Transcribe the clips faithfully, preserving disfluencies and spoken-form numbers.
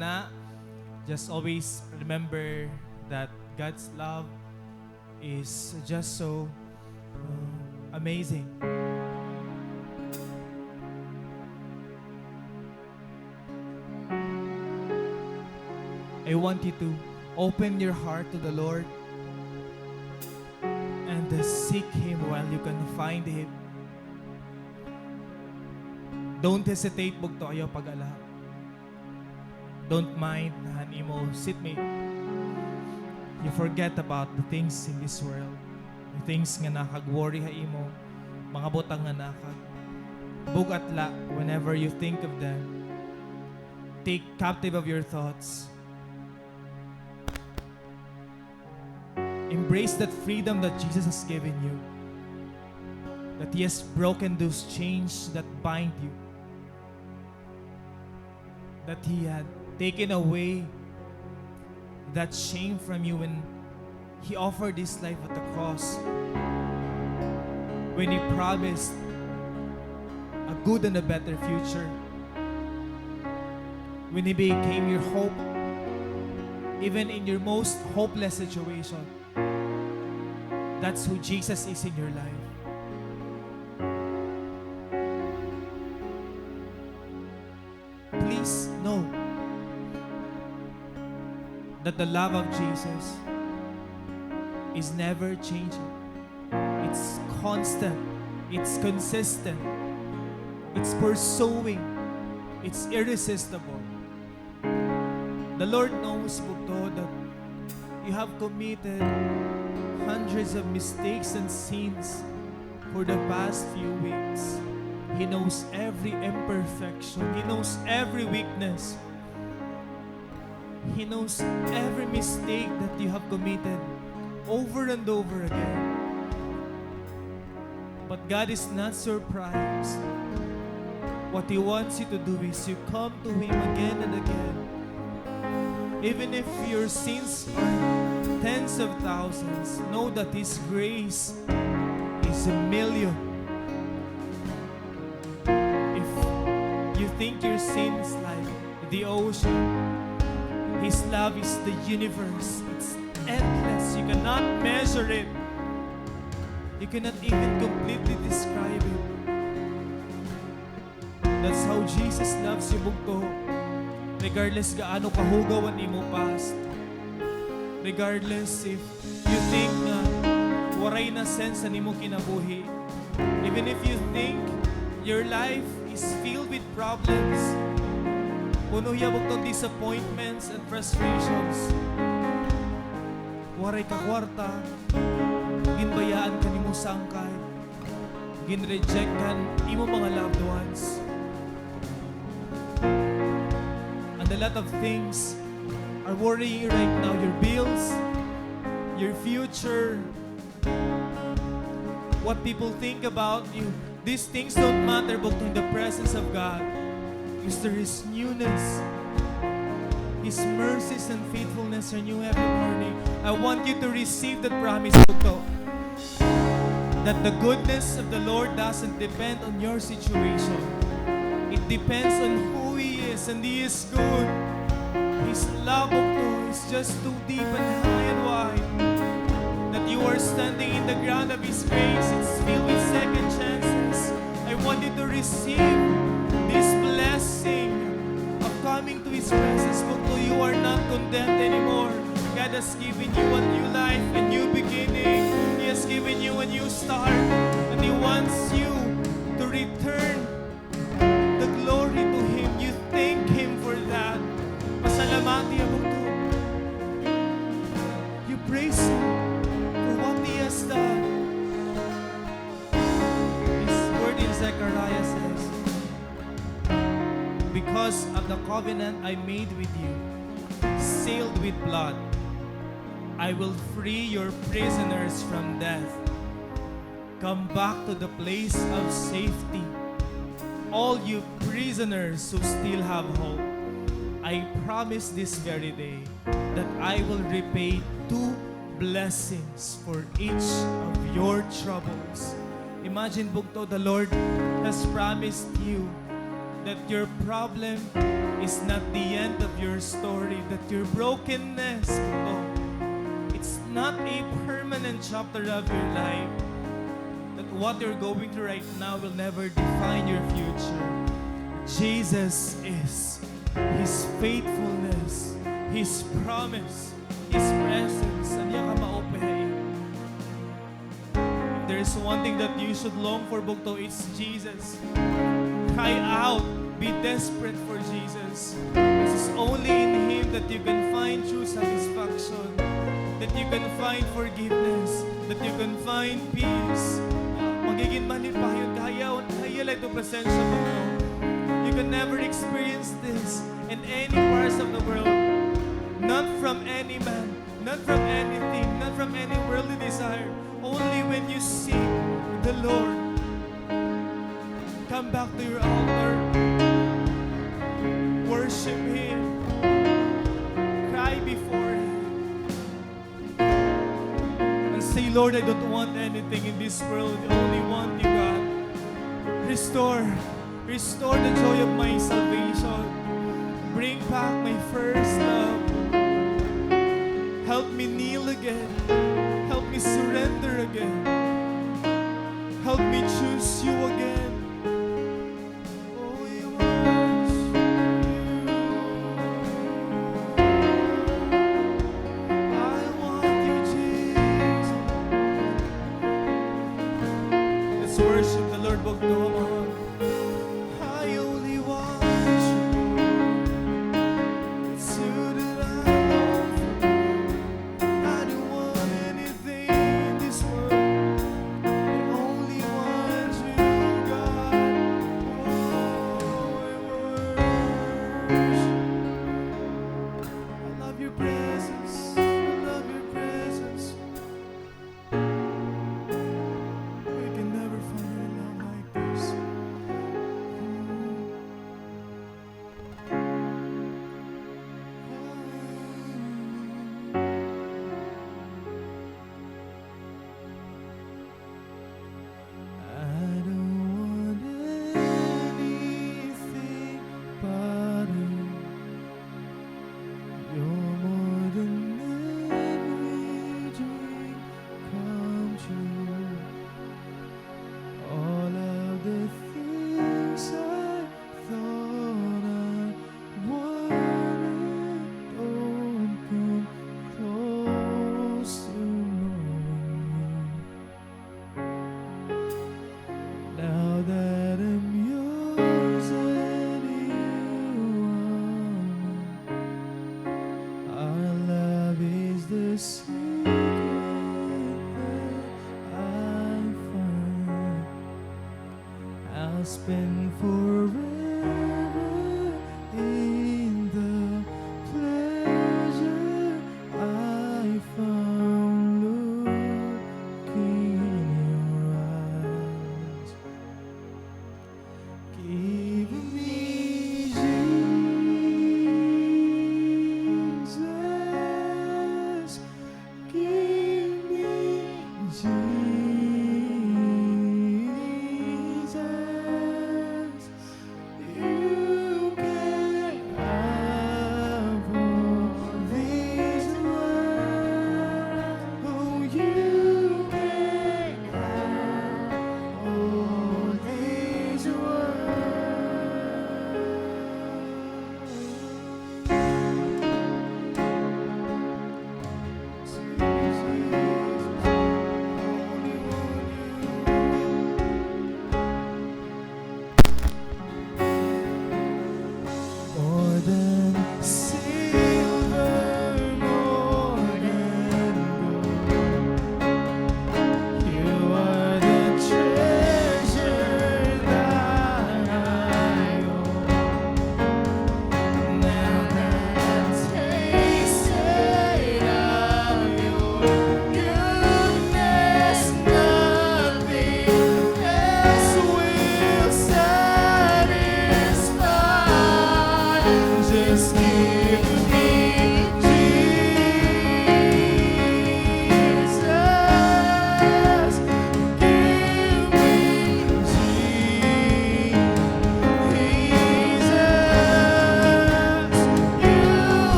Na, just always remember that God's love is just so, uh, amazing. I want you to open your heart to the Lord and, uh, seek Him while you can find Him. Don't hesitate, bugto, ayaw pag-ala. Don't mind han imo seatmate. You forget about the things in this world. The things nga nakag-worry ha imo, mga butang nga nakag-bug-at la, whenever you think of them, take captive of your thoughts. Embrace that freedom that Jesus has given you, that He has broken those chains that bind you, that He had taken away that shame from you when He offered His life at the cross, when He promised a good and a better future, when He became your hope, even in your most hopeless situation. That's who Jesus is in your life. Please know that the love of Jesus is never changing. It's constant. It's consistent. It's pursuing. It's irresistible. The Lord knows, bugto, that you have committed hundreds of mistakes and sins for the past few weeks. He knows every imperfection. He knows every weakness. He knows every mistake that you have committed over and over again. But God is not surprised. What He wants you to do is you come to Him again and again. Even if your sins are tens of thousands, know that His grace is a million. If you think your sins like the ocean, His love is the universe. It's endless. You cannot measure it. You cannot even completely describe it. That's how Jesus loves you, bugto. Regardless gaano kahugaw an imo past, regardless if you think nga waray na sense an imo kinabuhi, even if you think your life is filled with problems, puno hiya, bugto, hin disappointments and frustrations, waray ka kwarta, ginbayaan ka nimo sangkay, ginreject ka han imo mga loved ones. And a lot of things are worrying you right now. Your bills, your future, what people think about you. These things don't matter, bugto, in the presence of God. Because there is newness. His mercies and faithfulness are new every morning. I want you to receive that promise, bugto, that the goodness of the Lord doesn't depend on your situation. It depends on who He is, and He is good. His love, bugto, is just too deep and high and wide, that you are standing in the ground of His grace. It's filled with second chances. I want you to receive this blessing of coming to His presence, bugto. You are not condemned anymore. God has given you a new life, a new beginning. He has given you a new start, and He wants you to return the glory to Him. You thank Him for that. Pasalamati hiya, bugto. You praise Him for what He has done. His word in Zechariah says, "Because of the covenant I made with you, sealed with blood, I will free your prisoners from death. Come back to the place of safety. All you prisoners who still have hope, I promise this very day that I will repay two blessings for each of your troubles." Imagine, bugto, the Lord has promised you that your problem is not the end of your story, that your brokenness, it's not a permanent chapter of your life, that what you're going through right now will never define your future. Jesus is. His faithfulness, His promise, His presence, an iya kamaupay. If there is one thing that you should long for, bugto, it's Jesus. Cry out, be desperate for Jesus. This is only in Him that you can find true satisfaction, that you can find forgiveness, that you can find peace. Magiging malipayon ka, hayaon, hayaon la ito presensya mo. You can never experience this in any parts of the world. Not from any man, not from anything, not from any worldly desire. Only when you seek the Lord. Come back to your altar. Worship Him. Cry before Him. And say, "Lord, I don't want anything in this world. I only want you, God. Restore, restore the joy of my salvation. Bring back my first love. Help me kneel again. Help me surrender again. Help me choose you again." Oh, we worship you. I want you, Jesus. Let's worship the Lord, bugto. I only want you. It's you that I long for. I don't want anything in this world. I only want you, God.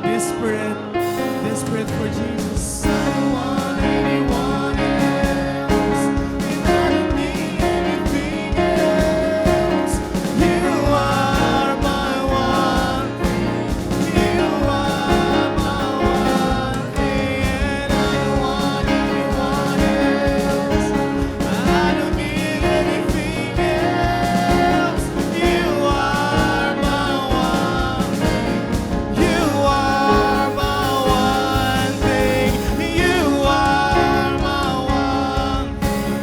Desperate, desperate for Jesus. I don't want anyone else, and I don't need anything else. You are my one thing. You are my one thing, and I don't want anyone else. I don't need anything else. You are my one thing. You are my one thing. You are my one thing.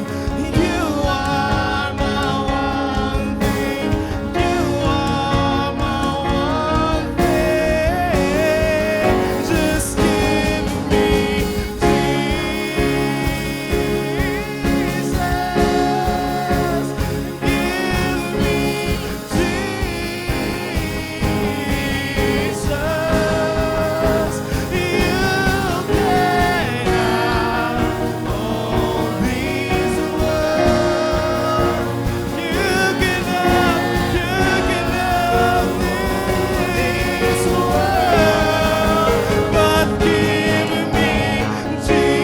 You are my one thing. You are my one thing. Just give me Jesus. Give me Jesus, you cannot own this world. You cannot, you cannot own this world, but give me Jesus.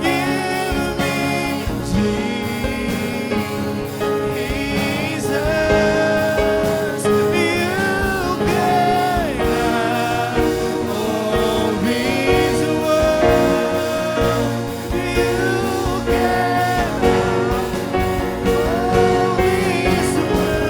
Give me Jesus, you cannot own this world. You cannot own this world.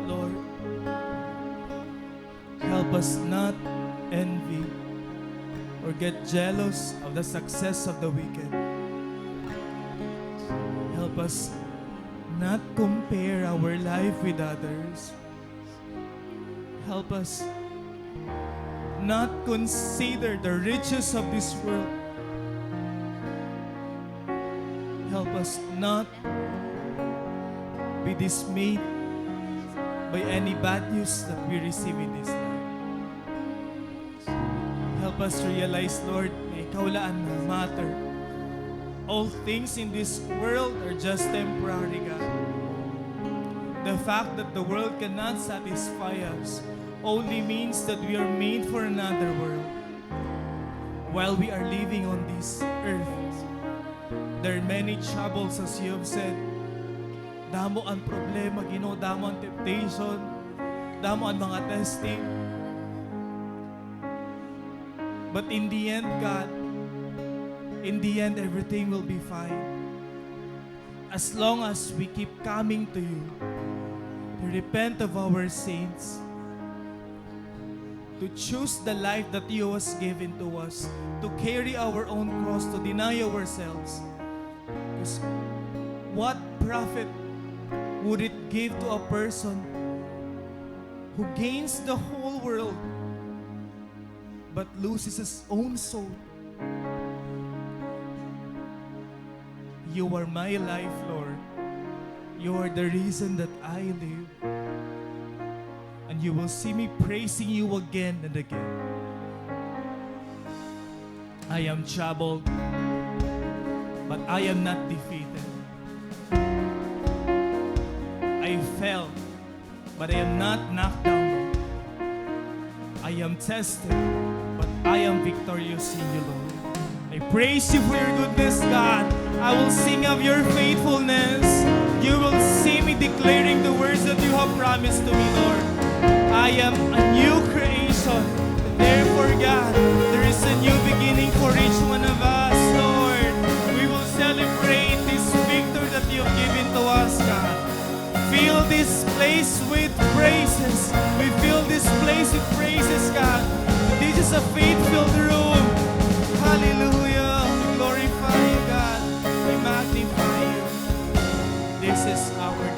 Lord, help us not envy or get jealous of the success of the wicked. Help us not compare our life with others. Help us not consider the riches of this world. Help us not be dismayed by any bad news that we receive in this life. Help us realize, Lord, nga ikaw la an matter. All things in this world are just temporary, God. The fact that the world cannot satisfy us only means that we are made for another world while we are living on this earth. There are many troubles, as you have said. Damo an problema, Ginoo, damo an temptation, damo an mga testing. But in the end, God, in the end, everything will be fine. As long as we keep coming to you to repent of our sins, to choose the life that you has given to us, to carry our own cross, to deny ourselves. 'Cause what profit would it give to a person who gains the whole world but loses his own soul? You are my life, Lord. You are the reason that I live. And you will see me praising you again and again. I am troubled, but I am not defeated. I fell, but I am not knocked down. I am tested, but I am victorious in you, Lord. I praise you for your goodness, God. I will sing of your faithfulness. You will see me declaring the words that you have promised to me, Lord. I am a new creation. Therefore, God, there is a new beginning for each one of us, Lord. We will celebrate this victory that you have given to us, God. Fill this place with praises. We fill this place with praises, God. This is a faith-filled room. Hallelujah. We glorify you, God. We magnify you. This is our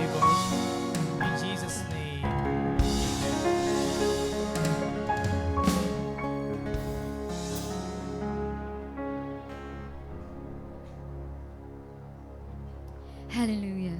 Hallelujah.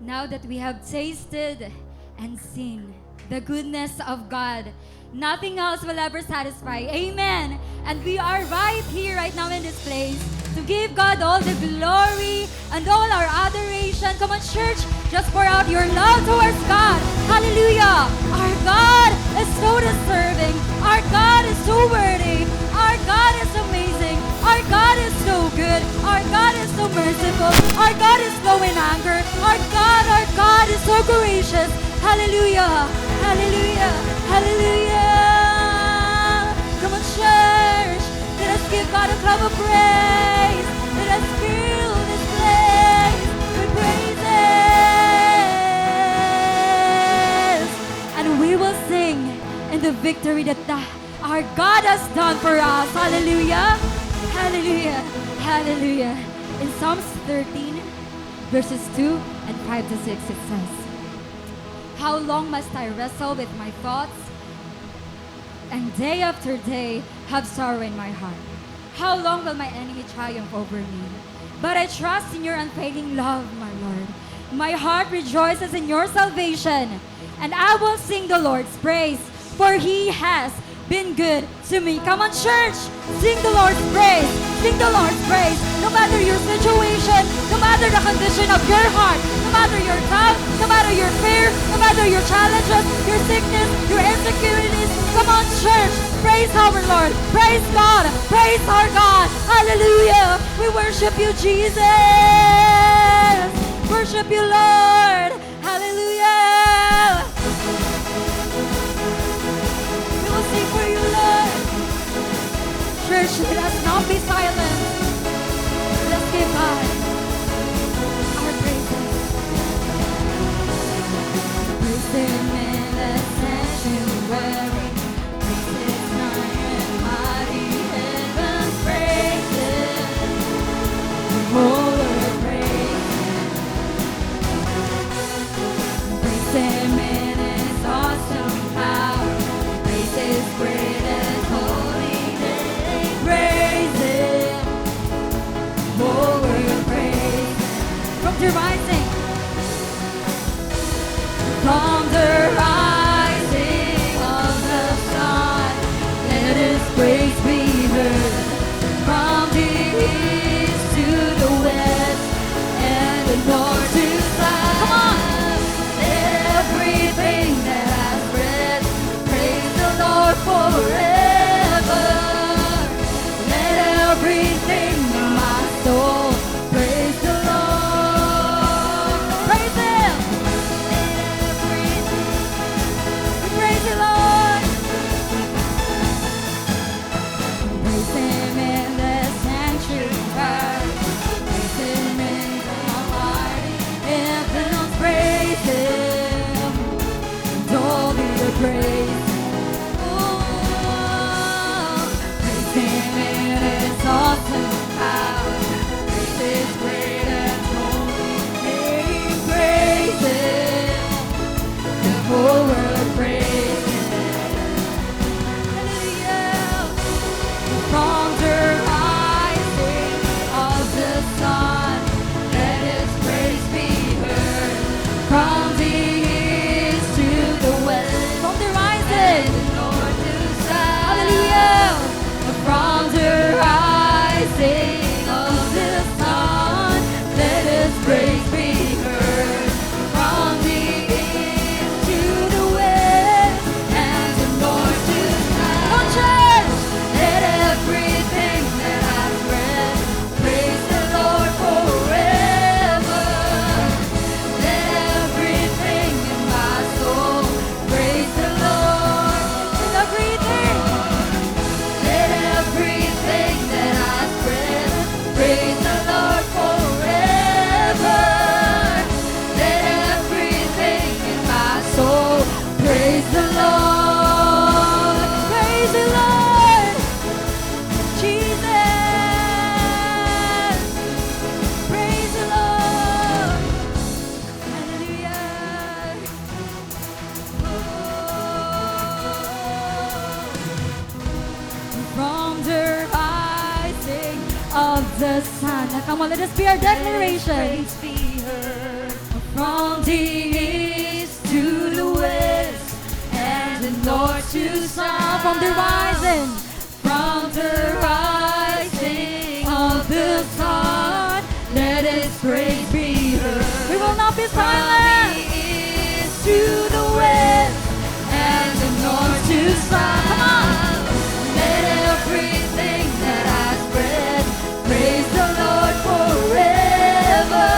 Now that we have tasted and seen the goodness of God, nothing else will ever satisfy. Amen. And we are right here, right now in this place to give God all the glory and all our adoration. Come on, church, just pour out your love towards God. Hallelujah. Our God is so deserving. Our God is so worthy. Our God is amazing. Our God is so good. Our God is so merciful. Our God is slow in anger. Our God, our God is so gracious. Hallelujah. Hallelujah. Hallelujah. Come on, church. Let us give God a clap of praise. Let us fill this place with praises. And we will sing in the victory that the, our God has done for us. Hallelujah. Hallelujah. Hallelujah. In Psalms thirteen, verses two and five to six, it says, "How long must I wrestle with my thoughts and day after day have sorrow in my heart? How long will my enemy triumph over me? But I trust in your unfailing love, my Lord. My heart rejoices in your salvation, and I will sing the Lord's praise, for he has been good to me." Come on, church! Sing the Lord's praise! Sing the Lord's praise! No matter your situation, no matter the condition of your heart, no matter your doubt, no matter your fear, no matter your challenges, your sickness, your insecurities, come on, church! Praise our Lord! Praise God! Praise our God! Hallelujah! We worship you, Jesus! Worship you, Lord! Hallelujah! We will sing for you, Lord. Church, let us not be silent. Let's give God our praises. Praise Him in the sanctuary. Praise His high and mighty heavens. Praise Him. The whole earth praise Him. Praise Him in His awesome power. Praise His great and holy name. Praise Him. Whole earth praise Him. From the rising. From the rising of the sun, let His praise be heard. From the east to the west, and the north to south. Come on. Let everything that has breath praise the Lord forever. Let everything in my soul praise the Lord. Praise Him. Let everything, we praise the Lord. Praise Him in the sanctuary. Praise Him in the mighty heavens. Praise Him. And all the earth praise Him. Oh, praise Him in His awesome power. Praise His great and holy name. Praise Him. The whole world praise Him. Hallelujah. From the rising of the sun, let His praise be heard. From the east to the west, from the rising, and the north to south. Hallelujah. From the rising of the sun, let His praise be heard. From the east to the west, and the north to south. Come on, church! Let everything that has breath praise the Lord forever. Let everything in my soul praise the Lord. Let everything. Let everything that has breath praise the Lord forever. Let everything in my soul praise the Lord. Praise the Lord. Jesus. Praise the Lord. Hallelujah. From the rising of the sun. Now, come on, let this be our declaration. the east to the west, and the north to south. From the rising, from the rising of the sun, let His praise be heard. We will not be silent. From the east to the west, and the north to south. Come on. Let everything that has breath praise the Lord forever.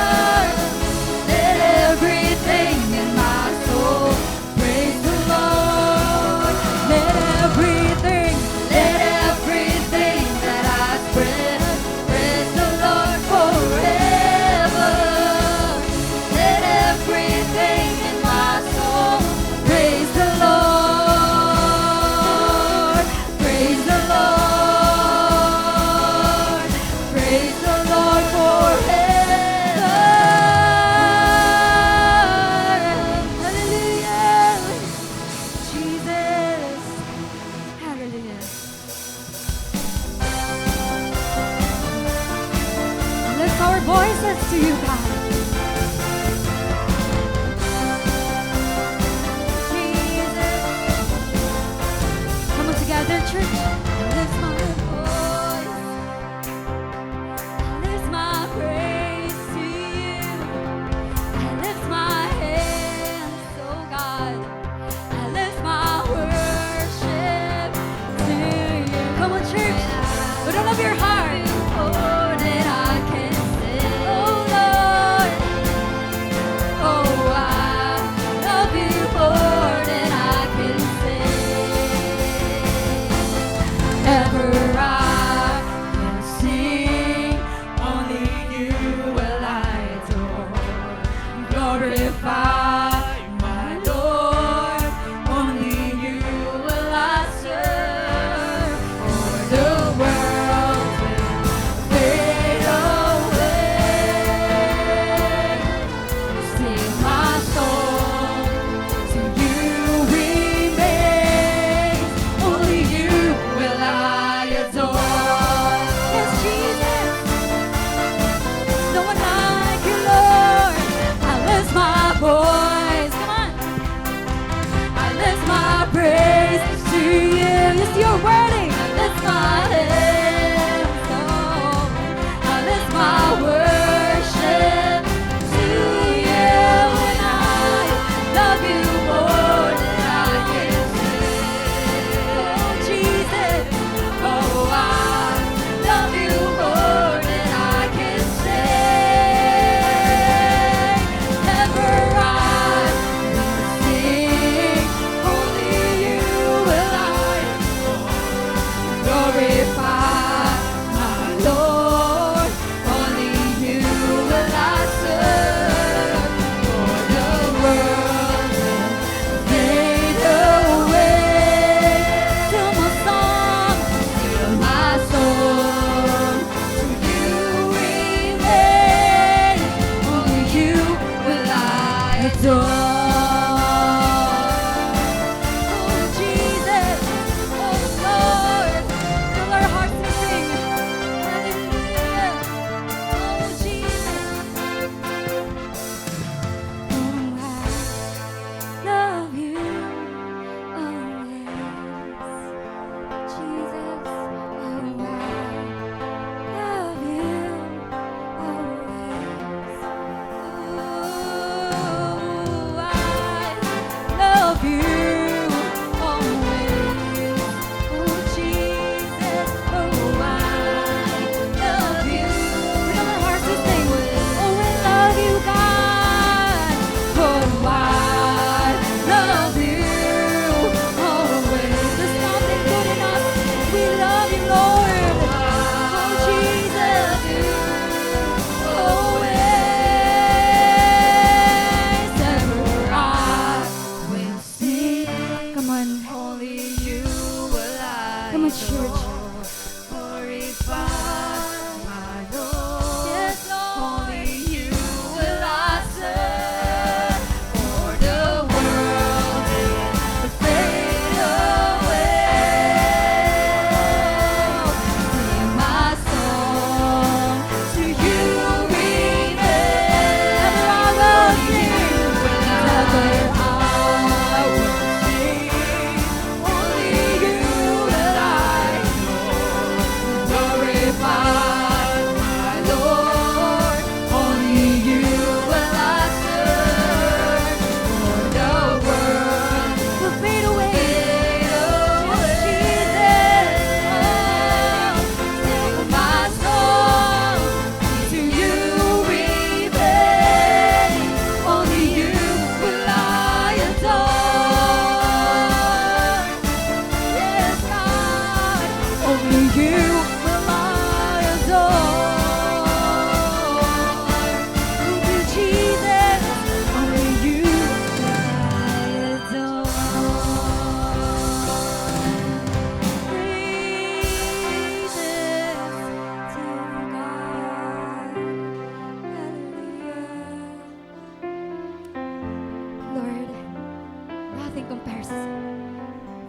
Let everything in my soul praise the Lord. Let everything, let everything that has breath praise the Lord forever. Let everything in my soul praise the Lord. Praise the Lord. Praise the Lord forever. Hallelujah. Jesus. Hallelujah. Lift our voices to you, God. Jesus. Come on together, church. Lift my voice. I lift my praise to you. I lift my hands, oh God. I lift my worship to you. Come on, church. With all of your heart. More than I can say. Oh, Lord. Oh, I love you more than I can say. Ever I will sing, only you will I adore. Glorify my Lord, only you will I serve. For the world will fade away. Still my soul to you remains. Only you will I adore. Yes, Jesus. No one like you, Lord. I lift my voice. Come on. I lift my praise to you. Yes, you're worthy. I lift my hands, oh, I lift my worship to you, and I love you more than I can say. Oh, Jesus, oh, I love you more than I can say. Ever I will sing, only you will I adore. Glorify my Lord, only you will I serve. For the world will fade away. Still my song, still my song to you remains. Only you will I adore. Oh, Jesus, oh, Lord, fill our hearts with singing. Hallelujah. Oh, Jesus. Oh, I love you always. Jesus, oh, I love you always. Oh, I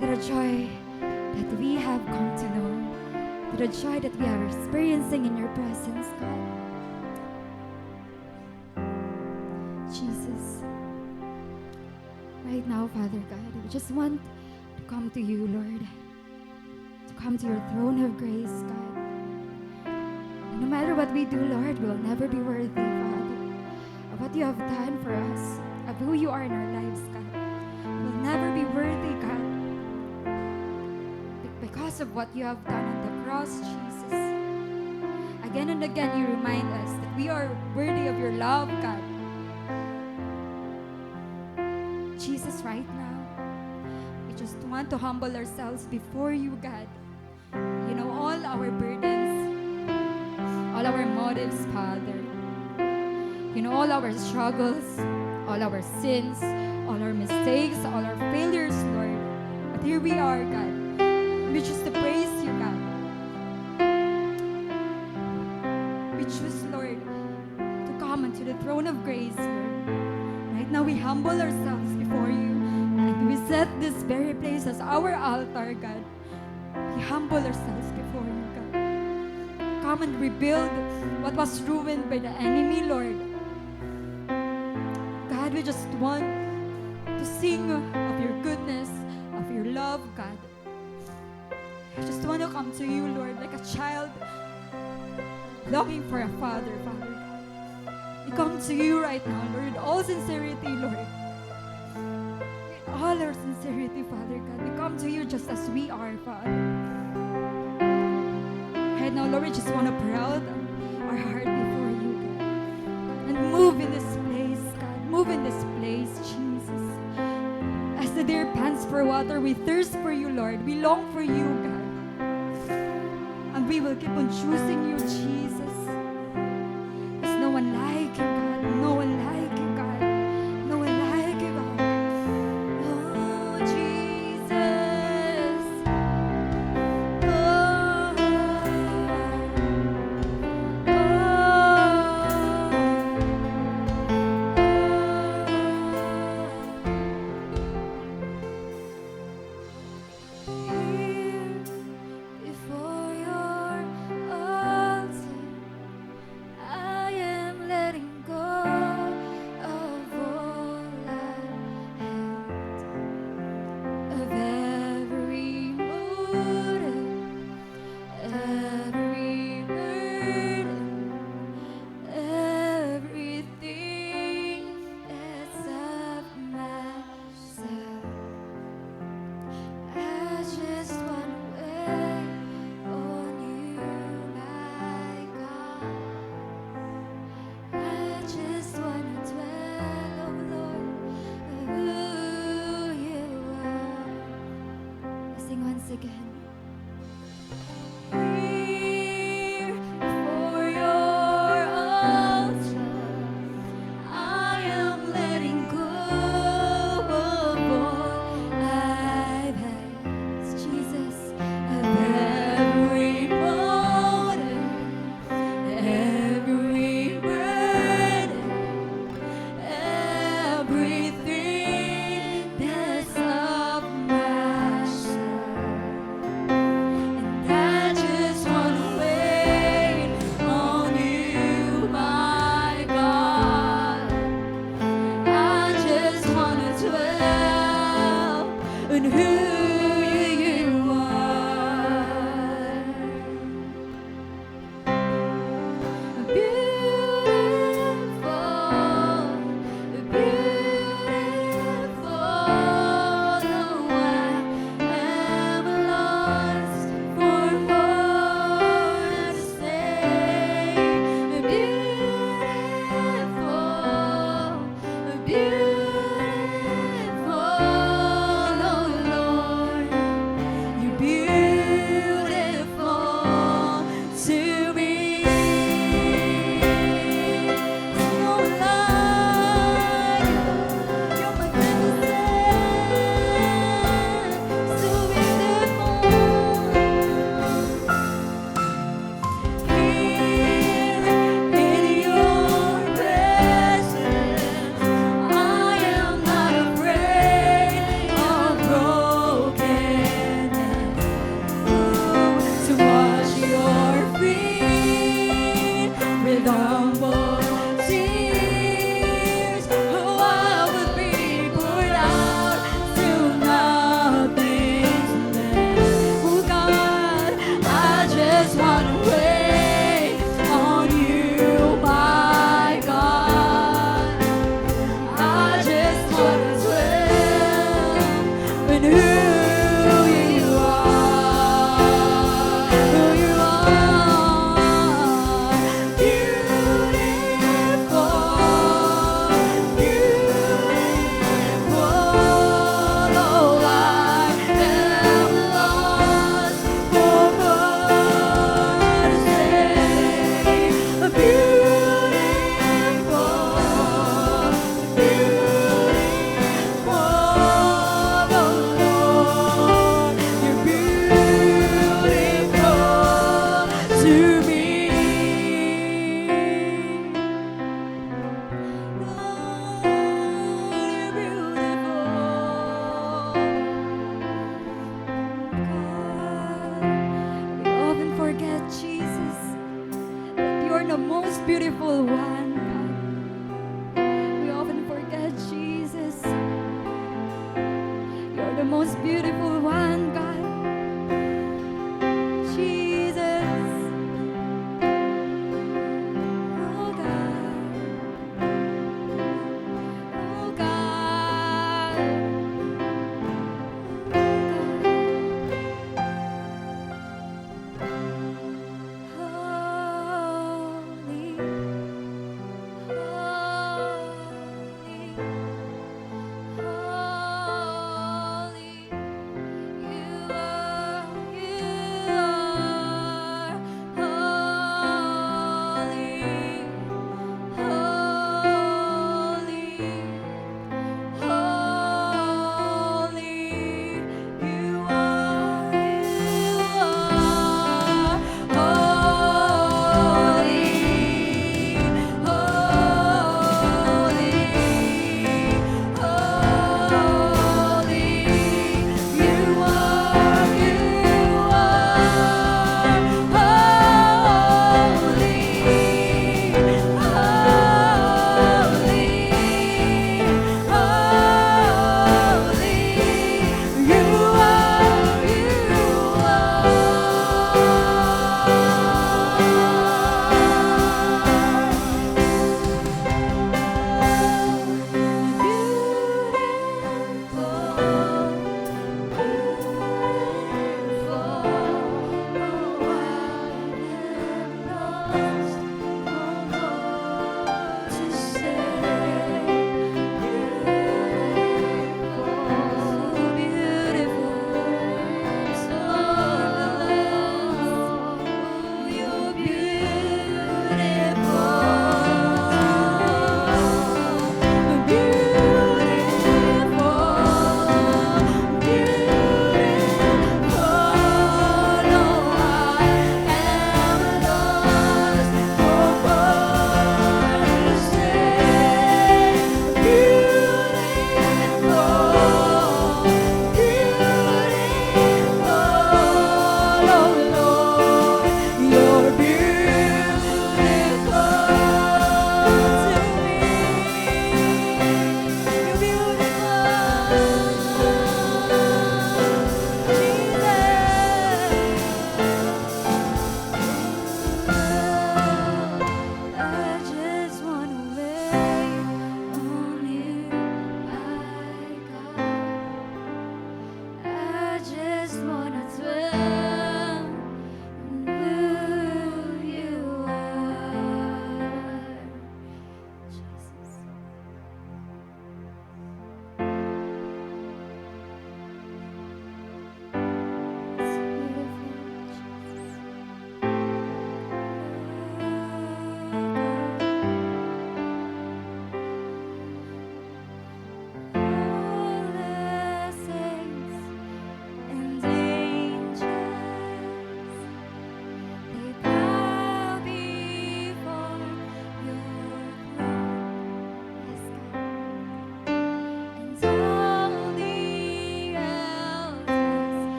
to the joy that we have come to know, to the joy that we are experiencing in your presence, God. Jesus, right now, Father God, we just want to come to you, Lord, to come to your throne of grace, God. And no matter what we do, Lord, we will never be worthy, Father, of what you have done for us, of who you are in our lives, God. We'll never be worthy, God, be-, because of what you have done on the cross, Jesus. Again and again, you remind us that we are worthy of your love, God. Jesus, right now, we just want to humble ourselves before you, God. You know all our burdens, all our motives, Father. You know all our struggles, all our sins, all our mistakes, all our failures, Lord. But here we are, God. We choose to praise you, God. We choose, Lord, to come unto the throne of grace, Lord. Right now, we humble ourselves before you, and we set this very place as our altar, God. We humble ourselves before you, God. Come and rebuild what was ruined by the enemy, Lord. God, we just want to sing of your goodness, of your love, God. I just want to come to you, Lord, like a child longing for a father, Father God. We come to you right now, Lord, in all sincerity, Lord. In all our sincerity, Father God, we come to you just as we are, Father. Right now, Lord, we just want to pour out our heart before you, God. And move in this place, God. Move in this place, Jesus. As the deer pants for water, we thirst for you, Lord. We long for you, God. And we will keep on choosing you, Jesus. There's no one like you, God. No one like you, God. No one like you, God. Oh, Jesus. Oh, oh, oh. Here before your altar, I am letting go of all I had, of every motive, every burden, everything that's of my So, I just wanna wait on you, my God. I just wanna dwell, oh Lord, who you are. Sing once again. Here before your altar, I am letting go of all I've had, Jesus, of every motive, every burden, everything that's of my soul. And I just wanna wait on you, my God. I just wanna dwell on who you are. Beautiful, beautiful, oh, I am lost for words to say. Beautiful, Beautiful, oh Lord, you're beautiful to me. No one like you, you're magnificent, so beautiful. Here in your presence, I beautiful one, God. We often forget, Jesus. You're the most beautiful one, God. Jesus. Oh, God. Oh, God. Oh, God. Holy, holy, holy.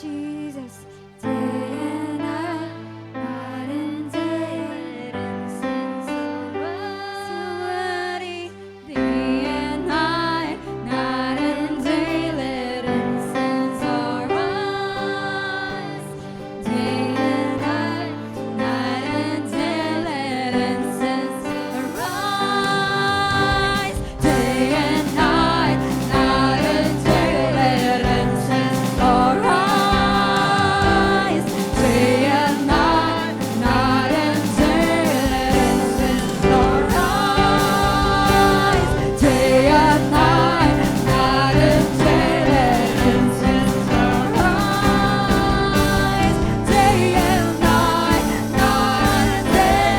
Jesus. Day and night, night and day, let incense arise. You are worthy. Day and night, night and day, let incense arise. Day and night, night and day, let incense arise. Day and night, night and day, let incense arise. Day and night, night and day, let incense arise. Day and night, night and day, let incense arise. Day and night, night and day.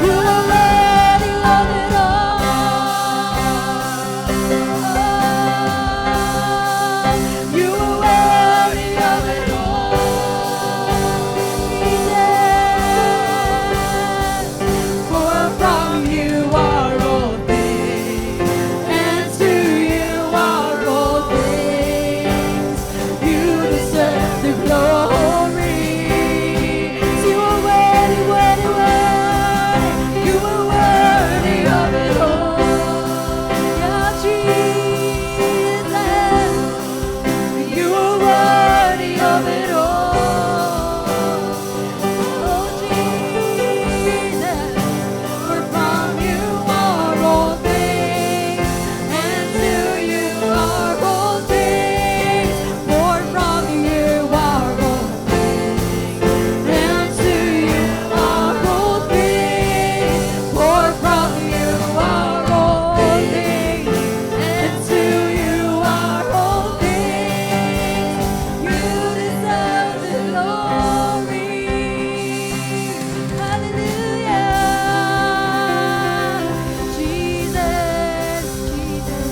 You are worthy of it all. You are worthy of it all, Jesus. For from you are all things, and to you are all things. You deserve the glory. You are worthy, worthy, worthy. You are worthy of it all. Yeah, Jesus. You are worthy of it all. Oh, Jesus. For from you are all things, and to you are all things. For from you are all things, and to you are all things. For from you are all things, and to you are all things. You deserve the glory. Hallelujah. Jesus, Jesus.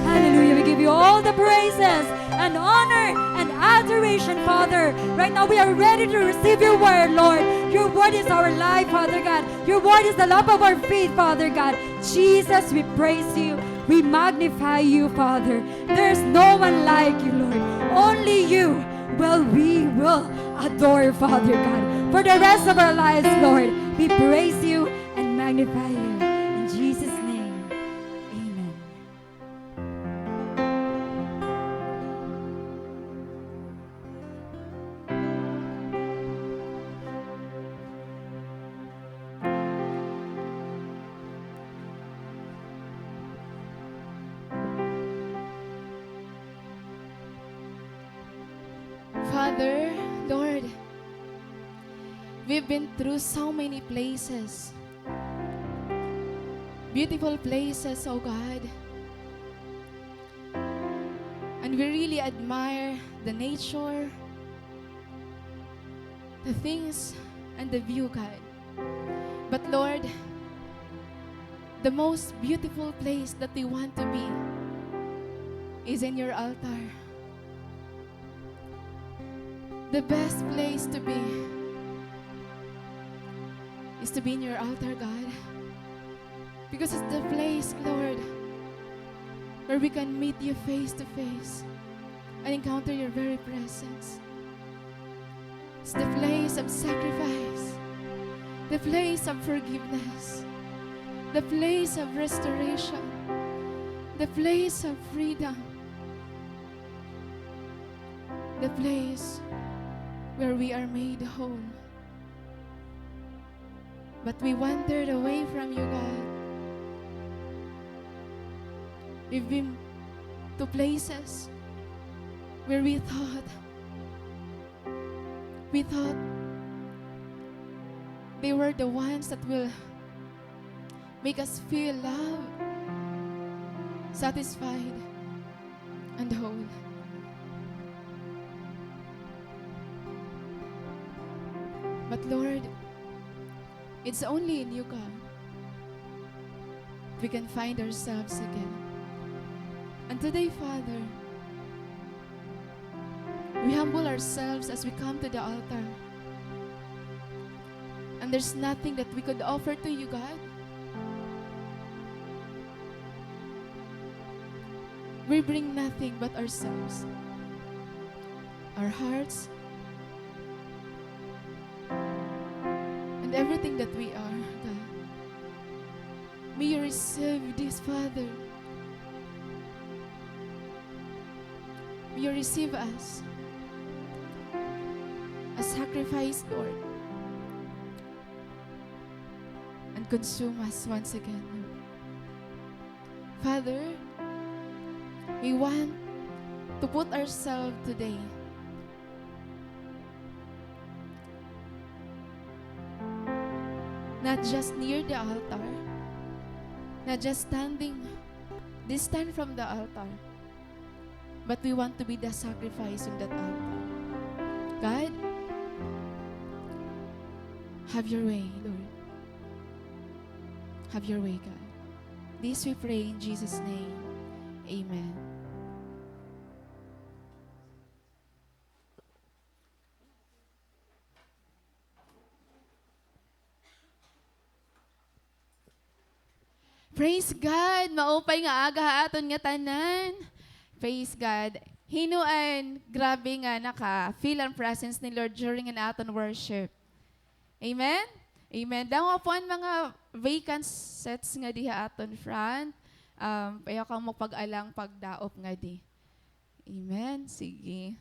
Hallelujah. We give you all the praises and honor and adoration, Father. Right now, we are ready to receive your word, Lord. Your word is our life, Father God. Your word is the lamp of our feet, Father God. Jesus, we praise you. We magnify you, Father. There's no one like you, Lord. Only you will we will adore, Father God. For the rest of our lives, Lord, we praise you and magnify you. In Jesus' name, amen. Father, Lord, we've been through so many places. Beautiful places, oh God. And we really admire the nature, the things, and the view, God. But Lord, the most beautiful place that we want to be is in your altar. The best place to be is to be in your altar, God. Because it's the place, Lord, where we can meet you face to face and encounter your very presence. It's the place of sacrifice, the place of forgiveness, the place of restoration, the place of freedom, the place where we are made whole. But we wandered away from you, God. We've been to places where we thought, we thought they were the ones that will make us feel love, satisfied, and whole. But Lord, it's only in you, God, we can find ourselves again. And today, Father, we humble ourselves as we come to the altar. And there's nothing that we could offer to you, God. We bring nothing but ourselves. our hearts, and everything that we are, God. May you receive this, Father. May you receive us as sacrifice, Lord, and consume us once again, Lord. Father, we want to put ourselves today not just near the altar, not just standing distant from the altar, but we want to be the sacrifice in that altar. God, have your way, Lord. Have your way, God. This we pray in Jesus' name. Amen. Praise God! Maupay nga aga ha aton ngatanan. Praise God. Hin-o an grabe nga naka-feel an presence ni Lord during an aton worship? Amen? Amen. Damo pa an mga vacant seats ngadi ha aton front. Um, ayaw kamo magpag-alang pagdaop ngadi. Amen. Sige.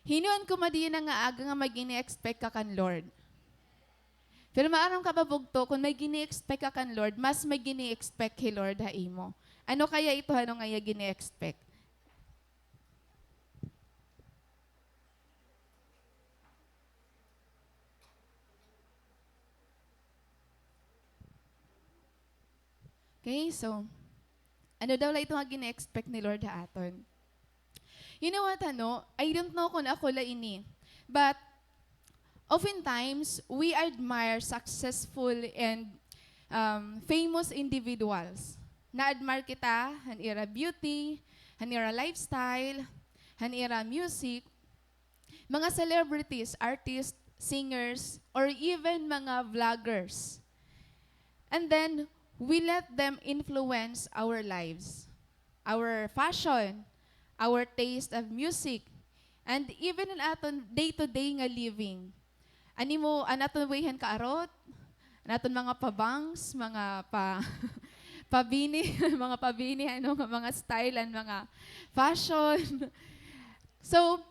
Hin-o an kumadi yana nga aga nga may gini-expect ka kan Lord? Pero maaram ka ba, bugto, kon may gini-expect ka kan Lord, mas may gini-expect hi Lord ha imo. Ano kaya ito, ano nga iya gini-expect? Okay, so, ano daw la ito nga gina-expect ni Lord ha aton? You know what, ano? I don't know kon ako la ini, but oftentimes, we admire successful and, um, famous individuals. Na-admire kita han ira beauty, han ira lifestyle, han ira music, mga celebrities, artists, singers, or even mga vloggers. And then, we let them influence our lives, our fashion, our taste of music, and even an aton day-to-day nga living. An imo, an aton way han kaarot, an aton mga pa-bangs, mga pa-, pabini, mga pabini, ano, nga mga style, an mga fashion. So,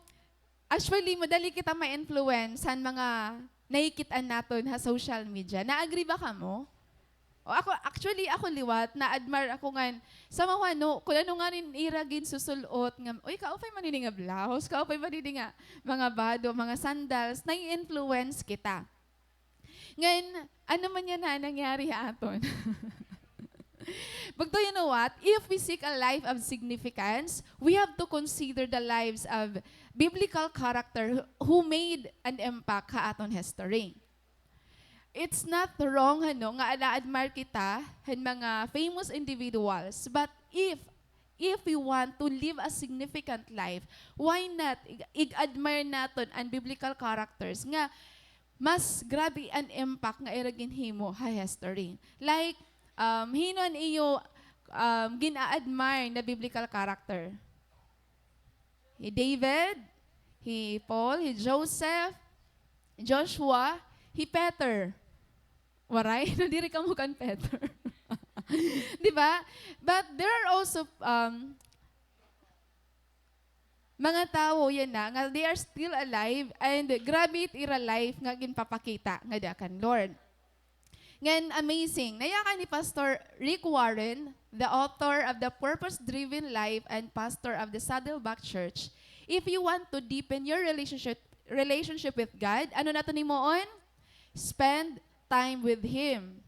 actually, madali kita ma-influence han mga nakikit-an naton ha social media. Na-agree ba kamo? O ako, actually, ako liwat, na-admire ako ngan, sa mga ano, kon ano nga rin ira ginsusul-ot nga, "Uy, kaupay man ini nga blouse, kaupay man ini nga mga bado, mga sandals," nai-influence kita. Ngan, ano man yana nangyari ha aton? Bugto, you know what? If we seek a life of significance, we have to consider the lives of biblical character who made an impact ha aton history. It's not wrong, ano, nga na-admire kita han mga famous individuals, but if, if we want to live a significant life, why not ig-, ig-admire naton an biblical characters nga mas grabe an impact nga ira ginhimo ha history? Like, um, hin-o an iyo, um, gin-a-admire na biblical character? Hi David, hi Paul, hi Joseph, Joshua, hi Peter. Waray, nadiri kamo kan Peter. Di ba? But there are also, um, mga tawo yana nga they are still alive and grabe it ira life nga ginpapakita ngada kan Lord. Ngan amazing. Nayakan ni Pastor Rick Warren, the author of The Purpose-Driven Life and pastor of the Saddleback Church, "If you want to deepen your relationship, relationship with God, ano naton himuon? Spend time with Him."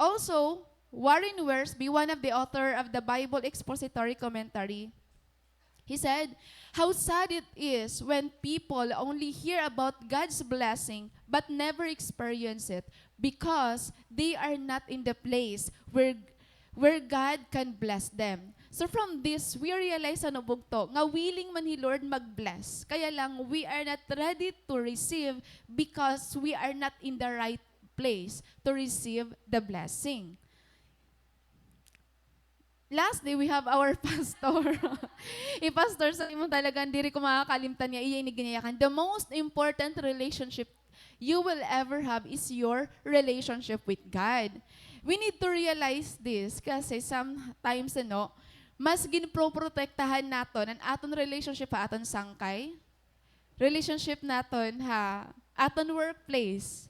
Also, Warren Wiersbe, one of the author of the Bible Expository Commentary, he said, "How sad it is when people only hear about God's blessing but never experience it because they are not in the place where, where God can bless them." So from this, we realize, ano, bugto, nga willing man hi Lord mag-bless. Kaya lang, we are not ready to receive because we are not in the right place to receive the blessing. Lastly, we have our pastor. Hi Pastor Simon talaga, diri ko makakalimtan nga iya ini ginayakan. The most important relationship you will ever have is your relationship with God. We need to realize this kasi sometimes, ano, mas ginpoprotektahan naton an aton relationship ha aton sangkay, relationship naton ha aton workplace.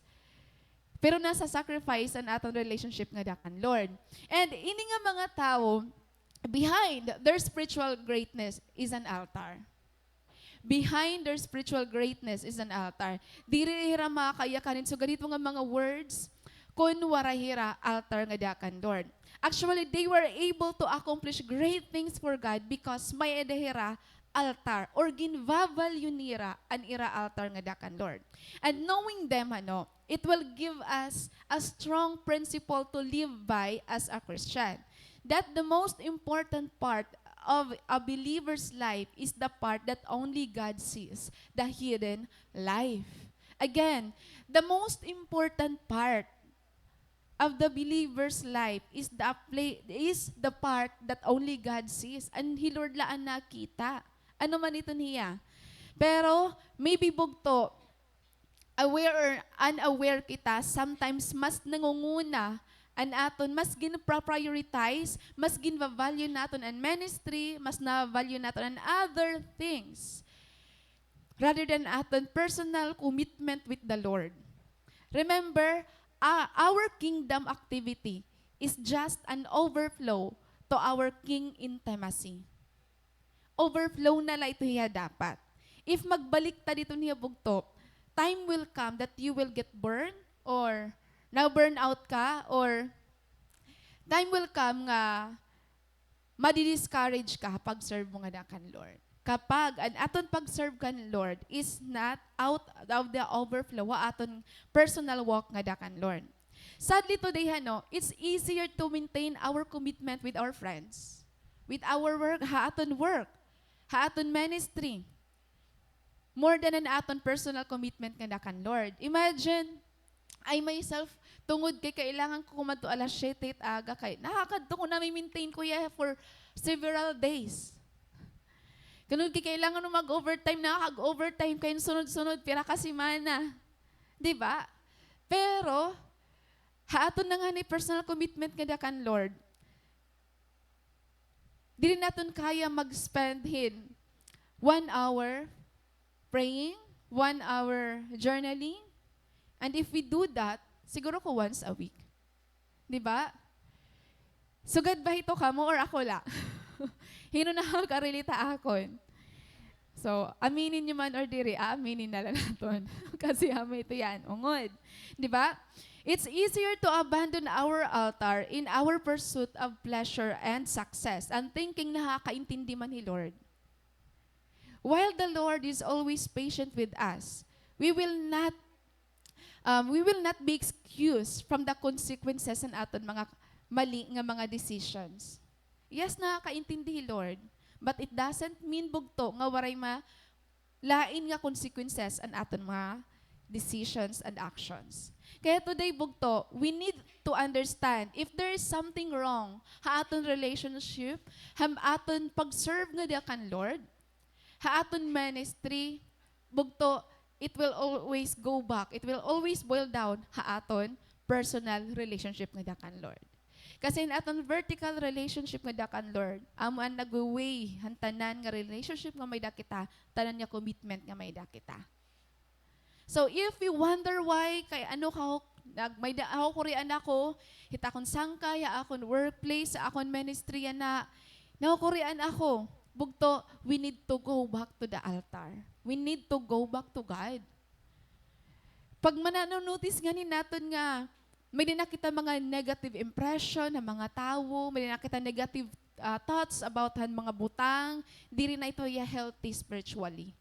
Pero nasa-sacrifice an aton relationship ngada kan Lord. And ini nga mga tawo, behind their spiritual greatness is an altar. Behind their spiritual greatness is an altar. Diri hira makakaiyak han sugad hito nga mga words kon waray hira altar ngada kan Lord. Actually, they were able to accomplish great things for God because may-ada hira altar or ginva-value nira an ira altar ngada kan Lord. And knowing them, ano, it will give us a strong principle to live by as a Christian. That the most important part of a believer's life is the part that only God sees, the hidden life. Again, the most important part of the believer's life is the pla-, is the part that only God sees. An hi Lord la an nakita. Ano man iton hiya. Pero, maybe bugto, aware or unaware kita, sometimes mas nangunguna an aton, mas ginpa-prioritize, mas ginva-value naton an ministry, mas na-value naton an other things rather than aton personal commitment with the Lord. Remember, uh, our kingdom activity is just an overflow to our king intimacy. Overflow na la ito hiya dapat. If magbaliktad iton hiya bugto, time will come that you will get burned or na-burn out ka or time will come nga madi-discourage ka ha pag-serve mo ngada kan Lord. Kapag an aton pag-serve kan Lord is not out of the overflow ha aton personal walk ngada kan Lord. Sadly today, hano, it's easier to maintain our commitment with our friends, with our work, ha aton work, ha aton ministry, more than an aton personal commitment ngada kan Lord. Imagine, I myself, tungod kay kailangan ko kumadto alas siyete it aga kay nakakadto ko, nami-maintain ko hiya for several days. Tungod kay kailangan mo mag-overtime, nakakag-overtime kay sunod-sunod, pira ka semana. Di ba? Pero, ha aton na ngani personal commitment ngada kan Lord, diri naton kaya mag-spend hin one hour praying, one hour journaling. And if we do that, siguro ko once a week. Di ba? Sugad ba hito kamo or ako la? Hin-o nakaka-relate ha akon? So, aminin niyo man or diri, aaminin na la naton. Kasi amo ito hiya an ungod. Di ba? It's easier to abandon our altar in our pursuit of pleasure and success. An thinking, nakakaintindi man hi Lord. While the Lord is always patient with us, we will not, um, we will not be excused from the consequences han aton mga mali nga mga decisions. Yes, nakakaintindi hi Lord, but it doesn't mean bugto nga waray ma-, lain nga consequences an aton mga decisions and actions. Kaya today, bugto, we need to understand if there is something wrong ha aton relationship, ha aton pag-serve ngada kan Lord, ha aton ministry, bugto, it will always go back, it will always boil down ha aton personal relationship ngada kan Lord. Kasi an aton vertical relationship ngada kan Lord, amo an nagwe-weigh han tanan nga relationship nga may-ada kita, tanan nga commitment nga may-ada kita. So, if we wonder why, kay ano ka, nag-, may-ada, nahukurian ako, hit akon sangkay, ha akon workplace, ha akon ministry yana, nahukurian ako. Bugto, we need to go back to the altar. We need to go back to God. Pag manano-notice ngani naton nga may-ada na kita mga negative impression ha mga tawo, may-ada na kita negative, ah, thoughts about han mga butang, diri na ito hiya healthy spiritually.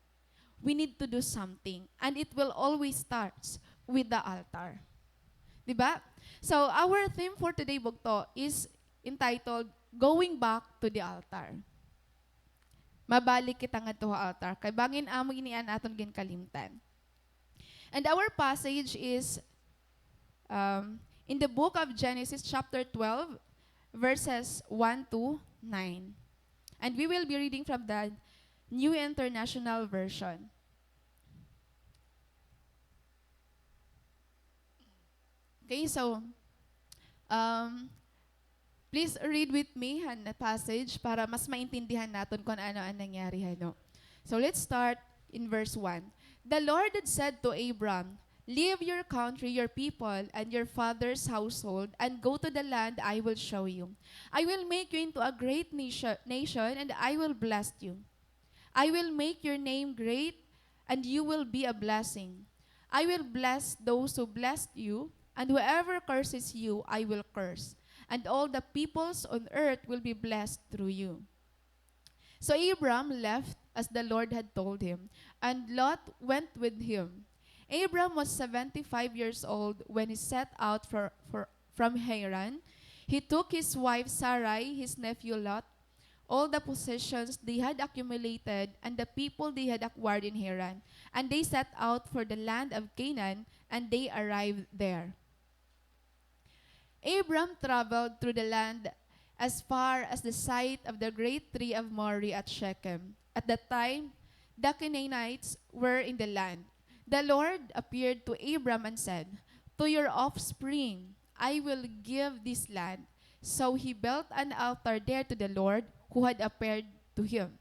We need to do something, and it will always starts with the altar. Di ba? So, our theme for today, bugto, is entitled Going Back to the Altar. Mabalik kita ngadto ha altar. Kay bangin amo ini an aton ginkalimtan. And our passage is, um, in the book of Genesis chapter twelve, verses one to nine. And we will be reading from the New International Version. Okay, so, um, please read with me han passage para mas maintindihan naton kon ano an nangyari hano. So let's start in verse one. The Lord had said to Abram, "Leave your country, your people, and your father's household, and go to the land I will show you. I will make you into a great nation, nation, and I will bless you. I will make your name great, and you will be a blessing. I will bless those who bless you, and whoever curses you, I will curse. And all the peoples on earth will be blessed through you." So Abram left as the Lord had told him, and Lot went with him. Abram was seventy-five years old when he set out for, for, from Haran. He took his wife Sarai, his nephew Lot, all the possessions they had accumulated, and the people they had acquired in Haran, and they set out for the land of Canaan, and they arrived there. Abram traveled through the land as far as the site of the great tree of Moreh at Shechem. At that time, the Canaanites were in the land. The Lord appeared to Abram and said, "To your offspring I will give this land." So he built an altar there to the Lord who had appeared to him.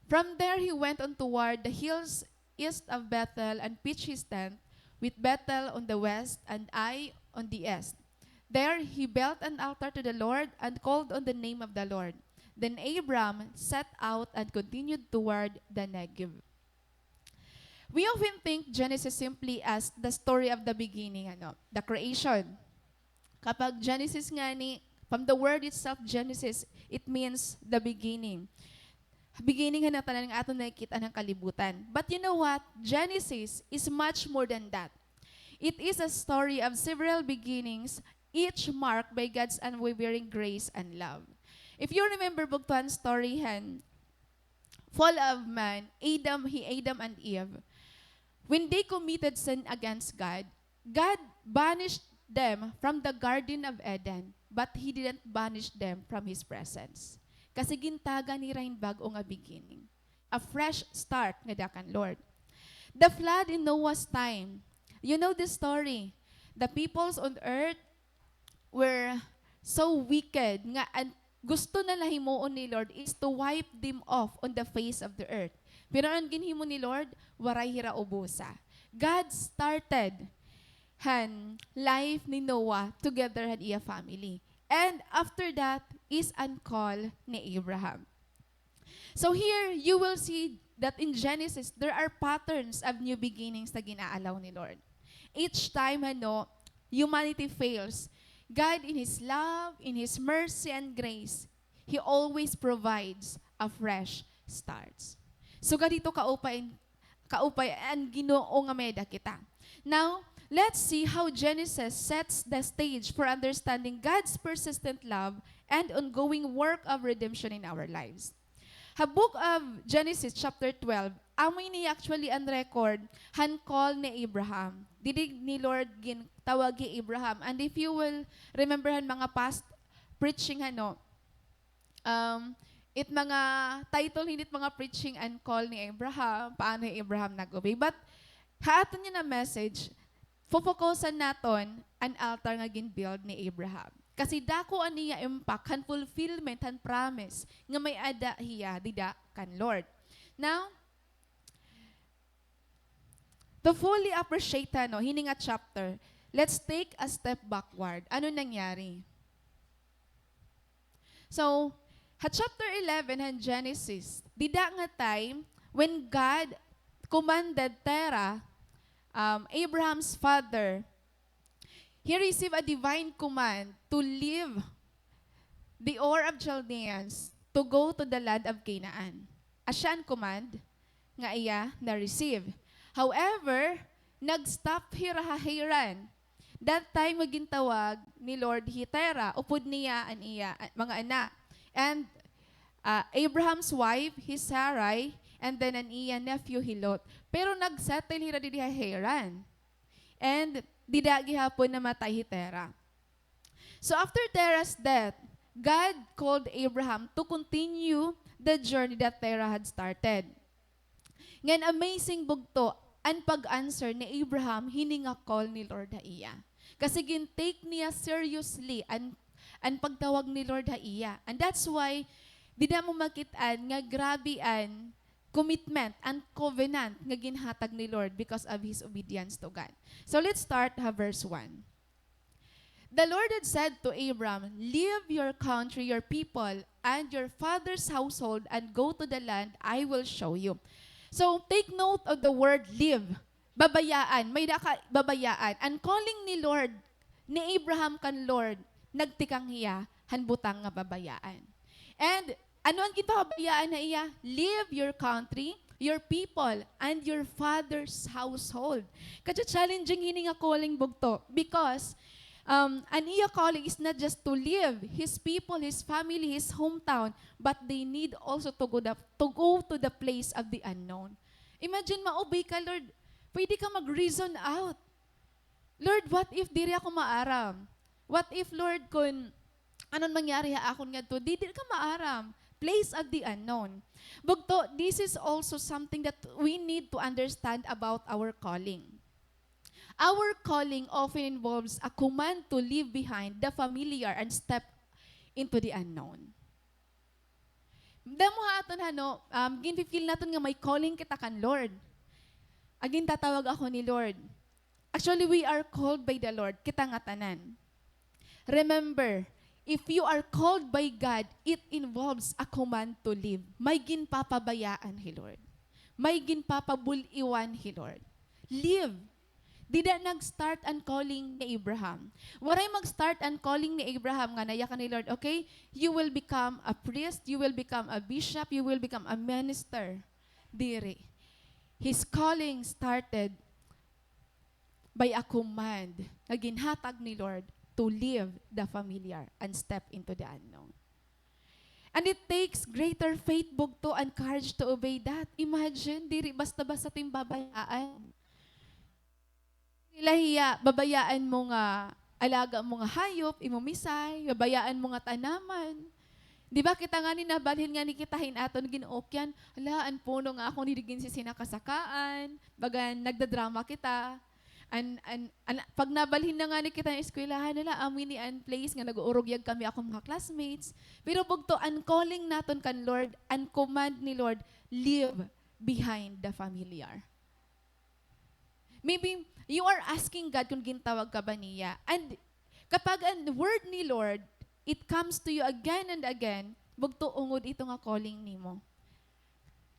From there he went on toward the hills east of Bethel and pitched his tent, with Bethel on the west and Ai on the east. There he built an altar to the Lord and called on the name of the Lord. Then Abram set out and continued toward the Negev. We often think Genesis simply as the story of the beginning, ano, the creation. Kapag Genesis ngani, from the word itself, Genesis, it means the beginning. Beginning han tanan nga aton nakikita han kalibutan. But you know what? Genesis is much more than that. It is a story of several beginnings, each marked by God's unwavering grace and love. If you remember, bugto han story han fall of man, Adam, hi Adam and Eve, when they committed sin against God, God banished them from the Garden of Eden, but He didn't banish them from His presence. Kasi gintagan nira hin bag-o nga beginning. A fresh start ngada kan Lord. The flood in Noah's time. You know the story. The peoples on earth were so wicked nga an gusto na la himuon ni Lord is to wipe them off on the face of the earth. Pero an ginhimo ni Lord, waray hira ubosa. God started han life ni Noah together han iya family. And after that is an call ni Abraham. So here, you will see that in Genesis, there are patterns of new beginnings na gin-aalaw ni Lord. Each time, ano, humanity fails, God in His love, in His mercy and grace, He always provides a fresh start. So, ganito kaupay, kaupay an Ginoo nga may-ada kita. Now, let's see how Genesis sets the stage for understanding God's persistent love and ongoing work of redemption in our lives. Ha book of Genesis chapter twelve, amo ini actually an record han call ni Abraham. Didi ni Lord gintawag hi Abraham. And if you will remember han mga past preaching, ano, um, it mga title hin it mga preaching an call ni Abraham, paano hi Abraham nag-obey. But ha aton nga message, fo-focusan naton an altar nga gin-build ni Abraham. Kasi dako an iya impact han fulfillment han promise nga may-ada hiya dida kan Lord. Now, to fully appreciate, ano, hini nga chapter, let's take a step backward. Ano nangyari? So, ha chapter eleven han Genesis, dida nga time when God commanded Terah, um, Abraham's father, he received a divine command to leave the Ur of Chaldeans to go to the land of Canaan. Asya an command nga iya na-receive. However, nag-stop hira ha Haran. That time nga gintawag ni Lord hi Terah, upod niya an iya, ah, mga anak. And, ah, Abraham's wife, hi Sarai, and then an iya nephew, hi Lot. Pero nag-settle hira didi ha Haran. And dida gihapon namatay hi Terah. So after Terah's death, God called Abraham to continue the journey that Terah had started. Ngan amazing bugto an pag-answer ni Abraham hini nga call ni Lord ha iya. Kasi gin-take niya seriously an, an pagtawag ni Lord ha iya. And that's why dida mo makit-an nga grabe an commitment, an covenant nga ginhatag ni Lord because of his obedience to God. So let's start ha verse one. The Lord had said to Abram, "Leave your country, your people, and your father's household, and go to the land I will show you." So, take note of the word leave. Babayaan. May-ada ka babayaan. An calling ni Lord, ni Abraham kan Lord, nagtikang hiya han butang nga babayaan. And ano an ginpababayaan ha iya? Leave your country, your people, and your father's household. Kadya challenging hini nga calling bugto because, um, an iya calling is not just to leave his people, his family, his hometown, but they need also to go the, to go to the place of the unknown. Imagine, maubay ka, Lord. Pwede ka mag-reason out. Lord, what if diri ako maaram? What if, Lord, kun ano an mangyari ha akon ngadto? Di, diri ka maaram. Place of the unknown. Bugto, this is also something that we need to understand about our calling. Our calling often involves a command to leave behind the familiar and step into the unknown. Damo ha aton, hano, um, ginfi-feel naton nga may calling kita kan Lord. An gintatawag ako ni Lord. Actually, we are called by the Lord, kita ngatanan. Remember, if you are called by God, it involves a command to leave. May ginpapabayaan hi Lord. May ginpapabul-iwan hi Lord. Leave. Dida nag-start an calling ni Abraham. Waray mag-start an calling ni Abraham nga nayakan ni Lord, "Okay, you will become a priest, you will become a bishop, you will become a minister." Diri. His calling started by a command nga ginhatag ni Lord to leave the familiar and step into the unknown. And it takes greater faith, bugto, and courage to obey that. Imagine, diri basta-basta it im babayaan. Diri la hiya, babayaan mo nga alaga mo nga hayop, imo misay, babayaan mo nga tanaman. Di ba, kita ngani nabalhin ngani kita hin aton gin-ukyan, hala, an puno nga akon diri ginsisinakasakaan, bagan nagdadrama kita. An, an, an, pag nabalhin na ngani kita hin eskwelahan, hala, amo ini an place nga nag-uurugyag kami akon mga classmates. Pero bugto, an calling naton kan Lord, an command ni Lord, leave behind the familiar. Maybe you are asking God kon gintawag ka ba niya. And kapag an word ni Lord, it comes to you again and again, bugto, ungod ito nga calling nimo.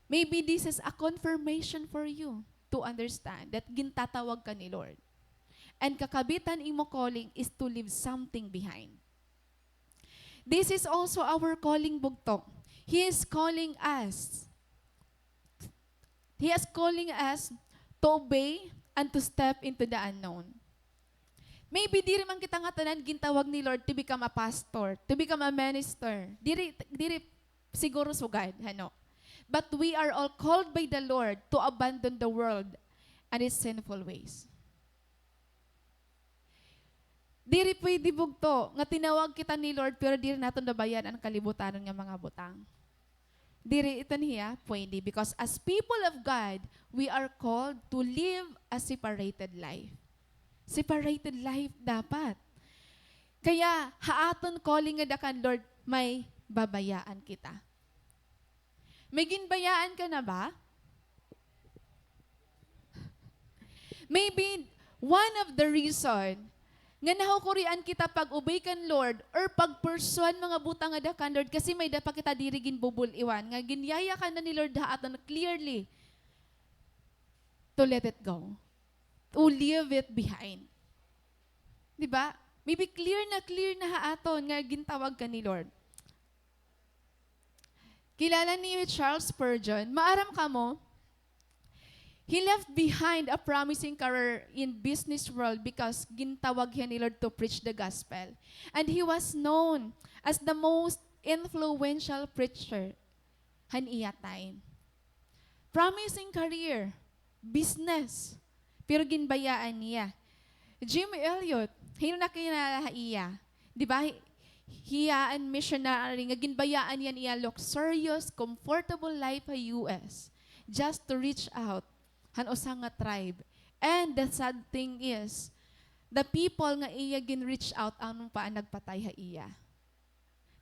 Maybe this is a confirmation for you to understand that gintatawag ka ni Lord. And kakabit han imo calling is to leave something behind. This is also our calling, bugto. He is calling us. He is calling us to obey and to step into the unknown. Maybe diri man kita ngatanan gintawag ni Lord to become a pastor, to become a minister. Diri, diri siguro sugad, hano. But we are all called by the Lord to abandon the world and its sinful ways. Diri pwede, bugto, nga tinawag kita ni Lord pero diri naton nabayan an kalibutanon nga mga butang. Diri iton hiya pwede, because as people of God, we are called to live a separated life. Separated life dapat. Kaya ha aton calling ngada kan Lord, may babayaan kita. May ginbayaan ka na ba? Maybe one of the reason nga nahukurian kita pag-obey kan Lord or pagpursuhan mga butang ngada kan Lord kasi may-ada pa kita diri ginbubul-iwan, nga ginyayakan na ni Lord ha aton clearly to let it go, to leave it behind. Di ba? Maybe clear na clear na ha aton nga gintawag ka ni Lord. Kilala niyo hi Charles Spurgeon? Maaram kamo? He left behind a promising career in business world because gintawag hiya ni Lord to preach the gospel. And he was known as the most influential preacher han iya time. Promising career, business, pero ginbayaan niya. Jim Elliot, hin-o nakilala ha iya? Di ba? Hi-, hiya an missionary nga ginbayaan niya an iya luxurious, comfortable life ha U S just to reach out han usa nga tribe. And the sad thing is, the people nga iya gin-reach out, amo pa an nagpatay ha iya.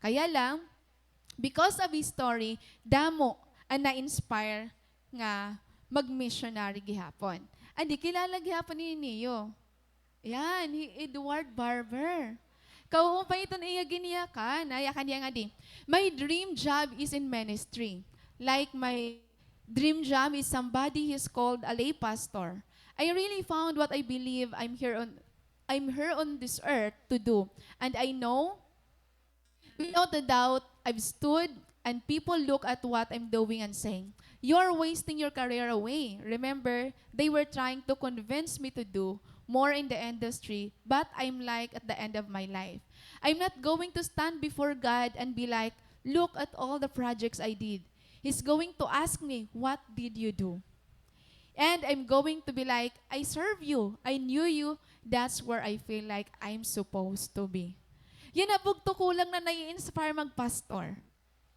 Kaya lang, because of his story, damo an na-inspire nga mag-missionary gihapon. Andi, kilala gihapon niyo. Yan, hi Edward Barber. Kauban pa iton iya giniyakan. Ay, yakan niya nga di, "My dream job is in ministry. Like my dream job is somebody who is called a lay pastor. I really found what I believe I'm here on, I'm here on this earth to do. And I know, without a doubt, I've stood and people look at what I'm doing and saying, 'You're wasting your career away.' Remember, they were trying to convince me to do more in the industry, but I'm like at the end of my life. I'm not going to stand before God and be like, 'Look at all the projects I did.' He's going to ask me, 'What did you do?' And I'm going to be like, 'I serve you. I knew you. That's where I feel like I'm supposed to be.'" Yana, bugto, kulang na nai-inspire magpastor.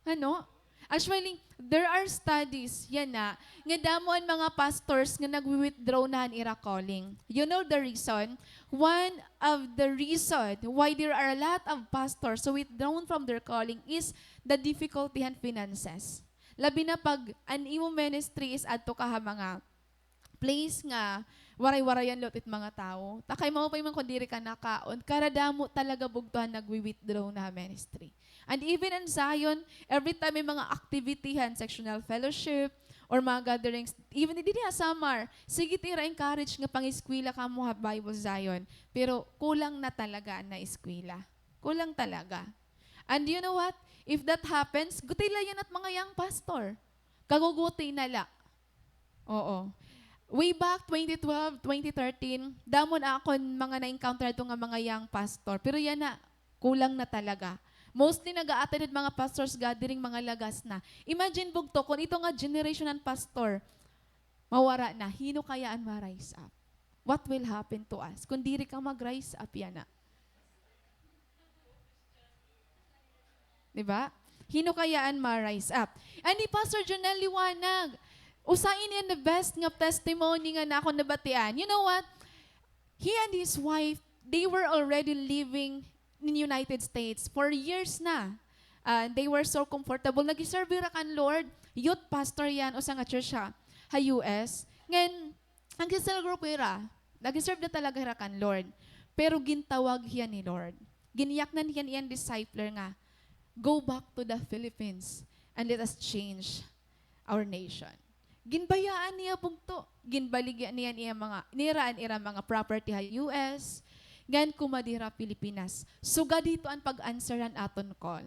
Ano? Actually, there are studies, yana, nga damo an mga pastors nga nagwi-withdraw na han ira calling. You know the reason? One of the reason why there are a lot of pastors who withdrawn from their calling is the difficulty han finances. Labi na pag an imo ministry is adto ka ha mga place nga waray-warayan liwat it mga tawo. Ta kay maupay man kon diri ka nakaon, karadamo talaga bugto han nagwi-withdraw na ha ministry. And even in Zion, every time may mga activity han sectional fellowship or mga gatherings, even didi ha Samar, sige it ira encourage nga pangeskwela kamo ha Bible Zion. Pero kulang na talaga an naeskwela. Kulang talaga. And you know what? If that happens, guti la yana it mga young pastor. Kaguguti na la. Oo. Way back twenty twelve, twenty thirteen, damo na akon mga na-encounter adto nga mga young pastor. Pero yana, kulang na talaga. Mostly nag-a-attend mga pastors gathering, mga lagas na. Imagine bugto, kon ito nga generation han pastor, mawara na, hin-o kaya an ma-rise up? What will happen to us kon diri ka mag-rise up yana? Di ba? Hin-o kaya an ma-rise up? And ni Pastor Jonel liwanag. Usa ini an the best nga testimony nga akon nabatian. You know what? He and his wife, they were already living in United States for years na. Ah, they were so comfortable. Nag-serve hira kan Lord. Youth pastor yana, usa nga church ha, ha U S. Ngan, nag-cell group hira. Nag-serve na talaga hira kan Lord. Pero gintawag hiya ni Lord. Ginyaknan hiya niyan discipler nga, "Go back to the Philippines and let us change our nation." Ginbayaan niya bugto. Ginbaligya niya an iya mga, nira an ira mga property ha U S. Ngan kumadto hira Pilipinas. Sugad hito an pag-answer han aton call.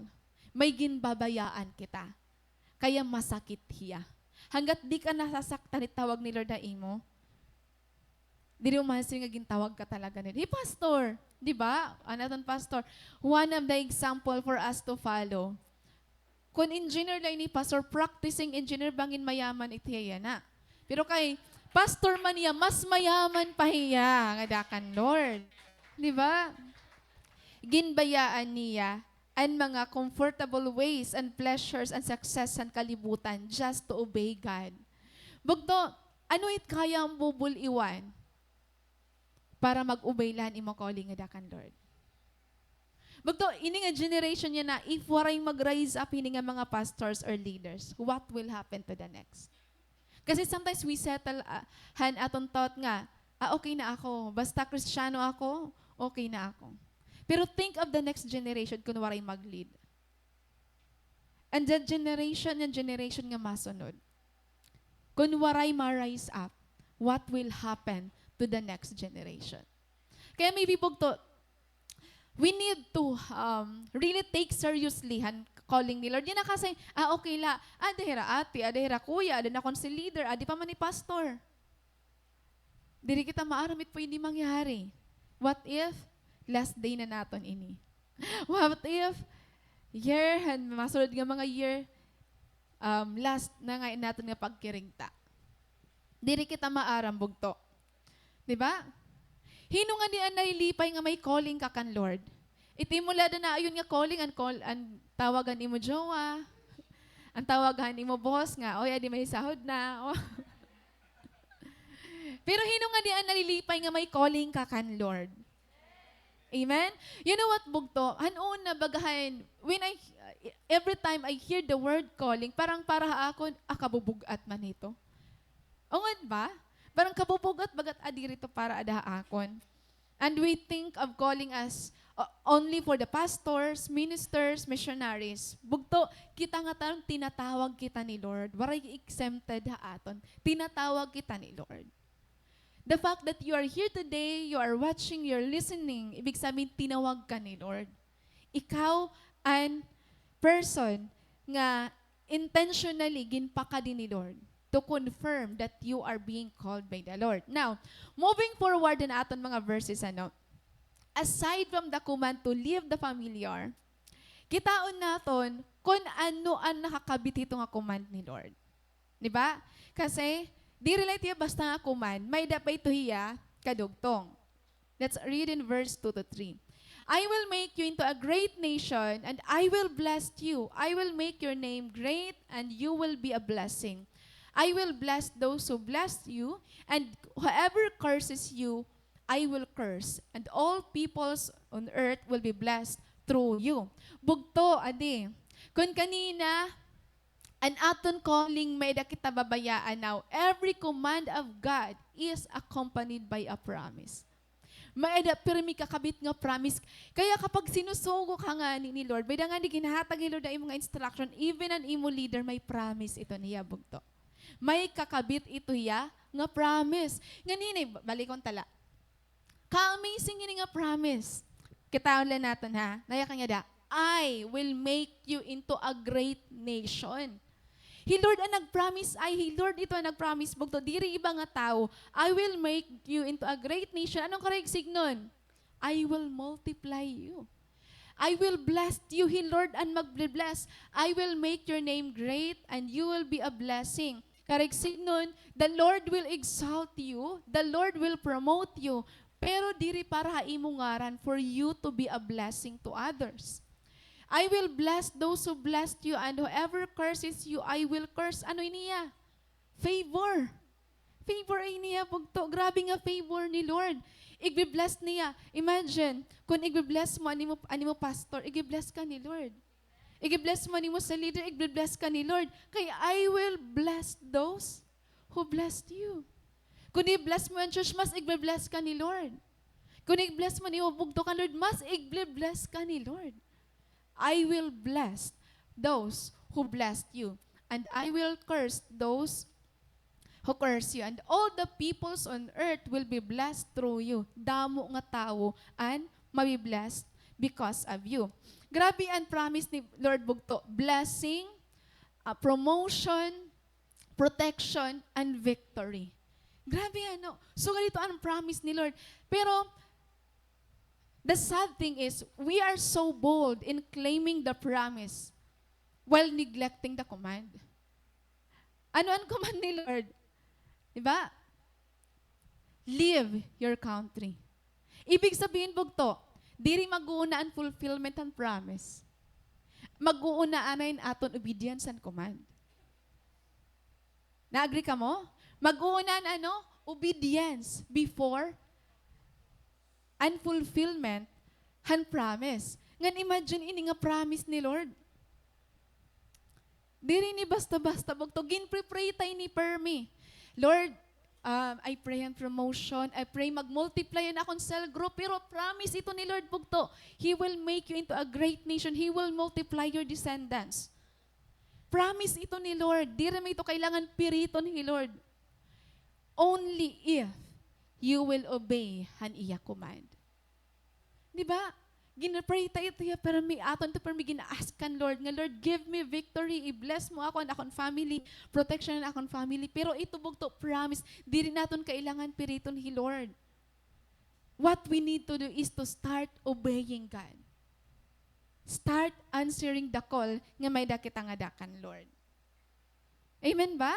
May ginbabayaan kita. Kaya masakit hiya. Hanggat di ka nasasaktan hit tawag ni Lord ha imo, diri mo mahalsin nga gintawag ka talaga ni, hey, pastor, di ba? An aton pastor, one of the example for us to follow. Kon engineer la ini pastor, practicing engineer, bangin mayaman it hiya yana. Pero kay pastor man hiya, mas mayaman pa hiya ngada kan Lord. Di ba? Ginbayaan niya an mga comfortable ways and pleasures and success han kalibutan just to obey God. Bugto, ano it kaya mo bul-iwan para mag-obey la han imo calling ngada kan Lord? Bugto, ini nga generation yana, if waray mag-rise up hini nga mga pastors or leaders, what will happen to the next? Kasi sometimes we settle, ah, han aton thought nga, "Ah, okay na ako. Basta Kristiyano ako, okay na ako." Pero think of the next generation kon waray mag-lead. And that generation, an generation nga masunod, kon waray ma-rise up, what will happen to the next generation? Kaya maybe bugto, we need to, um, really take seriously han calling ni Lord. Yana kasi, ah, okay la, ada hira ate, ada hira kuya, ada na kon si leader, adi pa man ni pastor. Diri kita maaram it pwede mangyari. What if last day na naton ini? What if year, han masunod nga mga year, um, last na ngay-an naton nga pagkirigta? Diri kita maaram, bugto. Di ba? Hin-o ngani an nalilipay nga may calling ka kan Lord? It imo la da na ayon nga calling, an call, an tawag han imo jowa, an tawag han imo boss nga, "Oy, adi may sahod na." Pero hin-o ngani an nalilipay nga may calling ka kan Lord? Amen? You know what, bugto? Han una, baga han, when I, every time I hear the word calling, parang para ha akon, ah, kabubug-at man ito. Ungod ba? Parang kabubug-at, bagat adi rito para ada ha akon. And we think of calling as, uh, only for the pastors, ministers, missionaries. Bugto, kita ngatanon tinatawag kita ni Lord. Waray exempted ha aton. Tinatawag kita ni Lord. The fact that you are here today, you are watching, you're listening, ibig sabihin, tinawag ka ni Lord. Ikaw an person nga intentionally ginpakadi ni Lord to confirm that you are being called by the Lord. Now, moving forward in aton mga verses, ano, aside from the command to leave the familiar, kitaon naton kun ano an nakakabit hito nga command ni Lord. Di ba? Kasi, diri la it hiya basta nga command, may-ada pa ito hiya kadugtong. Let's read in verse two to three. "I will make you into a great nation, and I will bless you. I will make your name great, and you will be a blessing. I will bless those who bless you, and whoever curses you, I will curse, and all peoples on earth will be blessed through you." Bugto, adi. Kun kanina, an aton calling, may-ada kita babayaan, now, every command of God is accompanied by a promise. May-ada pirmi kakabit nga promise. Kaya kapag sinusugo ka ngani ni Lord, may-ada ngani ginhatag ni Lord an imo nga instruction, even an imo leader, may promise ito niya, bugto. May kakabit ito hiya nga promise. Nganhi ini, balikon ta la. Ka-amazing ini nga promise. Kitaon la naton, ha. Naya ka niya da, "I will make you into a great nation." Hi Lord an nag-promise, ay, hi Lord ito an nag-promise, bugto, diri iba nga tawo. "I will make you into a great nation." Ano an karuyag sidngon? "I will multiply you." "I will bless you." Hi Lord an magbe-bless. "I will make your name great and you will be a blessing." Karuyag sidngon, the Lord will exalt you, the Lord will promote you. Pero diri para ha imo ngaran, for you to be a blessing to others. "I will bless those who bless you, and whoever curses you, I will curse." Ano ini hiya? Favor. Favor ini hiya, bugto. Grabe nga favor ni Lord. Igbe-bless niya. Imagine, kun igbe-bless mo an imo, an imo pastor, igbe-bless ka ni Lord. Igbe-bless mo an imo sa leader, igbe-bless ka ni Lord. Kay, "I will bless those who blessed you." Kun i-bless mo an church, mas igbe-bless ka ni Lord. Kun i-bless mo an imo bugto kan Lord, mas igbe-bless ka ni Lord. "I will bless those who blessed you, and I will curse those who curse you, and all the peoples on earth will be blessed through you." Damo nga tawo an mabi-blessed because of you. Grabe an promise ni Lord, bugto. Blessing, ah, promotion, protection, and victory. Grabe, ano? So, ganito an promise ni Lord. Pero, the sad thing is, we are so bold in claiming the promise while neglecting the command. Ano an command ni Lord? Di ba? "Leave your country." Ibig sabihin, bugto, diri mag-uuna an fulfillment han promise. Mag-uuna anay an aton obedience han command. Na-agree kamo? Mag-uuna an ano? Obedience before an fulfillment han promise. Ngan imagine ini nga promise ni Lord. Diri ini basta-basta, bugto. Ginpre-pray ta ini pirmi. Lord, um, I pray an promotion. I pray mag-multiply an akon cell group. Pero promise ito ni Lord, bugto. He will make you into a great nation. He will multiply your descendants. Promise ito ni Lord. Diri man ito kailangan piriton hi Lord. Only if you will obey han iya command. Di ba? Gin-pray ta ito hiya, pirmi aton ito, pirmi gin-ask kan Lord nga, "Lord, give me victory, i-bless mo ako, an akon family, protection an akon family." Pero ito bugto, promise, diri naton kailangan piriton hi Lord. What we need to do is to start obeying God. Start answering the call nga may-ada kita ngada kan Lord. Amen ba?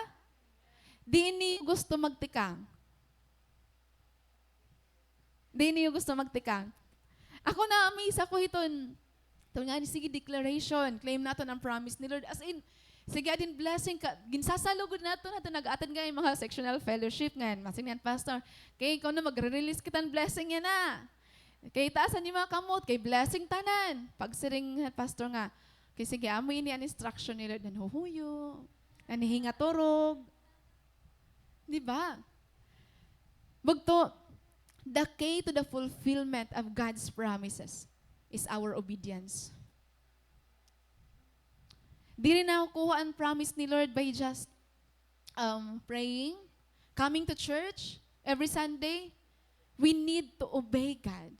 Diin niyo gusto magtikang? Diin niyo gusto magtikang? Ako na-amaze ako hiton, hiton ngani, sige, declaration, claim naton an promise ni Lord. As in, sige, adin blessing ka, ginsasalugod naton, naton nag-attend nga mga sectional fellowship ngan, masing an pastor, kay ikaw na, magre-release kita hin blessing yana. Kay taas an imo mga kamot, kay blessing tanan. Pagsiring han pastor nga, kay sige, amo ini an instruction ni Lord, nanhuhuyo, nanhihingaturog. Di ba? Bugto, the key to the fulfillment of God's promises is our obedience. Diri nakukuha an promise ni Lord by just, um, praying, coming to church every Sunday. We need to obey God.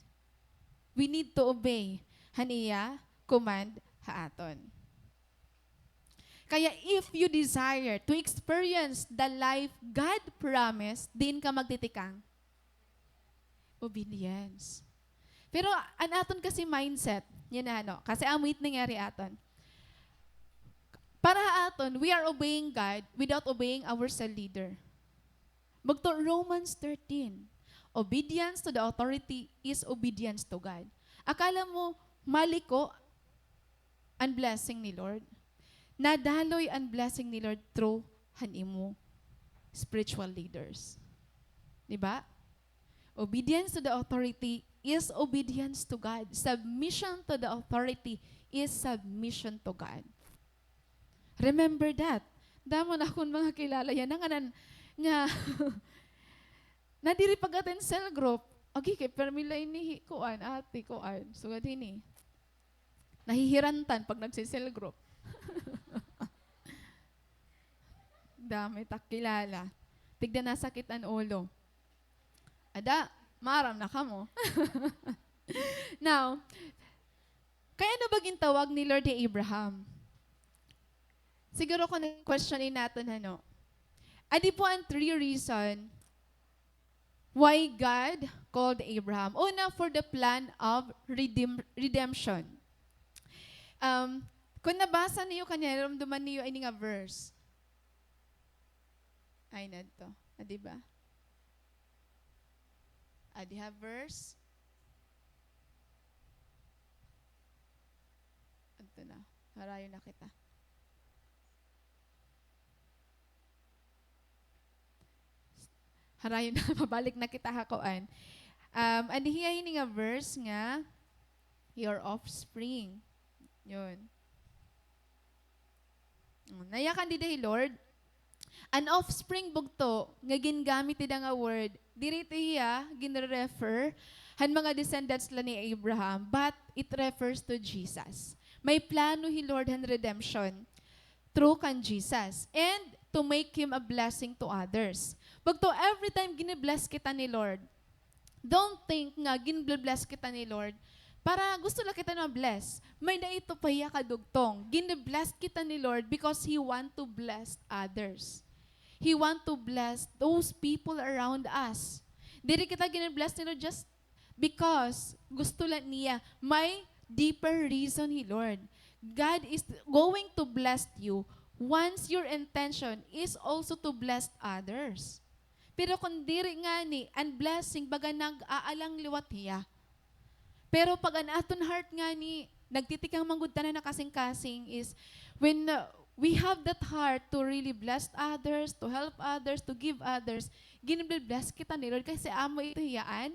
We need to obey han iya command ha aton. Kaya if you desire to experience the life God promised, diin ka magtitikang? Obedience. Pero an aton kasi mindset, yana, ano, kasi amo it nangyari aton. Para ha aton, we are obeying God without obeying our cell leader. Bugto Romans thirteen, obedience to the authority is obedience to God. Akala mo, maliko an blessing ni Lord? Nadaloy an blessing ni Lord through han imo spiritual leaders. Di ba? Obedience to the authority is obedience to God. Submission to the authority is submission to God. Remember that. Damo na akon mga kilala yana nga nan-, nga nadiri pag-attend cell group. Agi, kay permi la ini hi kuan, ate, kuan. Sugad hini, nahihirantan pag nagse-cell group. Damo it ak kilala. Tigda nasakit an ulo. Ada, maaram na kamo. Now, kay ano ba gintawag ni Lord hi Abraham? Siguro kon question ini naton, ano. Adi po an three reason why God called Abraham. Una, for the plan of redeem-, redemption. Um, kon nabasa niyo kanya, narumduman niyo ini nga verse. Ay, nadto. Ah, di ba? Ah, di ha verse? Adto na. Harayo na kita. Harayo na, mabalik na kita ha kuan. Um, adi hiya hini nga verse nga, your offspring. Yun. Mm, nayakan dida hi Lord. An offspring bugto nga gingamit dida nga word, diri ito hiya ginre-refer han mga descendants la ni Abraham, but it refers to Jesus. May plano hi Lord han redemption through kan Jesus and to make him a blessing to others. Bugto, every time gini-bless kita ni Lord, don't think nga ginble-bless kita ni Lord para gusto la kita na bless. May-ada ito pa hiya kadugtong. Gini-bless kita ni Lord because He want to bless others. He want to bless those people around us. Diri kita gini-bless ni Lord just because gusto la niya. May deeper reason hi Lord. God is going to bless you once your intention is also to bless others. Pero kon diri ngani, an blessing baga nag-aalang liwat hiya. Pero pag an aton heart ngani, nagtitikang man gud tanan ha kasingkasing is when, uh, we have that heart to really bless others, to help others, to give others, ginble-bless kita ni Lord kasi amo ito hiya an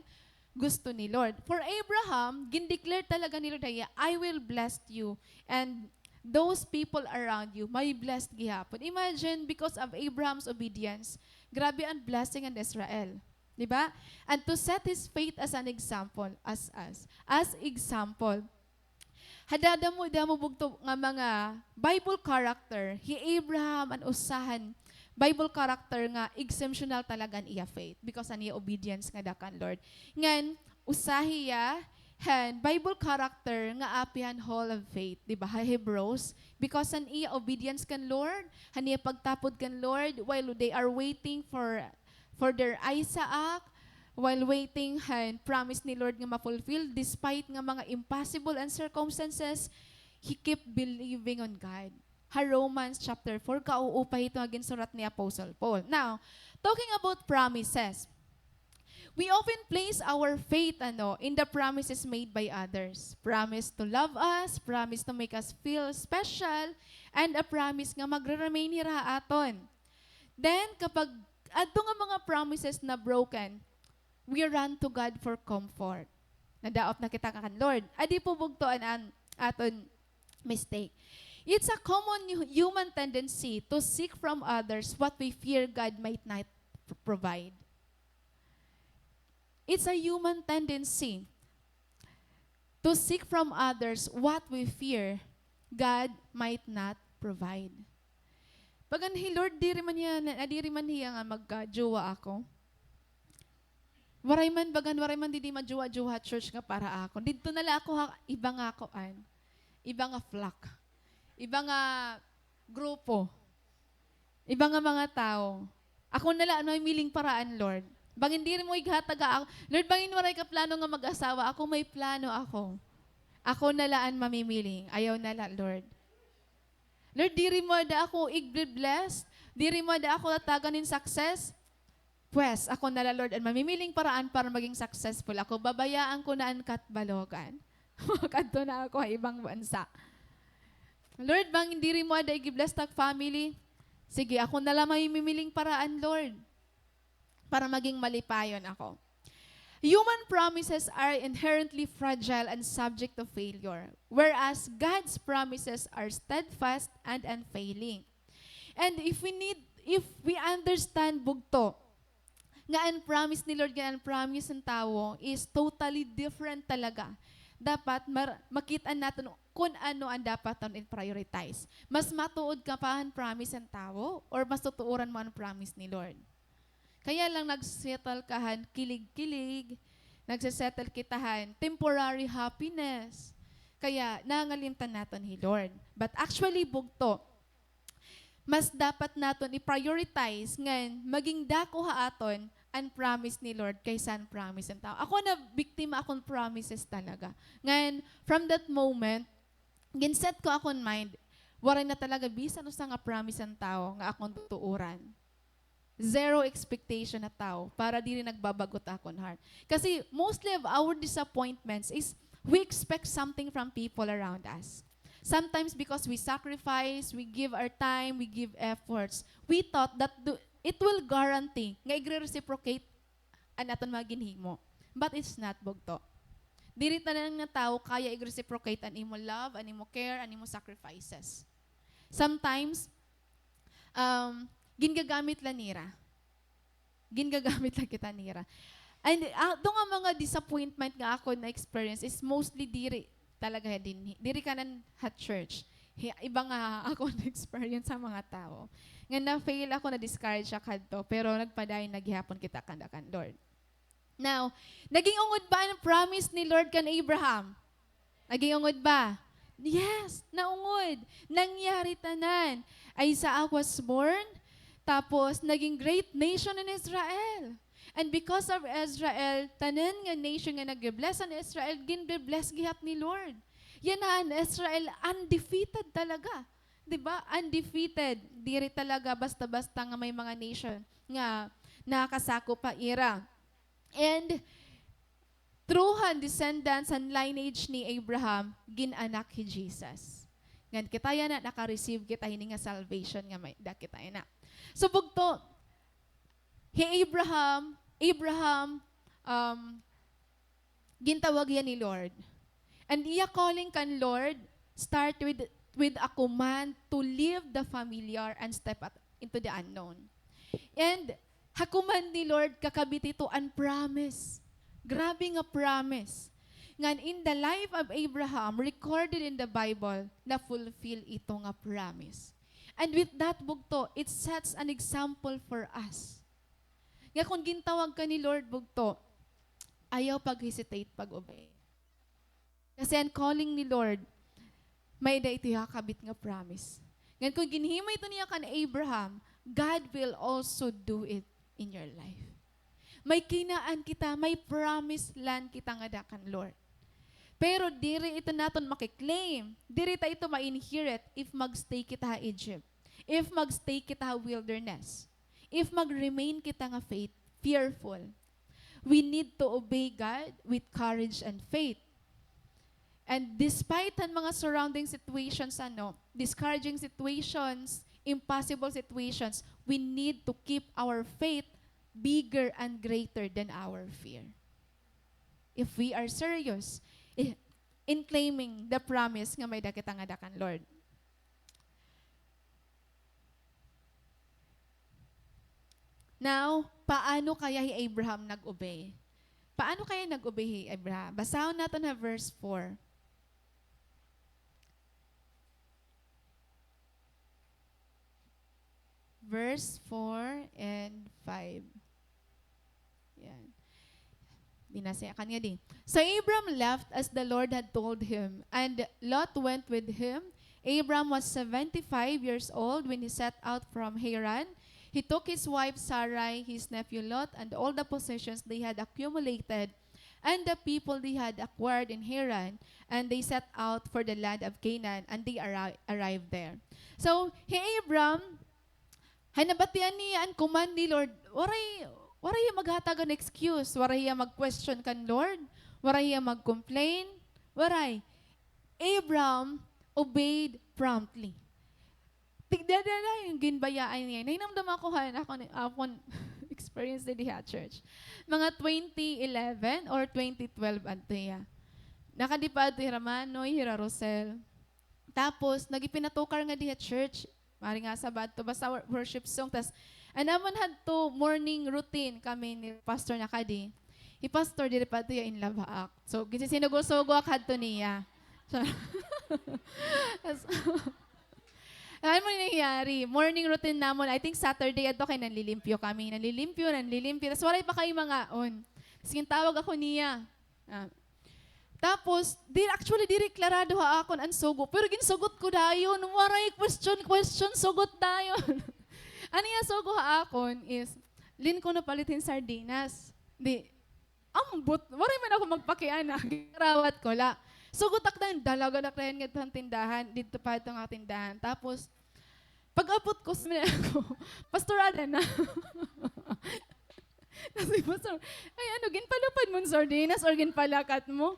gusto ni Lord. For Abraham, gin-declare talaga ni Lord hiya, "I will bless you, and those people around you, may blessed gihapon." Imagine, because of Abraham's obedience, grabe an blessing an Israel. Di ba? And to set his faith as an example, as, as, as example. Ha dadamo-damo bugto nga mga Bible character, hi Abraham an usa han Bible character nga exemptional talaga an iya faith because an iya obedience ngada kan Lord. Ngan, usa hiya han Bible character nga apihan Hall of Faith, di ba? Ha Hebrews, because han iya obedience kan Lord, han iya pagtapod kan Lord, while they are waiting for for their Isaac, while waiting han promise ni Lord nga ma-fulfill, despite nga mga impossible an circumstances, he keep believing on God. Ha Romans chapter four, kauupa hito nga ginsurat ni Apostle Paul. Now, talking about promises, We often place our faith, ano, in the promises made by others. Promise to love us, promise to make us feel special, and a promise nga magre-remain hira ha aton. Then, kapag adto nga mga promises na broken, we run to God for comfort. Nadaot na kita kan Lord. Adi po bugto an, an aton mistake. It's a common hu-, human tendency to seek from others what we fear God might not p-, provide. It's a human tendency to seek from others what we fear God might not provide. Bagan hi Lord, diri man hiya, na, diri man hiya nga magkajowa ako. Waray man, bagan, waray man didi majowa-jowa ha church nga para akon. Didto na la ako ha iba nga kuan. Iba nga flock. Iba nga grupo. Iba nga mga tawo. Ako na la an mamimiling paraan, Lord. Bangin diri mo ighatag ha ako. Lord, bangin waray ka plano nga mag-asawa. Ako may plano ako. Ako na la an mamimiling. Ayaw na la, Lord. Lord, diri mo ada ako igbe-bless. Diri mo ada ako tatagan hin success. Pwes, ako na la, Lord, an mamimiling paraan para maging successful ako. Babayaan ko na an Catbalogan. Makadto na ako ha ibang bansa. Lord, bangin diri mo ada igi-bless tak family. Sige, ako na la mamimiling paraan, Lord, para maging malipayon ako. Human promises are inherently fragile and subject to failure, whereas God's promises are steadfast and unfailing. And if we need, if we understand bugto, nga an promise ni Lord, nga an promise han tawo is totally different talaga. Dapat mar-, makit-an naton kun ano an dapat naton i-prioritize. Mas matuod ka pa han promise han tawo or mas tutuoran mo an promise ni Lord? Kaya lang nagsettle ka han kilig-kilig, nagsesettle kita han temporary happiness. Kaya nangangalimtan naton hi Lord. But actually, bugto, mas dapat naton i-prioritize ngan maging dako ha aton an promise ni Lord kaysa an promise han tawo. Ako, nabiktima ako hin promises talaga. Ngan, from that moment, gin-set ko akon mind, waray na talaga bisan usa nga promise han tawo nga akon tutuoran. Zero expectation ha tawo para diri nagbabag-o ha akon heart. Kasi mostly of our disappointments is we expect something from people around us. Sometimes because we sacrifice, we give our time, we give efforts, we thought that do, it will guarantee nga igre-reciprocate an aton mga ginhimo. But it's not, bugto. Diri tanan nga tawo kaya i-reciprocate an imo love, an imo care, an imo sacrifices. Sometimes, um, gingagamit la nira. Gingagamit la kita nira. And, ah, ato nga mga disappointment nga ako na-experience is mostly diri talaga dinhi. Diri kanan ha church. Hi-, iba nga ako na-experience ha mga tawo. Nga na-fail ako, na-discourage ako hadto, pero nagpadayon na gihapon kita kanda kan Lord. Now, naging ungod ba an promise ni Lord kan Abraham? Naging ungod ba? Yes, naungod. Nangyari tanan. Isaac was born, tapos naging great nation in Israel. And because of Israel, tanan nga nation nga nagbe-bless an Israel, ginbe-bless gihap ni Lord. Yana an Israel, undefeated talaga. Di ba? Undefeated. Diri talaga basta-basta nga may mga nation nga nakasakop ha ira. And through han descendants, han lineage ni Abraham, gin-anak hi Jesus. Ngan kita yana, naka-receive kita hini nga salvation nga may-ada kita yana. So, bugto, hi Abraham, Abraham, um, gintawag hiya ni Lord. And iya calling kan Lord start with, with a command to leave the familiar and step at, into the unknown. And ha command ni Lord, kakabit ito an promise. Grabe nga promise. Ngan in the life of Abraham, recorded in the Bible, na-fulfill ito nga promise. And with that, bugto, it sets an example for us. Nga kon gintawag ka ni Lord, bugto, ayaw pag-hesitate pag-obey. Kasi an calling ni Lord, may-ada ito kakabit nga promise. Ngan kon ginhimo ito niya kan Abraham, God will also do it in your life. May kinaan kita, may promise land kita ngada kan Lord. Pero diri ito naton maki-claim, diri ta ito ma-inherit if mag-stay kita ha Egypt, if mag-stay kita ha wilderness, if mag-remain kita nga faith, fearful. we need to obey God with courage and faith. And despite han mga surrounding situations, ano, discouraging situations, impossible situations, we need to keep our faith bigger and greater than our fear. If we are serious i-, in claiming the promise nga may-ada kita ngada kan Lord. Now, paano kaya hi Abraham nag-obey? Paano kaya nag-obey hi Abraham? Basahon naton ha verse four. Verse four and five. Yan. Binasa kan ngadi. So Abram left as the Lord had told him, and Lot went with him. Abram was seventy-five years old when he set out from Haran. He took his wife Sarai, his nephew Lot, and all the possessions they had accumulated, and the people they had acquired in Haran, and they set out for the land of Canaan, and they arri-, arrived there. So, hi Abram, hay nabatian niya an command ni Lord, waray, waray hiya maghatag hin excuse, waray hiya mag-question kan Lord, waray hiya mag-complain, waray. Abram obeyed promptly. Tigda na yung ginbayaan niya. Nahinamdam ako, ha, na ako ni, akon experience didi ha church. Mga twenty eleven or twenty twelve adto hiya. Nakadi pa adto hira Manoy, hira Rosel. Tapos, nagipinatukar ngadi ha church. Mari nga Sabado, basta wor-, worship song. Tas, an amon hadto morning routine kami ni Pastor nakadi. Hi Pastor, diri pa adto hiya in love ha ak. So, ginsisinugo-sugo ak hadto niya. So, tas, ano man nangyari? Morning routine namon, I think Saturday adto kay nanlilimpyo kami. Nanlilimpyo, nanlilimpyo. Tas waray pa kay mga on. Tas gintawag ako niya. Ah. Tapos, di, actually, diri klarado ha akon an sugo. Pero ginsugot ko dayon. Waray question, question, sugot dayon. An iya sugo ha akon is, "Lin, kuno palit hin sardinas." Di, ambot, waray man ako magpakiana. Ginarawat ko la. Sugot ak dayon, dalagan ak dayon ngadto han tindahan, didto pa adto nga tindahan. Tapos, pag-abot ko, sabi niya ako, "Pastor, ada na." Tapos si Pastor, "Ay, ano, ginpalupad mo an sardinas or ginpalakat mo?"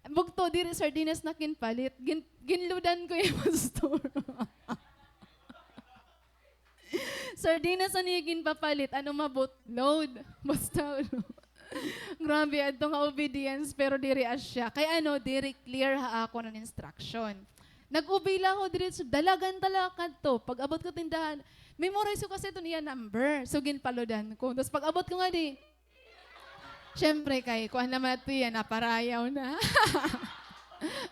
Bugto, diri sardinas na ginpalit. Gin-, ginludan ko iya, Pastor. Sardinas an iya ginpapalit, ano mabot? Load. Basta, ano. Grabe, adto nga obedience, pero diri asya. Kay ano, diri clear ha akon an instruction. Nag-obey la ako diretso, dalagan talaga kadto. Pag-abot ko tindahan, memorize ko kasi iton iya number. So, ginpaludan ko. Tas pag-abot ko ngadi, siyempre, kay kuan naman adto iya, naparayaw na.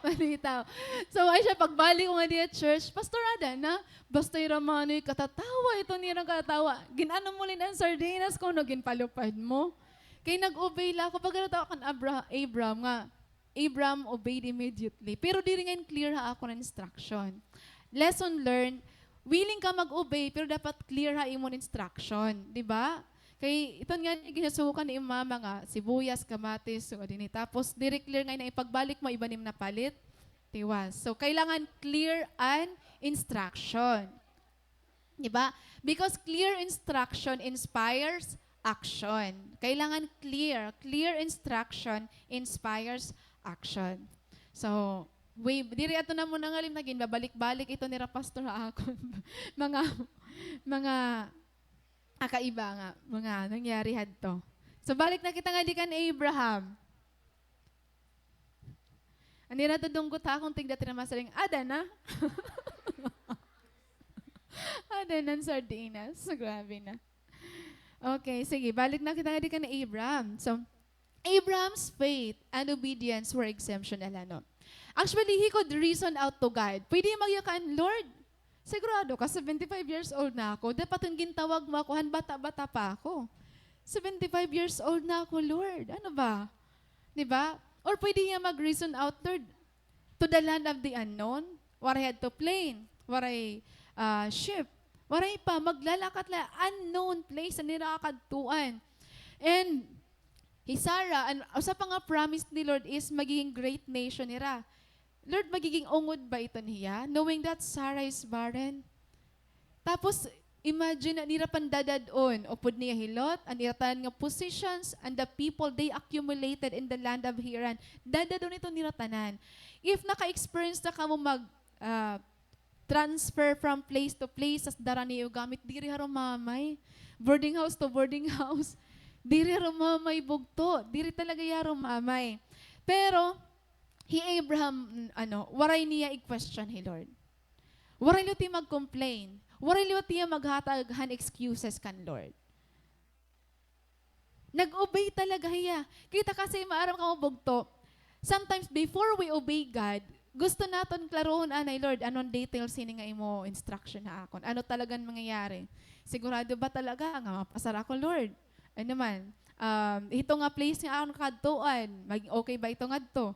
Malitaw. So, ay siya, pagbalik ko ngadi ha church, "Pastor, ada na?" Basta hira Manoy, katatawa iton ira, katatawa. "Gin-ano mo la an sardinas?" Kuno, "Ginpalupad mo." Kay nag-obey la ako. Pagkadto kan Abra-, Abram nga, Abram obeyed immediately. Pero diri ngay-an clear ha akon an instruction. Lesson learned, willing ka mag-obey, pero dapat clear ha imon instruction, di ba? Kay iton nga ginasugo kan im mama nga sibuyas, kamatis, so, dinhi. Tapos, diri clear ngay-an, ipagbalik mo, iba nim napalit, tiwas. So, kailangan clear an instruction. Di ba? Because clear instruction inspires action. Kailangan clear. Clear instruction inspires action. So, way, diri ato na muna nga lim na ginbabalik-balik ito nira pastor ha akon. Mga, mga, ah, kaiba nga, mga nangyari hadto. So, balik na kita ngadi kan Abraham. An ira dunggot ha akon tigda, tinamasa rin, "Ada na?" Ada na an sardinas. Grabe na. Okay, sige. Balik na kita ngadi kan Abraham. So, Abraham's faith and obedience were exemption, ala, no? Actually, he could reason out to God. Pwede magyakan, "Lord, sigurado ka, seventy-five years old na ako. Dapat an gintawag mo ako, han bata-bata pa ako. Seventy-five years old na ako, Lord. Ano ba?" Di ba? Or pwede hiya mag-reason out, "Lord, to the land of the unknown. Waray hadto plane, waray, ah, ship, waray pa, maglalakat la, unknown place an ira kakadtuan." And hi Sarah, an usa pa nga promise ni Lord is magiging great nation hira. "Lord, magiging ungod ba iton hiya, knowing that Sarah is barren?" Tapos, Imagine, an ira pandadad-on, upod niya hi Lot, an ira tanan nga positions, and the people they accumulated in the land of Haran. Dadad-on ito nira tanan. If naka-experience na kamo mag, ah, transfer from place to place, tas dara niyo gamit, diri ha rumamay. Boarding house to boarding house. Diri ha rumamay, bugto. Diri talaga iya rumamay. Pero, hi Abraham, mm, ano, waray niya i-question hi Lord. Waray liwat hiya mag-complain. Waray liwat hiya maghatag han excuses kan Lord. Nag-obey talaga hiya. Kita kasi, maaram kamo, bugto. Sometimes, before we obey God, gusto naton klarohon anay, "Lord, ano an details hini nga imo instruction ha akon? Ano talaga an mangyayari? Sigurado ba talaga nga mapasar ako, Lord? Ano man, um, ito nga place nga akon kadtuan, maging okay ba ito ngadto?"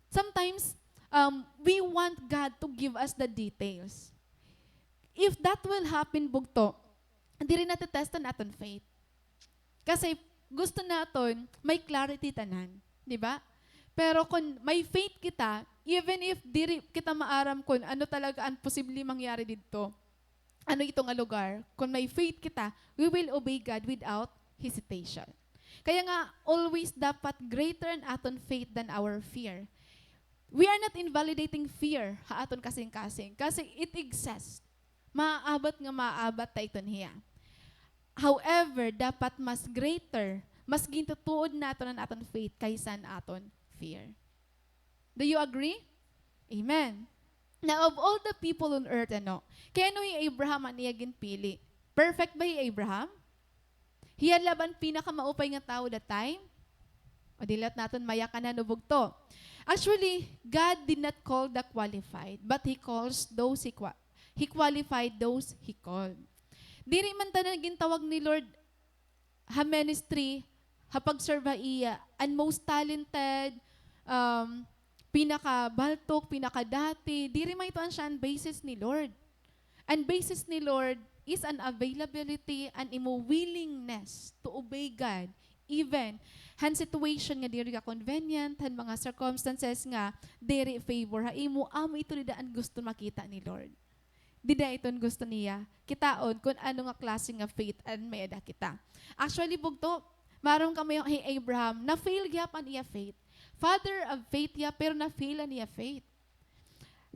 Sometimes, um, we want God to give us the details. If that will happen, bugto, diri natetest an aton faith. Kasi gusto naton may clarity tanan, di ba? Pero kon may faith kita, even if diri kita maaram kon ano talaga an posible mangyari didto, ano ito nga lugar, kon may faith kita, we will obey God without hesitation. Kaya nga, always dapat greater an aton faith than our fear. We are not invalidating fear ha aton kasingkasing, kasi it exists. Maaabat nga maaabat ta iton hiya. However, dapat mas greater, mas gintutuod naton an aton faith kaysa an aton fear. Do you agree? Amen. Now, of all the people on earth, ano, kay ano hi Abraham an iya ginpili? Perfect ba hi Abraham? Hiya la ba an pinakamaupay nga tawo that time? O dili, lat naton mayakanan o bugto. Actually, God did not call the qualified, but He calls those He qua-, He qualified those He called. Diri man tanan gintawag ni Lord ha ministry, ha pag-serve ha iya, an most talented, um, pinakabaltok, pinakadati, diri man ito an siya an basis ni Lord. An basis ni Lord is an availability, an imo willingness to obey God, even han situation nga diri ka convenient, han mga circumstances nga diri favor ha imo, amo ito dida an gusto makita ni Lord. Dida iton gusto niya kitaon kon ano nga klase nga faith an may-ada kita. Actually, bugto, maaram kamo hi Abraham, na-fail gihap an iya faith. Father of faith hiya, pero na-fail an iya faith.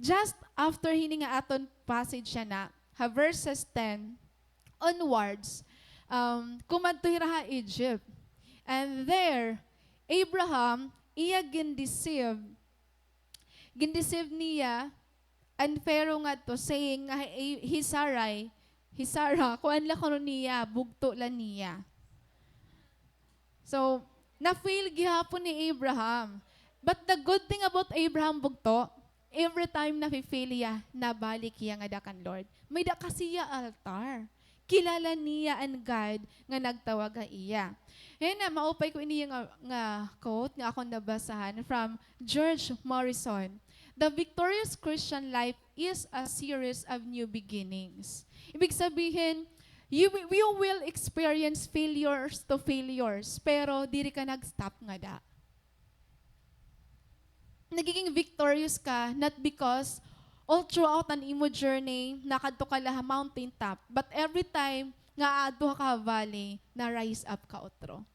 Just after hini nga aton passage yana, ha verses ten onwards, um, kumadto hira ha Egypt. And there, Abraham, iya gin-deceive, gin-deceive niya an Pharaoh ngadto, saying nga hi, hi Sarai, hi Sarah, kuan la kuno niya, bugto la niya. So, na-fail gihapon ni Abraham. But the good thing about Abraham, bugto, every time nafe-fail hiya, nabalik hiya ngada kan Lord. May-ada kasi hiya altar. Kilala niya an God nga nagtawag ha iya. Yana, maupay ko ini nga, nga quote nga akon nabasahan from George Morrison, "The victorious Christian life is a series of new beginnings." Ibig sabihin, you wi-, you will experience failures to failures, pero diri ka nag-stop ngada. Nagiging victorious ka, not because all throughout an imo journey, nakadto ka la ha mountain top, but every time nga aadto ka ha valley, na-rise up ka utro.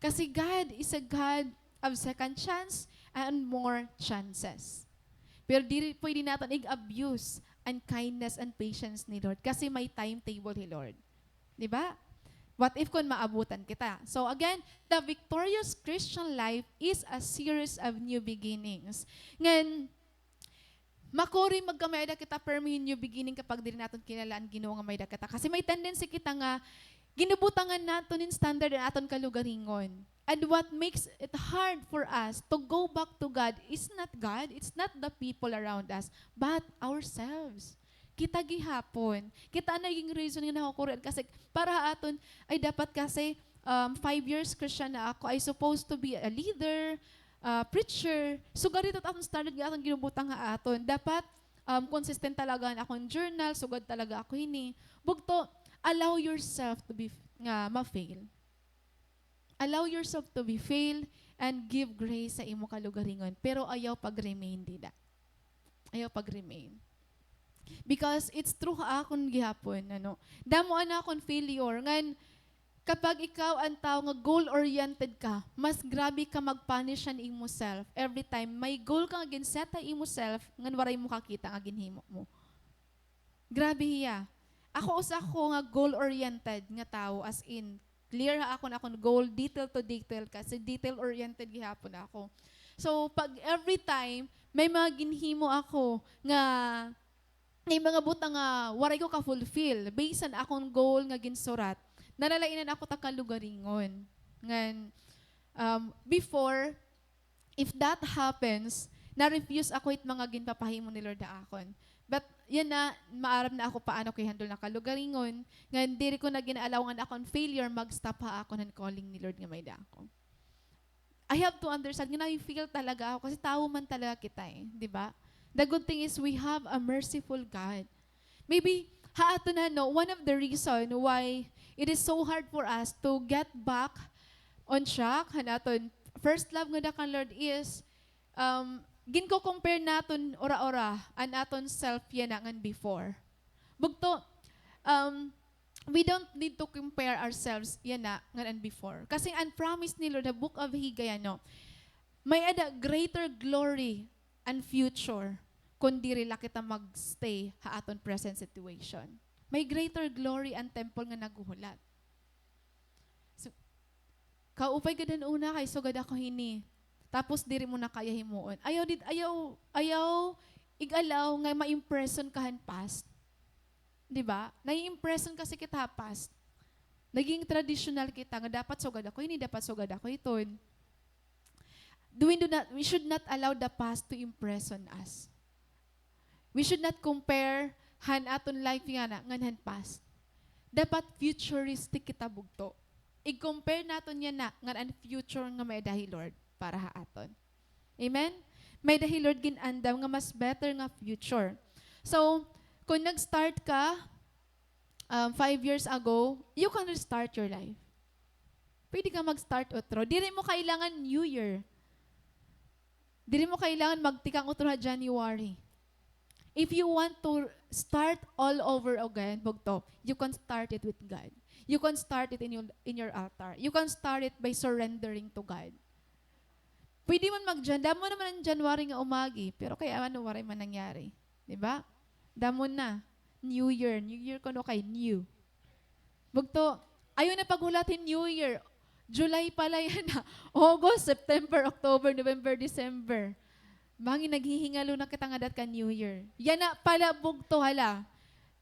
Kasi God is a God of second chance and more chances. Pero diri pwede naton ig-abuse an kindness and patience ni Lord kasi may timetable hi Lord. Di ba? What if kon maabutan kita? So again, the victorious Christian life is a series of new beginnings. Ngan, makuri magkamay-ada kita permi hin new beginning kapag diri naton kilala an Ginoo nga may-ada kita. Kasi may tendency kita nga ginubutangan naton hin standard an aton kalugaringon. And what makes it hard for us to go back to God is not God, it's not the people around us, but ourselves. Kita gihapon. Kita an naging reason nga nakukurian kasi para ha aton, ay dapat kasi, um, five years Christian na ako, I supposed to be a leader, ah, preacher. So, gari ito aton standard nga aton ginubutang ha aton. Dapat, um, consistent talaga an akon journal, sugad talaga ako hini. Bugto, allow yourself to be f-, nga ma-fail. Allow yourself to be fail and give grace sa imo kalugaringon. Pero ayaw pag-remain dida. Ayaw pag-remain. Because it's true ha akon gihapon, ano. Damo an akon failure. Ngan, kapag ikaw an tawo nga goal-oriented ka, mas grabe ka mag-punish han imo self. Every time may goal ka nga gin-set ha imo self, ngan waray mo kakita nga ginhimo mo. Grabe hiya. Ako usa ko nga goal-oriented nga tawo, as in, clear ha akon, akon goal, detail to detail, kasi detail-oriented gihapon ako. So, pag every time, may mga ginhimo ako nga, may mga butang nga waray ko ka-fulfill, based han akon goal nga ginsurat, nalalain-an ako ta kalugaringon. Ngan, um, before, if that happens, na-refuse ako hit mga ginpapahimo ni Lord ha akon. But yana, maaram na ako paano ko i-handle na kalugaringon, ngan diri ko na gin-allow nga an akon failure mag-stop ha akon han calling ni Lord nga may-ada ako. I have to understand nga na-fail talaga ako kasi tawo man talaga kita eh, di ba? The good thing is we have a merciful God. Maybe, ha aton, ano, one of the reason why it is so hard for us to get back on track han aton first love ngada kan Lord is, um, ginko-compare naton ura-ura an aton self yana ngan before. Bugto, um, we don't need to compare ourselves yana ngan an before. Kasi an promise ni Lord ha Book of Haggai, ano, may-ada greater glory an future kon diri la kita mag-stay ha aton present situation. May greater glory an temple nga naghuhulat. So, kaupay gad an una kay sugad ako hini. Tapos diri mo na kaya himuon. Ayaw did, ayaw, ayaw ig-allow nga ma-imprison ka han past. Di ba? Nai-imprison kasi kita ha past. Naging traditional kita nga dapat sugad ako hini, dapat sugad ako hiton. Do we do not, we should not allow the past to imprison us. We should not compare han aton life yana ngan han past. Dapat futuristic kita bugto. I-compare naton yana ngan an future nga may-ada hi Lord para ha aton. Amen? May-ada hi Lord gin-andam nga mas better nga future. So, kon nag-start ka, um, five years ago, you can restart your life. Pwede ka mag-start utro. Diri mo kailangan New Year. Diri mo kailangan magtikang utro ha January. If you want to start all over again, bugto, you can start it with God. You can start it in your, in your altar. You can start it by surrendering to God. Pwede man mag-Jan-, damo naman an January nga umagi, pero kay ano, waray man nangyari. Di ba? Damo na. New Year. New Year kuno kay new. Bugto, ayaw na paghulat hin New Year. July pa la yana. August, September, October, November, December. Bangin naghihingalo na kita ngada kan New Year. Yana pa la bugto, hala.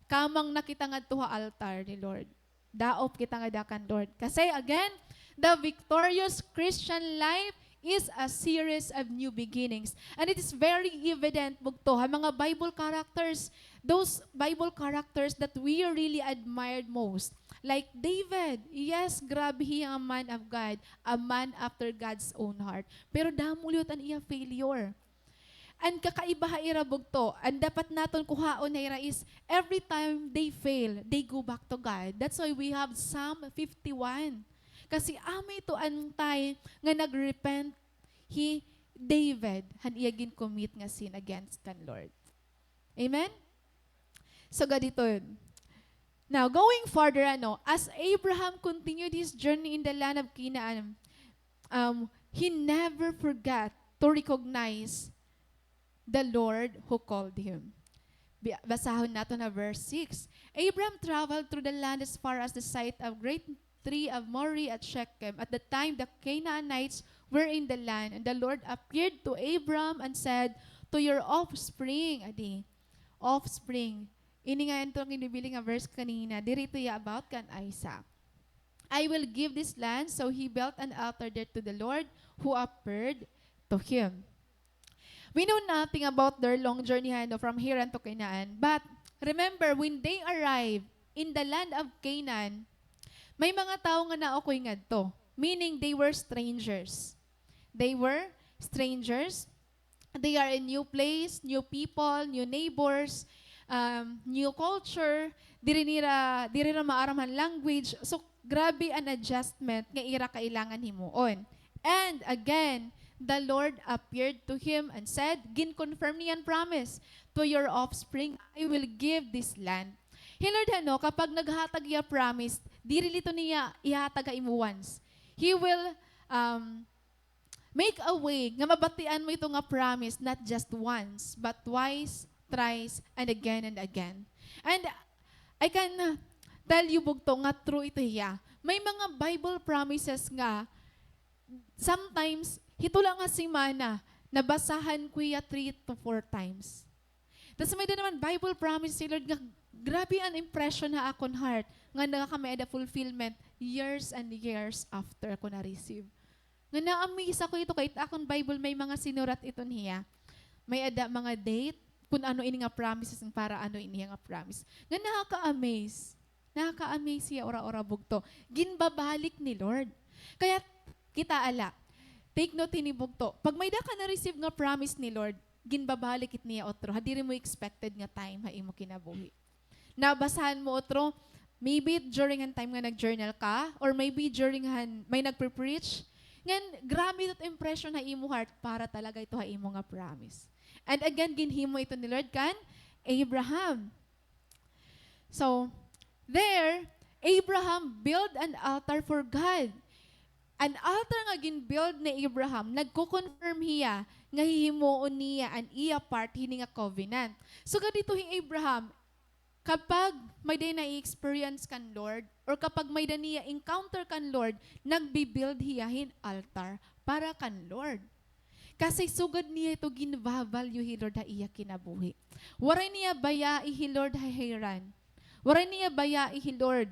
Kamang na kita ngadto ha altar ni Lord. Daop kita ngada kan Lord. Kasi, again, the victorious Christian life is a series of new beginnings. And it is very evident, bugto, ha mga Bible characters, those Bible characters that we really admired most. Like David, yes, grabe hiya nga man of God, a man after God's own heart. Pero damo liwat an iya failure. An kakaiba ha ira, bugto, an dapat naton kuhaon ha ira is every time they fail, they go back to God. That's why we have Psalm fifty-one. Kasi amo ito an time nga nag-repent hi David han iya gin-commit nga sin against kan Lord. Amen? So, gad iton. Now, going further, ano, as Abraham continued his journey in the land of Canaan, um, he never forgot to recognize the Lord who called him. Bi-, basahon naton ha verse six. Abraham traveled through the land as far as the site of great tree of Moreh at Shechem, at the time the Canaanites were in the land, and the Lord appeared to Abram and said, "To your offspring," adi, offspring. Ini nga ito nga ginbibiling nga verse kanina, diri ito iya about kan Isaac. "I will give this land." So he built an altar there to the Lord who appeared to him. We know nothing about their long journey, ano, from Haran to Canaan. But remember, when they arrived in the land of Canaan, may mga tawo nga naukoy ngadto, meaning they were strangers. They were strangers. They are in new place, new people, new neighbors, um, new culture. Diri nira, diri nira maaram han language. So, grabe an adjustment nga ira kailangan himuon. And again, the Lord appeared to him and said, gin-confirm niya an promise, "To your offspring, I will give this land." Hi Lord, ano, kapag naghatag hiya promise, diri la ito niya ihatag ha imo once. He will, um, make a way nga mabatian mo ito nga promise, not just once, but twice, thrice, and again and again. And I can tell you, bugto, nga true ito hiya. May mga Bible promises nga sometimes, hito la nga semana, nabasahan ko hiya three to four times. Tas may-ada naman Bible promise hi Lord nga grabe an impression ha akon heart, nga nakakamay-ada fulfillment years and years after ko na-receive. Nga na-amaze ako hito kay it akon Bible may mga sinurat iton hiya. May-ada mga date, kun ano ini nga promises, para ano ini nga promise. Nga nakaka-amaze. Nakaka-amaze hiya, ura-ura, bugto. Ginbabalik ni Lord. Kaya kita ala, take note hini, bugto. Pag may-ada ka na-receive nga promise ni Lord, ginbabalik it niya utro. Ha diri mo expected nga time ha imo kinabuhi. Nabasahan mo utro, maybe during an time nga nag-journal ka, or maybe during han may nagpre-preach, ngan grabe it impression ha imo heart para talaga ito ha imo nga promise. And again, ginhimo ito ni Lord kan Abraham. So, there, Abraham build an altar for God. An altar nga gin-build ni Abraham, nagko-confirm hiya nga hihimuon niya an iya part hini nga covenant. So, ganito hi Abraham, kapag may-ada na-experience kan Lord, or kapag may-ada niya encounter kan Lord, nagbi-build hiya hin altar para kan Lord. Kasi sugad niya ito ginva-value hi Lord ha iya kinabuhi. Waray niya bayai hi Lord ha Haran. Waray niya bayai hi Lord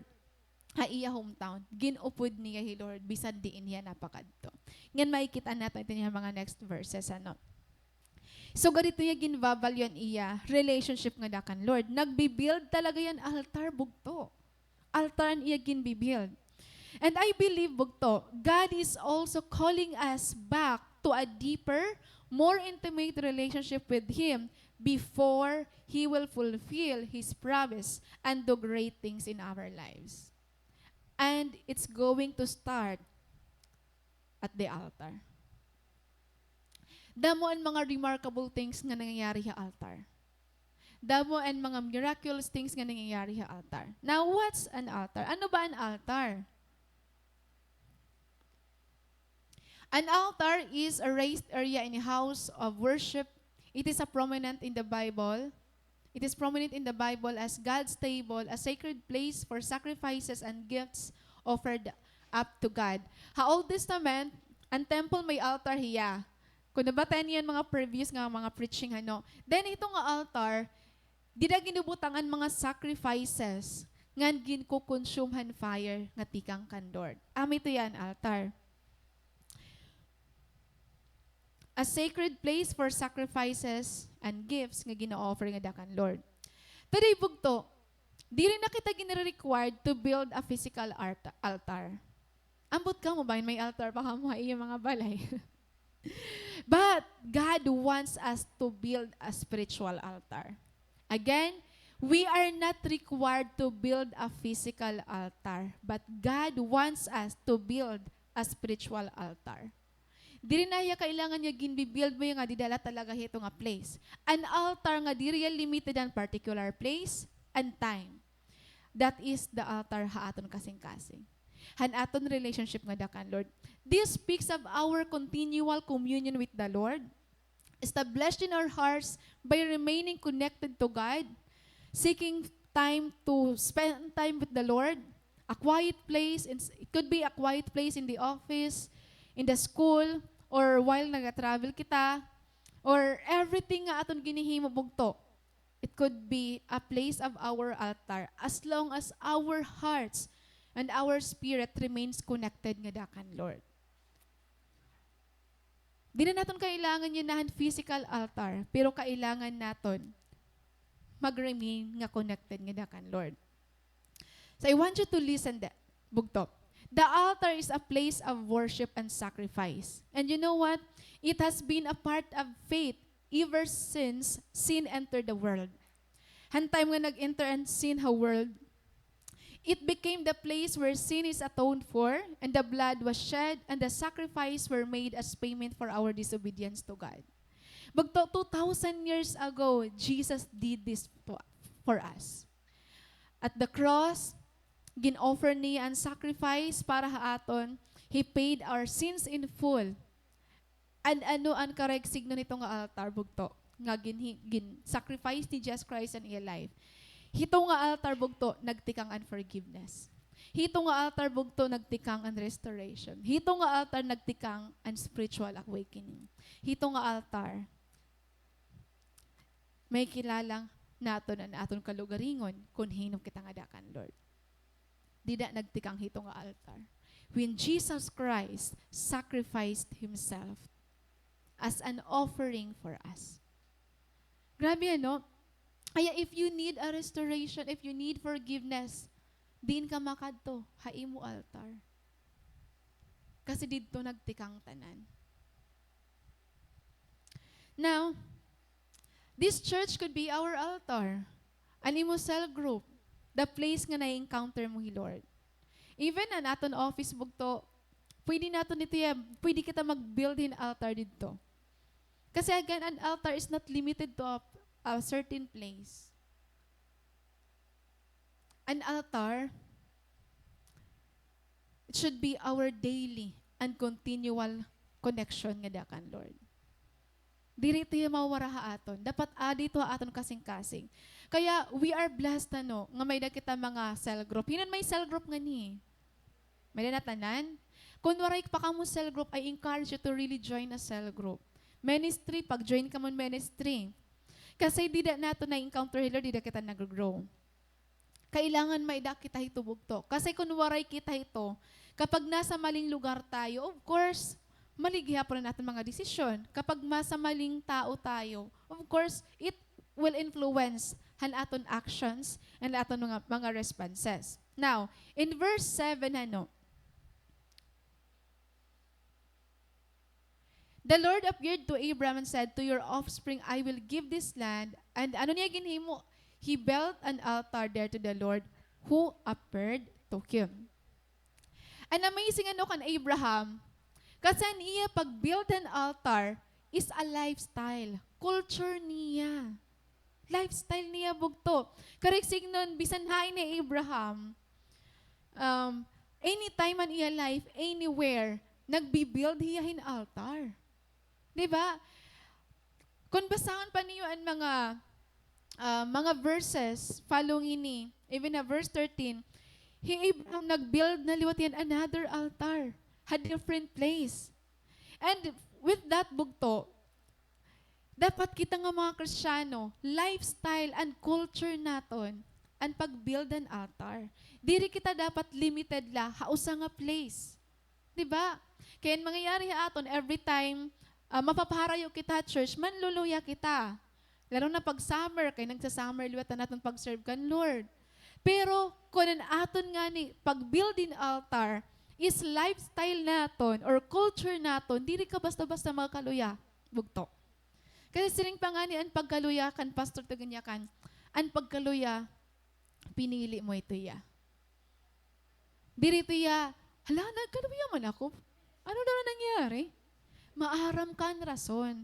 ha iya hometown. Gin-upod niya hi Lord bisan diin hiya napakadto. Ngan makikita naton ito niya mga next verses, ano. So, ganito niya ginva-value an iya relationship ngada kan Lord. Nagbi-build talaga hiya hin altar, bugto. Altar an iya ginbi-build. And I believe, bugto, God is also calling us back to a deeper, more intimate relationship with Him before He will fulfill His promise and do great things in our lives. And it's going to start at the altar. Damo an mga remarkable things nga nangyayari ha altar. Damo an mga miraculous things nga nangyayari ha altar. Now, what's an altar? Ano ba an altar? An altar is a raised area in a house of worship. It is a prominent in the Bible. It is prominent in the Bible as God's table, a sacred place for sacrifices and gifts offered up to God. Ha Old Testament, an temple may altar hiya. Kun nabatian niyo an mga previous nga mga preaching, ano. Then, ito nga altar, dida ginubutang an mga sacrifices ngan ginko-consume han fire nga tikang kan Lord. Amo ito hiya an altar. A sacred place for sacrifices and gifts nga gina-offer ngada kan Lord. Today, bugto, diri na kita ginre-required to build a physical art-, altar. Ambot kamo, bangin may altar pa kamo ha iyo mga balay. But God wants us to build a spiritual altar. Again, we are not required to build a physical altar, but God wants us to build a spiritual altar. Diri na hiya kailangan nga ginbi-build mo hiya nga dida la talaga hiya ito nga place. An altar nga diri hiya limited han particular place and time. That is the altar ha aton kasingkasing. Han aton relationship ngada kan Lord. This speaks of our continual communion with the Lord, established in our hearts by remaining connected to God, seeking time to spend time with the Lord, a quiet place, in, it could be a quiet place in the office, in the school, or while naga-travel kita, or everything nga aton ginhihimo, bugto. It could be a place of our altar as long as our hearts and our spirit remains connected ngada kan Lord. Di na naton kailangan yana han physical altar, pero kailangan naton mag-remain nga connected ngada kan Lord. So I want you to listen that, bugto. The altar is a place of worship and sacrifice. And you know what? It has been a part of faith ever since sin entered the world. Han time nga nag-enter an sin ha world, It became the place where sin is atoned for, and the blood was shed, and the sacrifice were made as payment for our disobedience to God. Bugto, two thousand years ago, Jesus did this to, for us. At the cross, gin-offer niya an sacrifice para ha aton. He paid our sins in full. And ano an karuyag signo hito nga altar, bugto? Nga ginhi-, gin-sacrifice ni Jesus Christ an iya life. Hito nga altar, bugto, nagtikang an forgiveness. Hito nga altar, bugto, nagtikang an restoration. Hito nga altar, nagtikang an spiritual awakening. Hito nga altar, makikilala naton an aton kalugaringon kon hin-o kita ngada kan Lord. Dida nagtikang hito nga altar. When Jesus Christ sacrificed himself as an offering for us. Grabe, ano? Kaya if you need a restoration, if you need forgiveness, diin ka makadto? Ha imo altar. Kasi didto nagtikang tanan. Now, this church could be our altar. An imo cell group, the place nga na-encounter mo hi Lord. Even an aton office, bugto, pwede naton ito ya, pwede kita mag-build hin altar didto. Kasi again, an altar is not limited to a, a certain place. An altar, it should be our daily and continual connection ngada kan Lord. Diri ito ya mawara ha aton. Dapat adi ito ha aton kasingkasing. Kaya we are blessed, ano, nga may-ada kita mga cell group. Hin-o an may cell group ngani? May-ada na tanan? Kon waray pa kamo cell group, I encourage you to really join a cell group. Ministry, pag-join kamo ministry. Kasi dida naton na-encounter hi Lord, dida kita nag-grow. Kailangan may-ada kita hito, bugto. Kasi kon waray kita hito, kapag nasa maling lugar tayo, of course, mali gihapon an aton mga desisyon. Kapag nasa maling tao tayo, of course, it will influence han aton actions and aton mga, mga responses. Now, in verse seven, ano, the Lord appeared to Abraham and said, "To your offspring I will give this land." And ano niya ginhimo? He built an altar there to the Lord who appeared to him. An amazing, ano, kan Abraham, kasi an iya pag-build han altar is a lifestyle, culture niya. Lifestyle niya, bugto. Karuyag signon, bisan hain hi Abraham, um, anytime an iya life, anywhere, nagbi-build hiya hin altar. Di ba? Kon basahon pa niyo an mga, ah, mga verses following ini, even na verse thirteen, hi Abraham nag-build na liwat hiya hin another altar, ha different place. And with that, bugto, dapat kita nga mga Kristiyano, lifestyle and culture naton an pag-build han altar. Diri kita dapat limited la ha usa nga place. Di ba? Kay an mangyayari ha aton, every time, ah, mapapaharayo kita ha church, manluluya kita. Lalo na pag summer, kay nagsa-summer liwat an aton pag-serve kan Lord. Pero kon an aton ngani pag-build hin altar is lifestyle naton or culture naton, diri ka basta-basta makakaluya, bugto. Kasi siring pa ngani an pagkaluya kan Pastor Taganyakan, an pagkaluya, pinili mo ito ya. Diri ito ya, "Hala, nagkaluya man ako. Ano daw na nangyari?" Maaram ka an rason.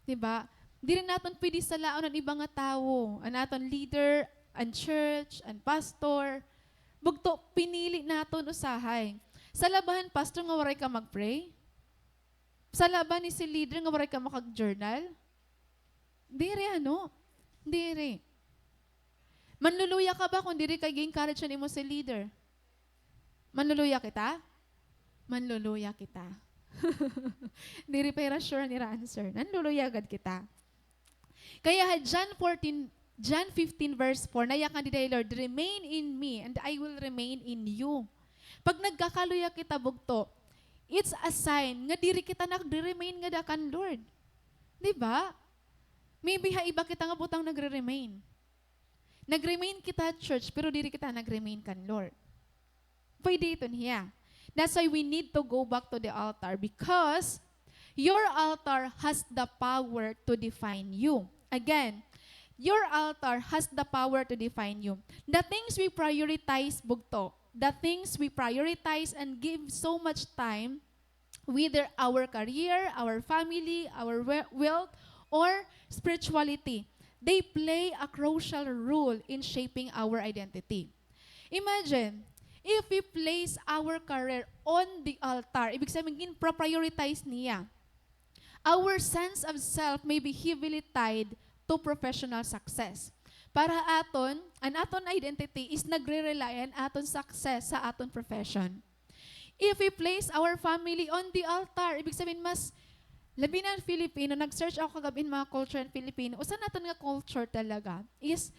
Di ba? Diri naton pwede salaon an iba nga tawo, an aton leader, an church, an pastor. Bugto, pinili naton usahay. Sala ba han pastor nga waray ka mag-pray? Sala ba ni si leader nga waray ka makag-journal? Diri, ano? Diri. Manluluya ka ba kon diri ka gi-encourage han imo si leader? Manluluya kita? Manluluya kita. Diri pa hira sure han ira answer. Nanluluya gad kita. Kaya ha John fourteen, John fifteen verse four, nayakan dida hi Lord, "Remain in me and I will remain in you." Pag nagkakaluya kita, bugto, it's a sign nga diri kita nagre-remain ngada kan Lord. Di ba? Maybe ha iba kita nga butang nagre-remain. Nag-remain kita ha church, pero diri kita nag-remain kan Lord. Pwede iton hiya. That's why we need to go back to the altar, because your altar has the power to define you. Again, Your altar has the power to define you. The things we prioritize, bugto, the things we prioritize and give so much time, whether our career, our family, our we-, wealth, or spirituality, they play a crucial role in shaping our identity. Imagine, if we place our career on the altar, ibig sabihin, ginpro-prioritize niya, our sense of self may be heavily tied to professional success. Para aton, an aton identity is nagre-rely an aton success sa aton profession. If we place our family on the altar, ibig sabihin, mas, labi na an Filipino, nag-search ako kagab-i hin mga culture in Filipino, usa naton nga culture talaga is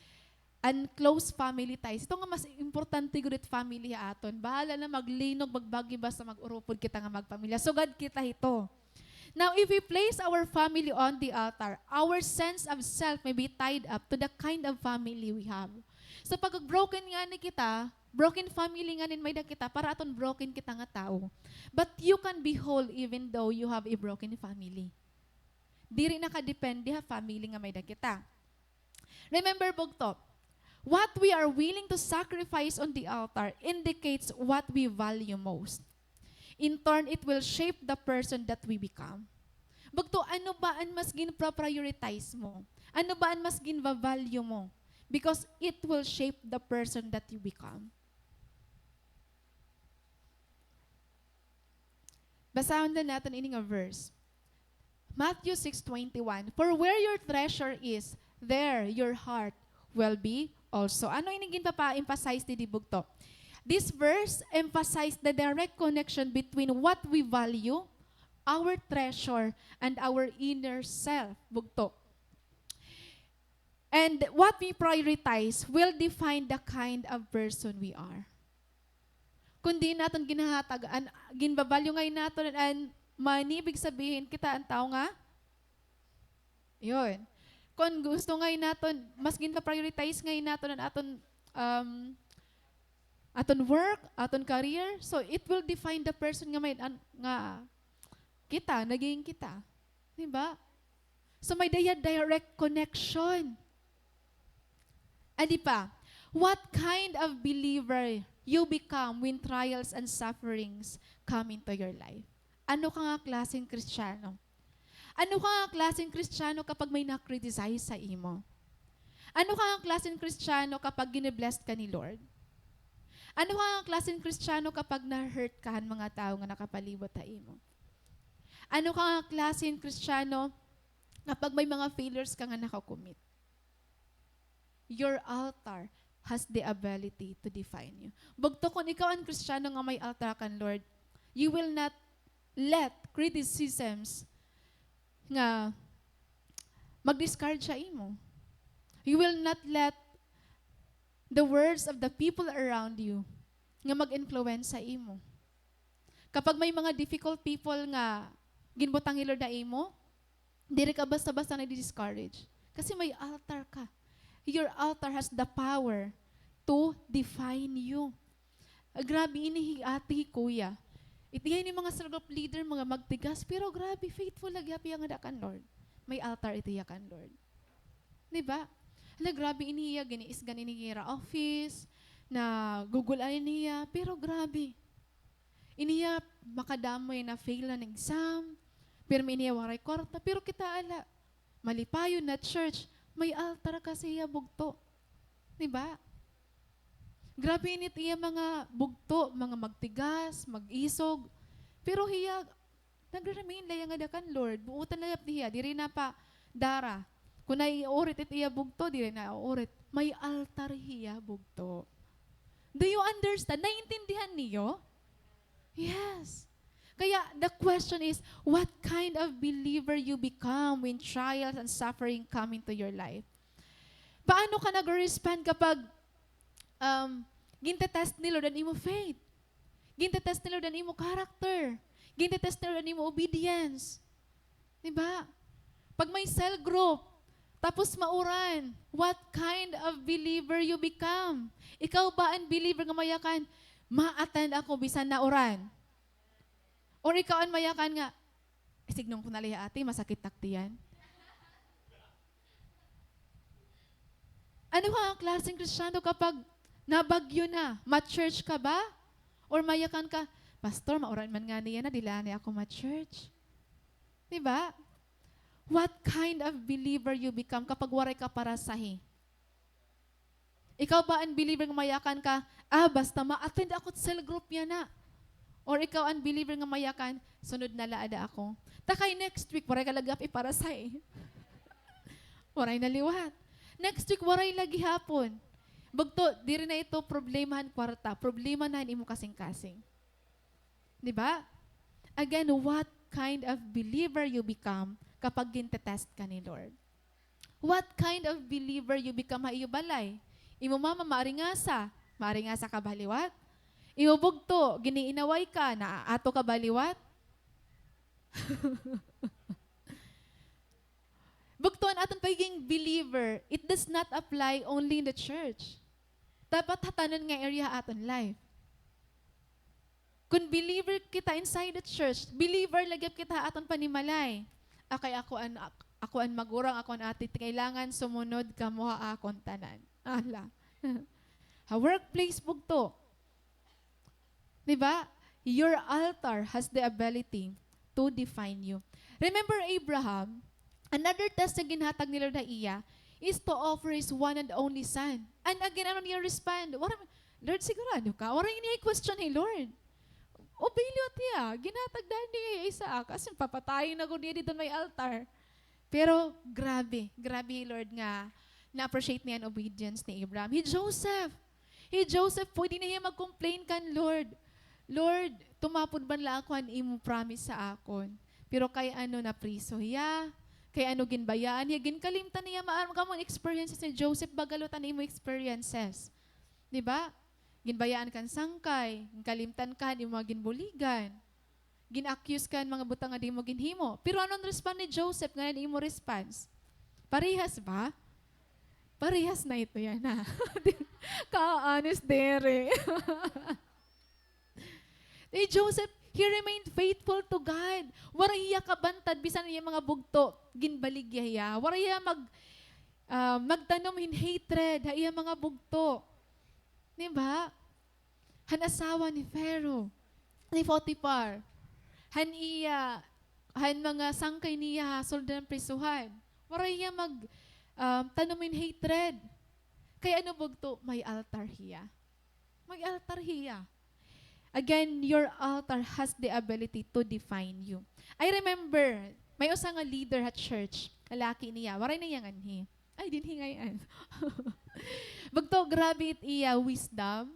an close family ties. Ito nga mas importante gud it family ha aton. Bahala na maglinog, magbagyo, basta mag-urupod kita nga magpamilya. Sugad kita hito. Now, if we place our family on the altar, our sense of self may be tied up to the kind of family we have. So, pag broken ngani kita, broken family ngani may-ada kita, para aton broken kita nga tawo. But you can be whole even though you have a broken family. Diri nakadepende ha family nga may-ada kita. Remember, bugto, what we are willing to sacrifice on the altar indicates what we value most. In turn, it will shape the person that we become. Bugto, ano ba an mas ginpa-prioritize mo? Ano ba an mas ginva-value mo? Because it will shape the person that you become. Basahon na naton ini nga verse. Matthew six twenty-one, "For where your treasure is, there your heart will be also." Ano ini ginpapa-emphasize didi, bugto? This verse emphasized the direct connection between what we value, our treasure, and our inner self, bugto. And what we prioritize will define the kind of person we are. Kon diin naton ginhahatag an, ginba-value ngay naton an money, ibig sabihin, kita an tawo nga, yun. Kon gusto ngay naton, mas ginpa-prioritize ngay naton an aton, um, aton work, aton career, so it will define the person nga may, an, nga kita, naging kita. Di ba? So, may-ada hiya direct connection. Adi pa, what kind of believer you become when trials and sufferings come into your life? Ano ka nga klaseng Kristiyano? Ano ka nga klaseng Kristiyano kapag may na-criticize sa imo? Ano ka nga klaseng Kristiyano kapag gini-bless ka ni Lord? Ano ka nga klaseng Kristiyano kapag na-hurt ka han mga tawo nga nakapalibot ha imo? Ano ka nga klaseng Kristiyano kapag may mga failures ka nga naka-commit? Your altar has the ability to define you. Bugto, kon ikaw an Kristiyano nga may altar kan Lord, you will not let criticisms nga mag-discourage sa imo. You will not let the words of the people around you nga mag-influence sa imo. Kapag may mga difficult people nga ginbutang ni Lord ha imo, diri ka basta-basta nadi-discourage. Kasi may altar ka. Your altar has the power to define you. Ah, grabe ini hi ate, hi kuya. It iya ini mga cell group leader, mga magtigas, pero grabe, faithful la gihap hiya ngada kan Lord. May altar it iya kan Lord. Di ba? Hala, grabe ini hiya, giniisgan ini hira office, nagugul-an ini hiya, pero grabe. Ini hiya makadamo nga na-fail han exam, pirmi ini hiya waray kwarta, pero kita ala, malipayon, na-church, may altar kasi hiya bugto. Di ba? Grabe ini it iya mga bugto, mga magtigas, mag-isog. Pero hiya, nagre-remain la hiya ngada kan Lord. Buotan la gihap hiya, diri na pa dara. Kon naiurit it iya bugto, diri na urit. May altar hiya bugto. Do you understand? Naiintindihan niyo? Yes. Kaya, the question is, what kind of believer you become when trials and suffering come into your life? Paano ka nagre-respond kapag, um, ginte-test ni Lord an imo faith? Ginte-test ni Lord an imo character? Ginte-test ni Lord an imo obedience? Di ba? Pag may cell group, tapos mauran, what kind of believer you become? Ikaw ba an believer nga mayakan, "Ma-attend ako bisan nauran"? Or ikaw an mayakan nga, "Isignon ko na la hi ate, masakit ak tiyan." Ano ka nga klaseng Kristiyano kapag nabagyo na? Ma-church ka ba? Or mayakan ka, "Pastor, mauran man ngani yana, diri la anay ako ma-church." Di ba? What kind of believer you become kapag waray ka parasahi? Ikaw ba an believer nga mayakan ka, "Ah, basta ma-attend ako hit cell group yana." Or ikaw an believer nga mayakan, "Sunod na la ada ako." Ta kay next week, waray ka la gihap iparasahi. Waray na liwat. Next week, waray la gihapon. Bugto, diri na ito problema han kwarta. Problema na han imo kasingkasing. Di ba? Again, what kind of believer you become kapag ginte-test ka ni Lord? What kind of believer you become ha iyo balay? Imo mama maaringasa, maaringasa ka ba liwat? Imo bugto, gin-iinaway ka, naaato ka ba liwat? Bugto, an aton pagiging believer, it does not apply only in the church. Dapat ha tanan nga area ha aton life. Kon believer kita inside the church, believer la gihap kita ha aton panimalay. Ah, kay ako an, ak-, ako an magurang, ako an ate, kailangan sumunod kamo ha akon tanan. Ala. Ha workplace, bugto. Di ba? Your altar has the ability to define you. Remember Abraham, another test nga ginhatag ni Lord ha iya is to offer his one and only son. And again, ano niya respond? Waray, Lord, sigurado ka? Waray niya i-question hi Lord. Obey liwat hiya. Ginhatag na niya hi Isaac. As in, papatayon na gud niya didto ha may altar. Pero grabe, grabe hi Lord nga na-appreciate niya an obedience ni Abraham. Hi Joseph, hi Joseph, pwede na hiya mag-complain kan Lord, "Lord, tumapod man la ako han imo promise ha akon." Pero kay ano napriso hiya, kay ano ginbayaan hiya, ginkalimtan niya, maaram kamo an experiences ni Joseph, baga liwat an imo experiences. Di ba? Ginbayaan ka han sangkay, ginkalimtan ka han imo mga ginbuligan. Gin-accuse ka han mga butang nga diri mo ginhimo. Pero ano an respond ni Joseph ngan an imo response? Parehas ba? Parehas na ito yana. Ka-honest diri. Ni Joseph, he remained faithful to God. Waray hiya kabantad bisan an iya mga bugto, ginbaligya hiya. Waray hiya mag-, ah, magtanom hin hatred ha iya mga bugto. Di ba? Han asawa ni Pharaoh, ni Potiphar. Han iya, han mga sangkay niya ha sulod han prisuhan. Waray hiya mag-, um, tanom hin hatred. Kay ano bugto, may altar hiya. May altar hiya. Again, your altar has the ability to define you. I remember, may usa nga leader ha church, lalaki niya, waray na hiya nganhi. Ay, dinhi ngay-an. Bugto, grabe it iya wisdom,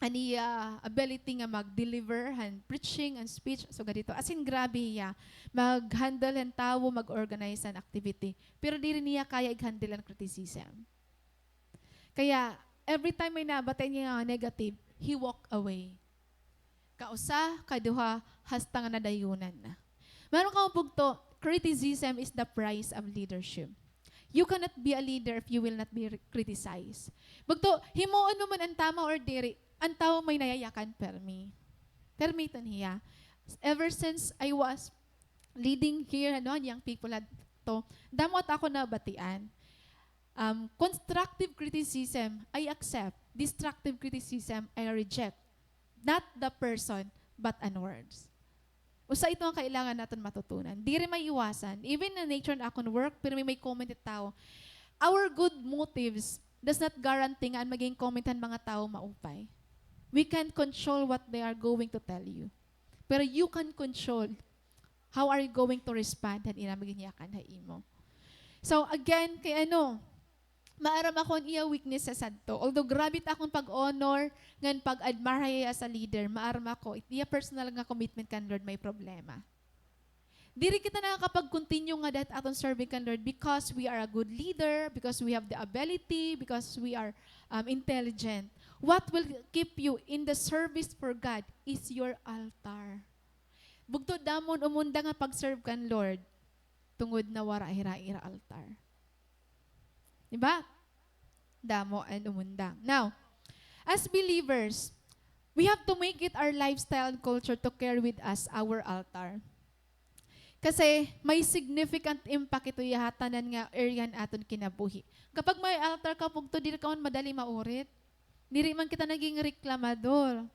an iya ability nga mag-deliver han preaching, han speech, sugad hito. As in, grabe hiya mag-handle han tawo, mag-organize han activity. Pero diri niya kaya ig-handle an criticism. Kaya, every time may nabati niya nga negative, he walk away. Kausa, kaduha, hasta nga nadayunan na. Maaram kamo bugto, criticism is the price of leadership. You cannot be a leader if you will not be re-, criticized. Bugto, himuon mo man an tama or diri, an tawo may nayayakan permi. Permi iton hiya. Ever since I was leading here, ano, an young people adto, damo it akon nabatian. Um, constructive criticism, I accept. Destructive criticism, I reject. Not the person, but an words. Usa ito nga kailangan naton matutunan. Diri maiwasan. Even in nature han akon work, pirmi may comment it tawo. Our good motives does not guarantee nga an maging comment han mga tawo maupay. We can't control what they are going to tell you. Pero you can control how are you going to respond han ira magin yakan ha imo. So again, kay ano, maaram ako an iya weaknesses adto. Although grabe it akon pag-honor ngan pag-admire ha iya as a leader, maaram ako, it iya personal nga commitment kan Lord may problema. Diri kita nakakapag-continue ngada hit aton serving kan Lord because we are a good leader, because we have the ability, because we are, um, intelligent. What will keep you in the service for God is your altar. Bugto, damo an umunda nga pag-serve kan Lord tungod na wara hira ira altar. Di ba? Damo an umunda. Now, as believers, we have to make it our lifestyle and culture to carry with us our altar. Kasi may significant impact ito ha tanan nga area han aton kinabuhi. Kapag may altar ka, bugto, diri ka man madali maurit. Diri man kita naging reklamador.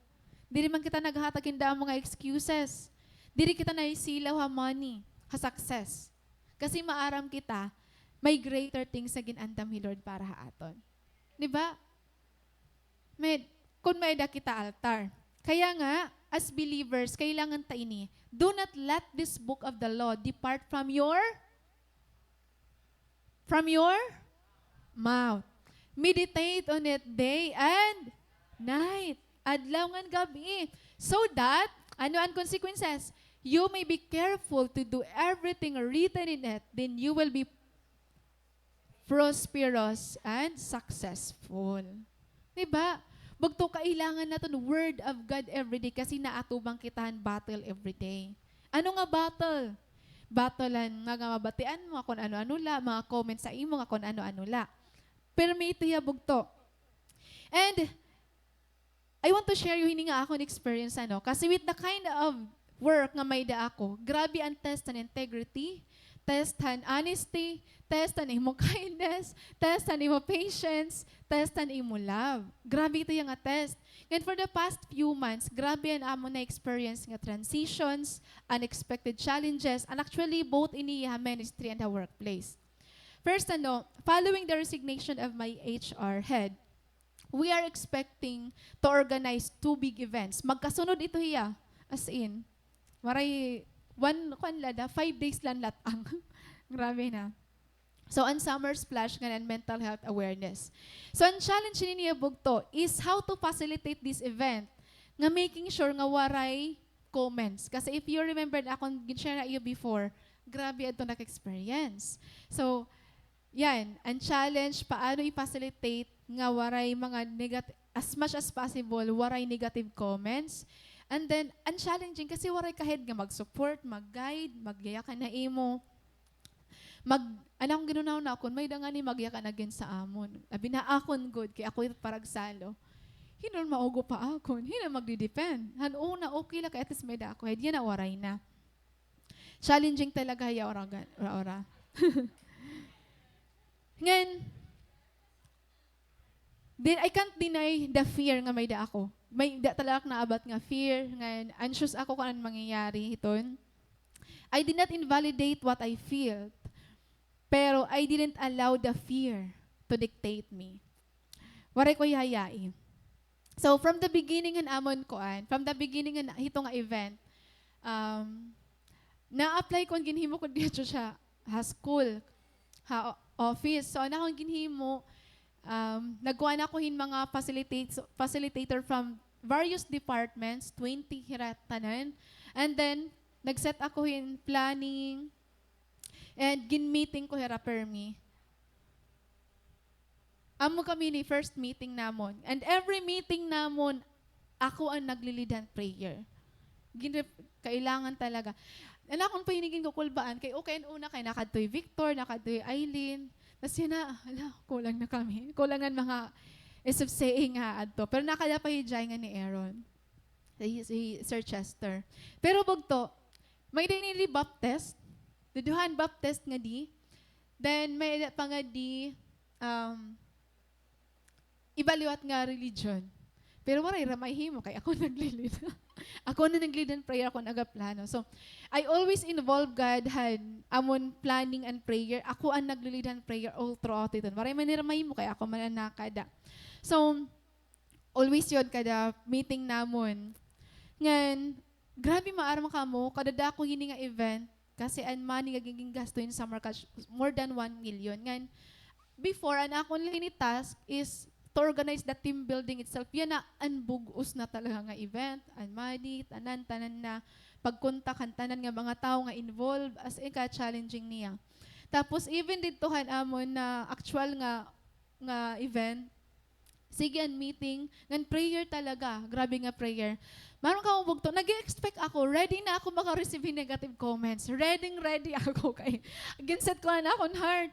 Diri man kita naghatag hin daan mga excuses. Diri kita naisilaw ha money, ha success. Kasi maaram kita, may greater things nga gin-andam hi Lord para ha aton. Di ba? May, kun may-ada kita altar. Kaya nga, as believers, kailangan ta ini, "Do not let this book of the law depart from your," from your mouth. "Meditate on it day and night." Adlaw ngan gab-i. So that, ano an consequences? "You may be careful to do everything written in it. Then you will be prosperous and successful." Di ba? Bugto, kailangan naton Word of God everyday kasi naatubang kita han battle everyday. Ano nga battle? Battle han nga, nga mabatian mo, kun ano-ano la, mga comments sa imo, nga kun ano-ano la. Pirmi ito hiya, bugto. And I want to share you hini nga akon experience, ano, kasi with the kind of work nga may-ada ako, grabe an test han integrity, test han honesty, test han imo kindness, test han imo patience, test han imo love. Grabe ito hiya nga test. And for the past few months, grabe an amon na-experience nga transitions, unexpected challenges, and actually both ini ha ministry and ha workplace. First, ano, following the resignation of my H R head, we are expecting to organize two big events. Magkasunod ito hiya. As in, waray, one, kuan la da, five days lang latang. Grabe na. So, an Summer Splash ngan an mental health awareness. So, an challenge nini, bugto, is how to facilitate this event nga making sure nga waray comments. Kasi if you remember, akon gin-share ha iyo before, grabe adto naka-experience. So, yan, an challenge, paano i-facilitate nga waray mga negat-, as much as possible, waray negative comments. And then, an challenging kasi waray ka head nga mag-support, mag-guide, magyayakan ha imo. Mag-, an akon ginhunahuna, kun may-ada ngani magyakan against sa amon. Abi na akon gud, kay ako it paragsalo. Hin-o an maugo pa akon? Hin-o an magdi-defend? Han una, okay la kay at least may-ada ako head. Yana, waray na. Challenging talaga hiya ora-, ora-ora. Ngan, then, I can't deny the fear nga may-ada ako. May-ada talaga ak naabat nga fear, ngan anxious ako kun ano mangyayari hiton. I did not invalidate what I felt, pero I didn't allow the fear to dictate me. Waray ko ihayai. So, from the beginning han amon kuan, from the beginning han hito nga event, um, na-apply ko, ginhimo ko diretso siya ha school, ha o-, office. So, an akon ginhimo, um, nagkuan ako hin mga facilitate-, facilitator from various departments, twenty hira tanan. And then, nag-set ako hin planning, and gin-meeting ko hira permi. Amo kami ni first meeting namon. And every meeting namon, ako an nagli-lead han prayer. Ginref-, kailangan talaga. An akon pa hini ginkukulbaan, kay okay an una, kay nakadto hi Victor, nakadto hi Eileen. Tas yana, hala, kulang na kami. Kulang an mga S F C A nga adto. Pero nakada pa hi Jai ngan hi Aaron. Si, si Sir Chester. Pero bugto, may-ada ini Baptist. Duduhan Baptist ngadi. Then, may-ada pa ngadi, um, iba liwat nga religion. Pero waray hira mahimo kay ako nagli-lead. Ako na nagli-lead han prayer, ako nagaplano. So, I always involve God han amon planning and prayer. Ako an nagli-lead han prayer all throughout iton. Waray man hira mahimo kay ako man an nakada. So, always yun, kada meeting namon. Ngan, grabe, maaram kamo, kadadako hini nga event, kasi an money nga gingasto hin Summer Catch, more than one million. Ngan, before, an akon la hini task is to organize the team building itself. Yana an bug-os na talaga nga event, an money, tanan, tanan na, pag-contact han tanan nga mga tawo nga involved, as in, ka-challenging niya. Tapos, even didto han amon na actual nga, nga event, sige an meeting, ngan prayer talaga, grabe nga prayer. Maaram kamo, bugto, nag-e-expect ako, ready na ako maka-receive hin negative comments. Ready, ready ako kay gin-set ko an akon heart.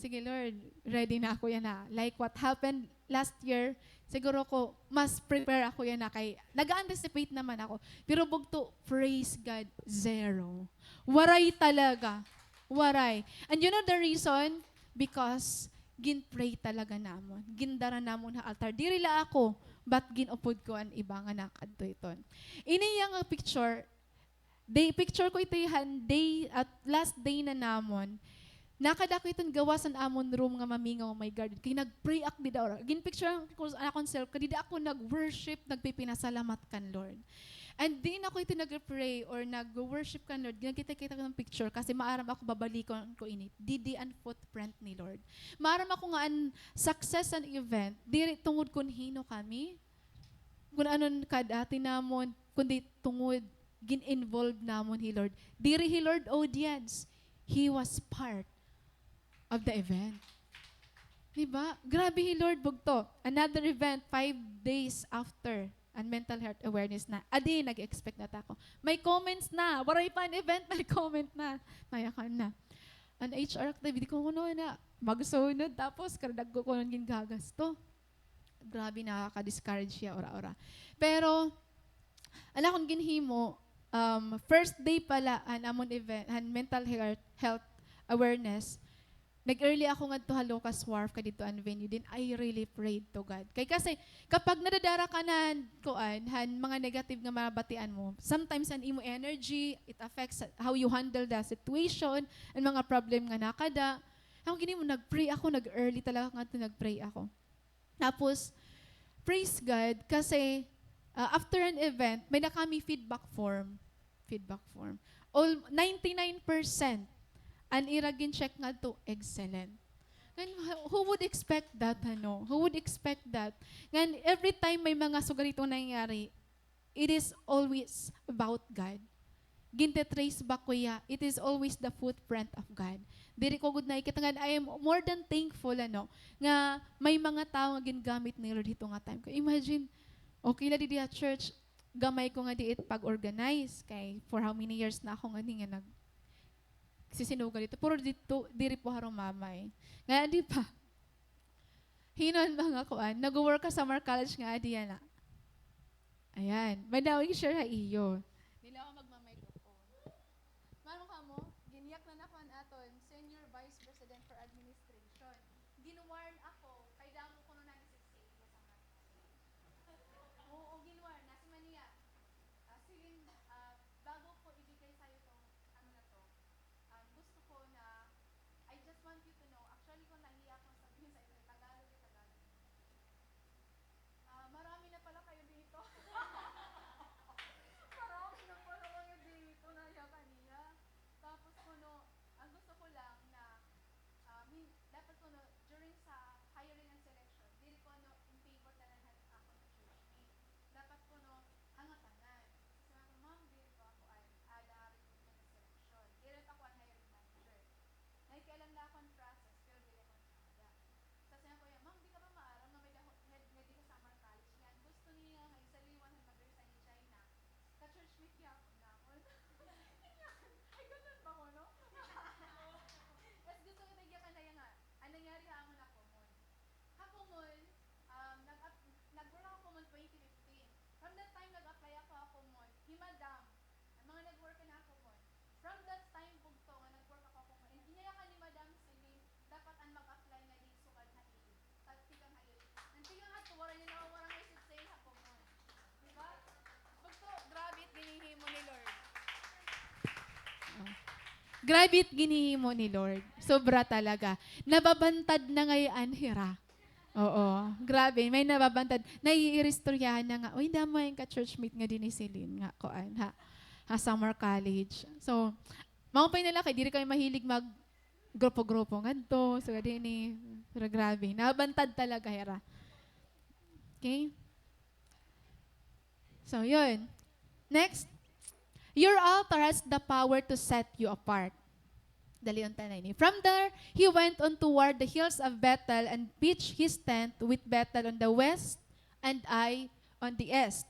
sige, Lord, ready na ako yana. Like what happened last year, siguro ko, mas prepare ako yana kay nag-anticipate naman ako. Pero bugto, praise God, zero. Waray talaga. Waray. And you know the reason? Because gin-pray talaga namon. Gindara namon ha altar. Diri la ako, but gin-upod ko an iba nga nakadto hiton. Ini yana nga picture, day, picture ko ito han day at last day na namon. Nakada ako hiton gawas han amon room nga mamingaw may garden. Kay nag-pray ako dida ora. Gin-picture ko an akon self, kay dida ako nag-worship, nagpipinasalamat kan Lord. And diin ako ito nag-pray or nag-worship kan Lord, ginakita-kita ko an picture kasi maaram ako babalikon ko ini. Didi an footprint ni Lord. Maaram ako nga an success an event, diri tungod kon hin-o kami, kon ano an kaad-ati namon, kundi tungod gin-involve namon hi Lord. Diri hi Lord audience. He was part of the event. Di ba? Grabe hi Lord, bugto. Another event, five days after, an mental health awareness na. Adi, nag-expect na ta ako. May comments na. Waray pa an event, may comment na. Nayakan na. An H R activity ko kuno na magsunod, tapos karadag ko kuno gingagasto. Grabe, nakaka-discourage hiya, ora-ora. Pero, an akon ginhimo, um, first day pa la han amon event, han mental health, health awareness, nag-early ako ngadto ha Locust Wharf, kay didto an venue, then I really prayed to God. Kay kasi, kapag nadadara ka na han, kuan, han mga negative nga mabatian mo, sometimes an imo energy, it affects how you handle the situation, an mga problem nga nakada. An akon ginhimo, nag-pray ako, nag-early talaga ngadto, nag-pray ako. Tapos, praise God, kasi, ah, after an event, may-ada kami feedback form. Feedback form. All, ninety-nine percent an ira gin-check ngadto, excellent. Ngan, who would expect that, ano? Who would expect that? Ngan, every time may mga sugad hiton nangyayari, it is always about God. Ginte-trace back ko hiya, it is always the footprint of God. Diri ko gud nakikita, ngan I am more than thankful, ano, nga may mga tawo nga gingamit ni Lord hito nga time ko. Imagine, okay la didi ha church, gamay ko ngadi it pag-organize, kay for how many years na ako ngadi nga nag-, sisinugal didto. Pero didto, diri po ha Rumamay. Ngan adi pa. Hin-o an mga kuan, nag-wo-work ha Samar College nga adi yana. Ayan. May-ada ako i-share ha iyo. Diri la ako magma-microphone. Maaram kamo, ginyakan ako han aton Senior Vice President for Administration. Gin-warn ako, kay damo kuno nagsigsigi sa mga. Oo, gin-warn. Nasiring man niya, ah, Celine, ah, bago ko ibigay sa'yo tong ano na to, um, gusto ko na, I just want you to know, actually, kung nahiya akong sabihin sa inyo, Tagalog, eh, Tagalog. Ah, marami na pala kayo dito. Marami na pala kayo dito, nahiya ka niya. Tapos kuno, ang gusto ko lang na, ah, min-, dapat kuno, during sa hiring and selection, diri ko, ano, in favor tanan han akon churchmate. Dapat kuno, ha ngatanan. Kasi sabi ko, "Ma'am, diri ko ako an ada recruitment and selection. Diri ako an hiring manager." Nakikialam la ako han process, pero diri ako an ada. Sa siya, "Kuya, ma'am, di ka ba maaram nga may daho-, nga, nga di ka Samar College niyan? Gusto niya nga isaliwan han mag-resign ni China. Ka-churchmate gihapon namon." Ay, ganun ba kuno? Mas gusto ko tigyakan na yan nga. Ang nangyari ha amon ha Common. Ha Common, um, nag-ap-, nag-work ako Common twenty fifteen. From that time, nag-apply ako ha Common. Hi Madam, An mga nag-work na ako mo. From that time, bugto nga nag-work ako ako mo. And ginayakan ni Madam Celine, dapat an mag-apply nga di sugad ha ili. Tag-, tikang ha ili. An tikang ha tuwa, rin na wala nga isip sa iya ako mo. Di ba? Bugto, grabe it ginhihimo ni Lord. Oh. Grabe it ginhihimo ni Lord. Sobra talaga. Nababantad na ngay-an hira. Oo, grabe, may nababantad. Naiiristoryahan na nga, "Uy, damo an ka-churchmate nga dinhi ni Celine nga, kuan, ha, ha Samar College." So, maupay na la kay diri kami mahilig mag-grupo-grupo ngadto. So, dinhi, pero grabe, nababantad talaga hira. Okay? So, yun. Next. Your altar has the power to set you apart. Dalion ta na ini. From there, he went on toward the hills of Bethel and pitched his tent with Bethel on the west and Ai on the east.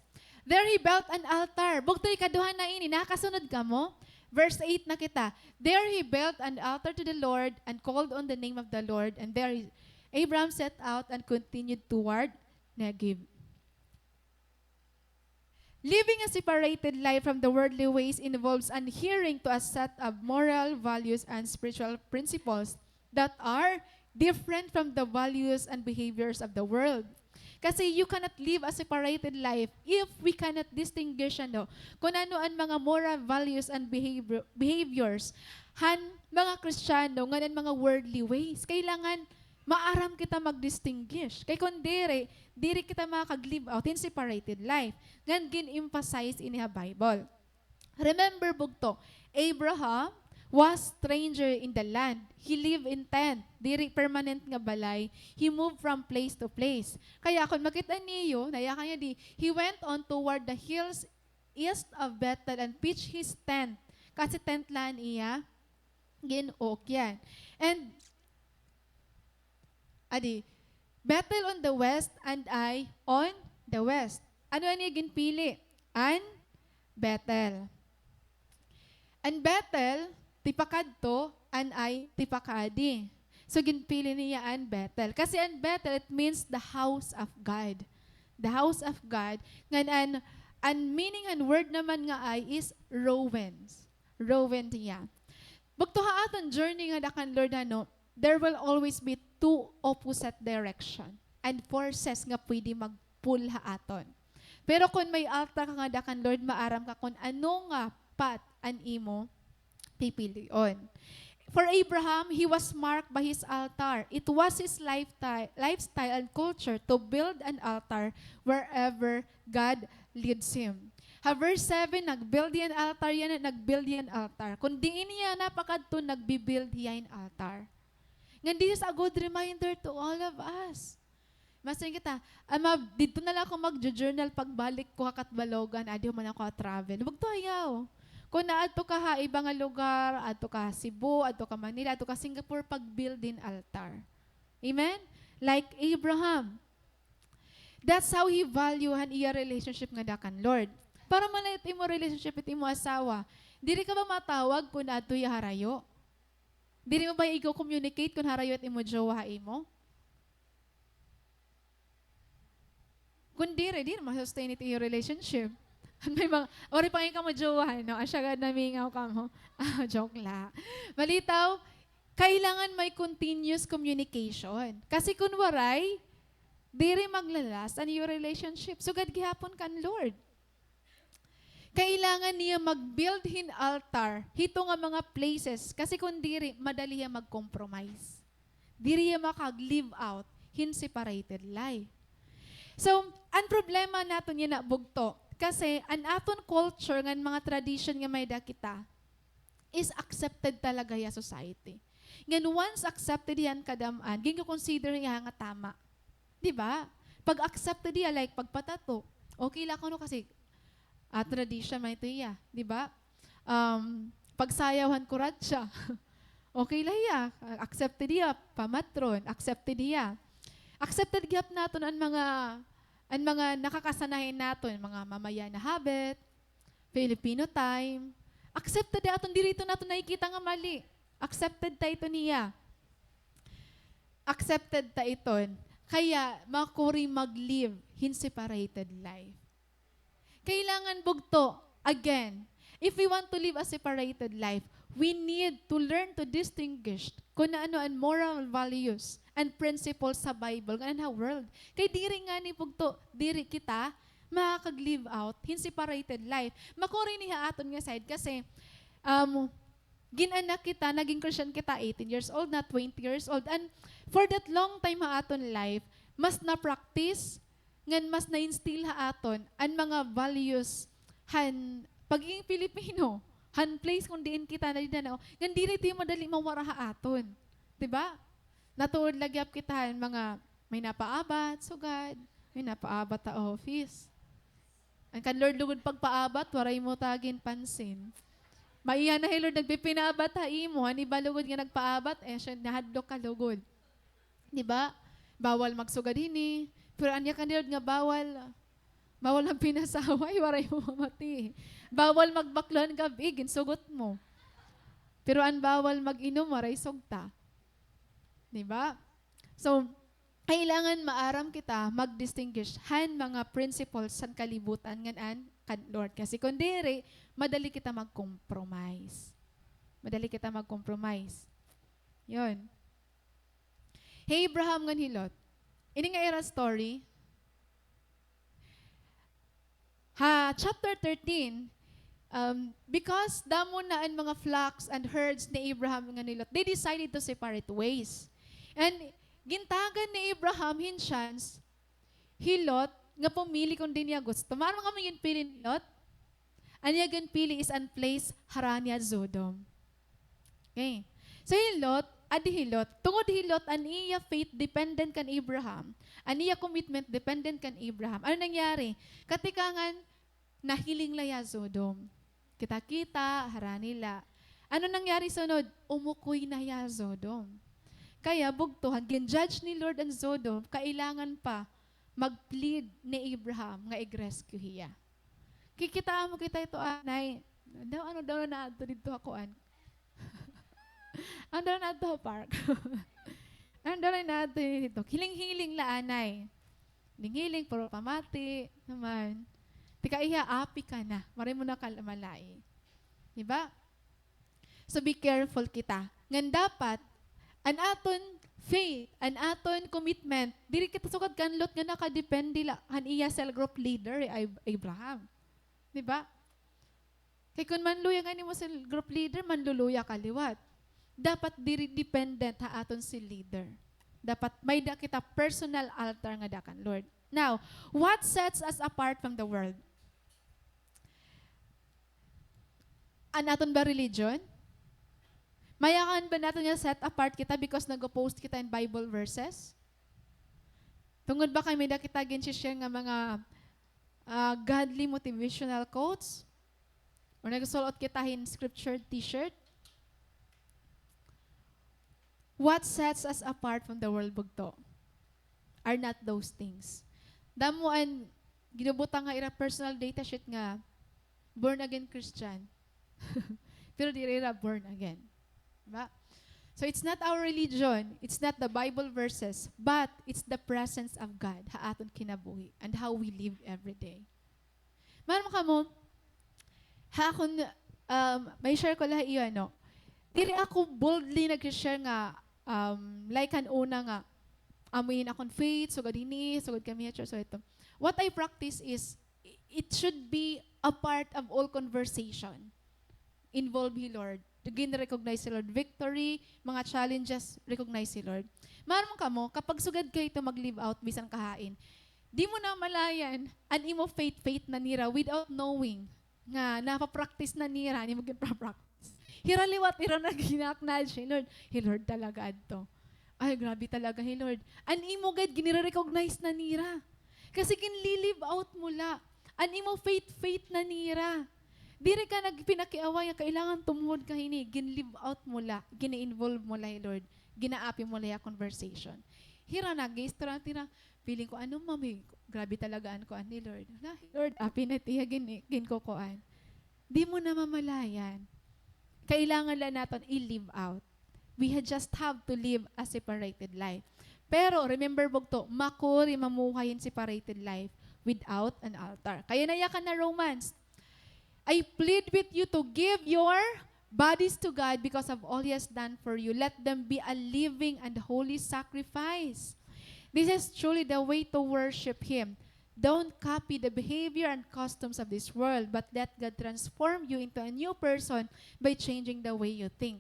There he built an altar. Bugto, ikaduha na ini. Nakasunod kamo? Verse eight na kita. There he built an altar to the Lord and called on the name of the Lord. And there he, Abraham set out and continued toward Negev. Living a separated life from the worldly ways involves adhering to a set of moral values and spiritual principles that are different from the values and behaviors of the world. Kasi you cannot live a separated life if we cannot distinguish, ano, kung ano an mga moral values and behavior, behaviors han mga Kristiyano ngan an mga worldly ways. Kailangan maaram kita mag-distinguish. Kay kun diri, diri kita makakag-live out hin separated life. Ngan gin-emphasize ini ha Bible. Remember, bugto, Abraham was stranger in the land. He lived in tent. Diri permanent nga balay. He moved from place to place. Kaya kun makita niyo, nayakan niya di, he went on toward the hills east of Bethel and pitched his tent. Kasi tent la an iya gin-ukyan. And, adi, Bethel on the west and Ai on the west. Ano an iya ginpili? An Bethel. An Bethel, tipakadto, an Ai, tipakaadi. So, ginpili niya an Bethel. Kasi an Bethel, it means the house of God. The house of God. Ngan an, an meaning han word naman nga Ai is ruins. Ruin niya. Bugto ha aton journey ngada kan Lord, ano, there will always be two opposite direction and forces nga pwede mag-pull ha aton. Pero kun may altar ka ngada kan Lord, maaram ka kun ano nga path an imo pipilion. For Abraham, he was marked by his altar. It was his lifeti-, lifestyle and culture to build an altar wherever God leads him. Ha verse seven, nag-build hiya hin altar yana, nag-build hiya hin altar. Kun diin hiya napakadto, nagbi-build hiya hin altar. Ngan this is a good reminder to all of us. Masing kita, ama, didto na la ako magjo-journal pagbalik ko ha Catbalogan, adi man ako ha travel. Bugto ayaw. Kun naadto ka ha iba nga lugar, adto ka ha Cebu, adto ka Manila, adto ka Singapore, pag-build hin altar. Amen? Like Abraham. That's how he value han iya relationship ngada kan Lord. Para man it imo relationship it imo asawa. Diri ka ba matawag kun adto hiya harayo? Diri mo ba iko-communicate kun harayo it imo jowa ha imo? Kun diri, diri ma-sustain it iyo relationship. May mga, ori pa nga kamo jowa, no? Asya gad namingaw kamo. Ah, joke la. Malitaw, kailangan may continuous communication. Kasi kun waray, diri magla-last an iyo relationship. Sugad gihapon kan Lord. Kailangan niya mag-build hin altar hito nga mga places, kasi kun diri, madali hiya mag-compromise. Diri hiya makag-live out hin separated life. So, an problema naton yana, bugto, kasi an aton culture ngan mga tradition nga may-ada kita, is accepted talaga hiya society. Ngan once accepted hiya han kadam-an, ginko-consider hiya nga tama. Di ba? Pag accepted hiya, like, pagpatato, okay la kuno kasi, ah, tradition man ito hiya, di ba? Um, pagsayaw han kuratsa, okay la hiya, accepted hiya, pamatron, accepted hiya. Accepted gihap naton an mga, an mga nakakasanayan naton, mga Mamaya na habit, Filipino time. Accepted ta iton, diri iton naton nakikita nga mali. Accepted ta iton niya. Accepted ta iton. Kaya makuri mag-live hin separated life. Kailangan bugto, again, if we want to live a separated life, we need to learn to distinguish kun ano an moral values and principles sa Bible ngan ha world. Kay diri ngani bugto, diri kita makakag-live out hin separated life. Makuri ini ha aton nga side kasi, um, gin-anak kita, naging Christian kita eighteen years old na, twenty years old. And for that long time ha aton life, mas na-practice, ngan mas na-instill ha aton an mga values han pagiging Pilipino, han place kun diin kita nadinadto. Ngan diri ito madali mawara ha aton. Di ba? Natuod la gihap kita han mga may napaabat, sugad, may napaabat ha office. An kan Lord lugod pagpaabat, waray mo ta ginpansin. Maiha na hi Lord nagpipinaabat ha imo, an iba lugod nga nagpaabat, eh, siya nahadlok ka lugod. Di ba? Bawal magsugad hini. Pero an yakan ni Lord nga bawal, Bawal an pinasaway, waray mo mamati. Bawal magbaklo han gab-i, ginsugot mo. Pero an bawal mag-inom, waray sugta. Di ba? So, kailangan maaram kita mag-distinguish han mga principles han kalibutan ngan an kan Lord. Kasi kon diri, madali kita mag-compromise. Madali kita mag-compromise. Yun. Hi Abraham ngan hi Lot. Ini nga ira story, ha chapter thirteen, um, because damo na an mga flocks and herds ni Abraham ngan ni Lot, they decided to separate ways. And gintagan ni Abraham hin chance hi Lot nga pumili kon diin niya gusto. Maaram kamo ginpili ni Lot? An iya ginpili is an place harani ha Sodom. Okay. So hi Lot, adi hi Lot. Tungod hi Lot, an iya faith dependent kan Abraham. An iya commitment dependent kan Abraham. Ano nangyari? Katikangan, nahiling la hiya Sodom. Kita-kita, harani la. Ano nangyari sunod? Umukoy na hiya Sodom. Kaya bugto, han gin-judge ni Lord an Sodom, kailangan pa mag-plead ni Abraham nga ig-rescue hiya. Kikitaa mo kita ito, anay. Daw, ano daw na naadto didto ha kuan? Ano daw na naadto ha park? Ano daw na naadto didto? Hiling-hiling la, anay. Hiling-hiling, puro pamati naman. Tika iya, api ka na. Waray mo na kal-, malay. Di ba? So, be careful kita. Ngan dapat, an aton faith, an aton commitment, diri kita sugad kan Lot nga nakadepende la han iya cell group leader, hi Ab-, Abraham. Di ba? Kay kon manluya ngani mo cell group leader, manluluya ka liwat. Dapat diri dependent ha aton cell leader. Dapat may-ada kita personal altar nga ada kan Lord. Now, what sets us apart from the world? An aton ba religion? Mayakan ba naton nga set apart kita because nag-post kita hin Bible verses? Tungod ba kay may-ada kita gin-share nga mga, ah, godly motivational quotes? Or nagsul-ot kita hin scripture T-shirt? What sets us apart from the world, bugto, are not those things. Damo an ginabutang ha ira personal data sheet nga born again Christian. Pero diri ira born again. Di ba? So it's not our religion, it's not the Bible verses, but it's the presence of God ha aton kinabuhi and how we live every day. Maaram kamo, ha akon, um, may share ko la ha iyo, ano. Diri ako boldly nag-share nga, um, like han una nga, amo ini akon faith, sugad hini, sugad kami ha church, so ito. What I practice is, i-, it should be a part of all conversation. Involve hi Lord. Gin-recognize hi Lord. Victory, mga challenges, recognize hi Lord. Maaram kamo, kapag sugad ka ito mag-live out, bisan kahain, di mo namalayan, an imo faith, faith na nira without knowing nga napa-practice na nira, an imo ginpa-practice. Hira liwat, hira na gina-acknowledge hi Lord. Hi Lord talaga adto. Ay, grabe talaga hi Lord. An imo gad, ginire-recognize na nira. Kasi ginli-live out mo la. An imo faith, faith na nira. Diri ka nagpinakiaway nga kailangan tumuhod ka hini. Gin-live out mo la. Gina-involve mo la hi Lord. Ginaapi mo la hiya conversation. Hira nag-i-struggle, hira, feeling ko, ano, ma'am, eh, grabe talaga an kuan ni Lord. Hala, Lord, api na tiya gin-, ginkukuan. Di mo namamalayan. Kailangan la naton i-live out. We ha-, just have to live a separated life. Pero, remember, bugto, makuri mamuhay hin separated life without an altar. Kay yana, yakan na Romans. I plead with you to give your bodies to God because of all He has done for you. Let them be a living and holy sacrifice. This is truly the way to worship Him. Don't copy the behavior and customs of this world, but let God transform you into a new person by changing the way you think.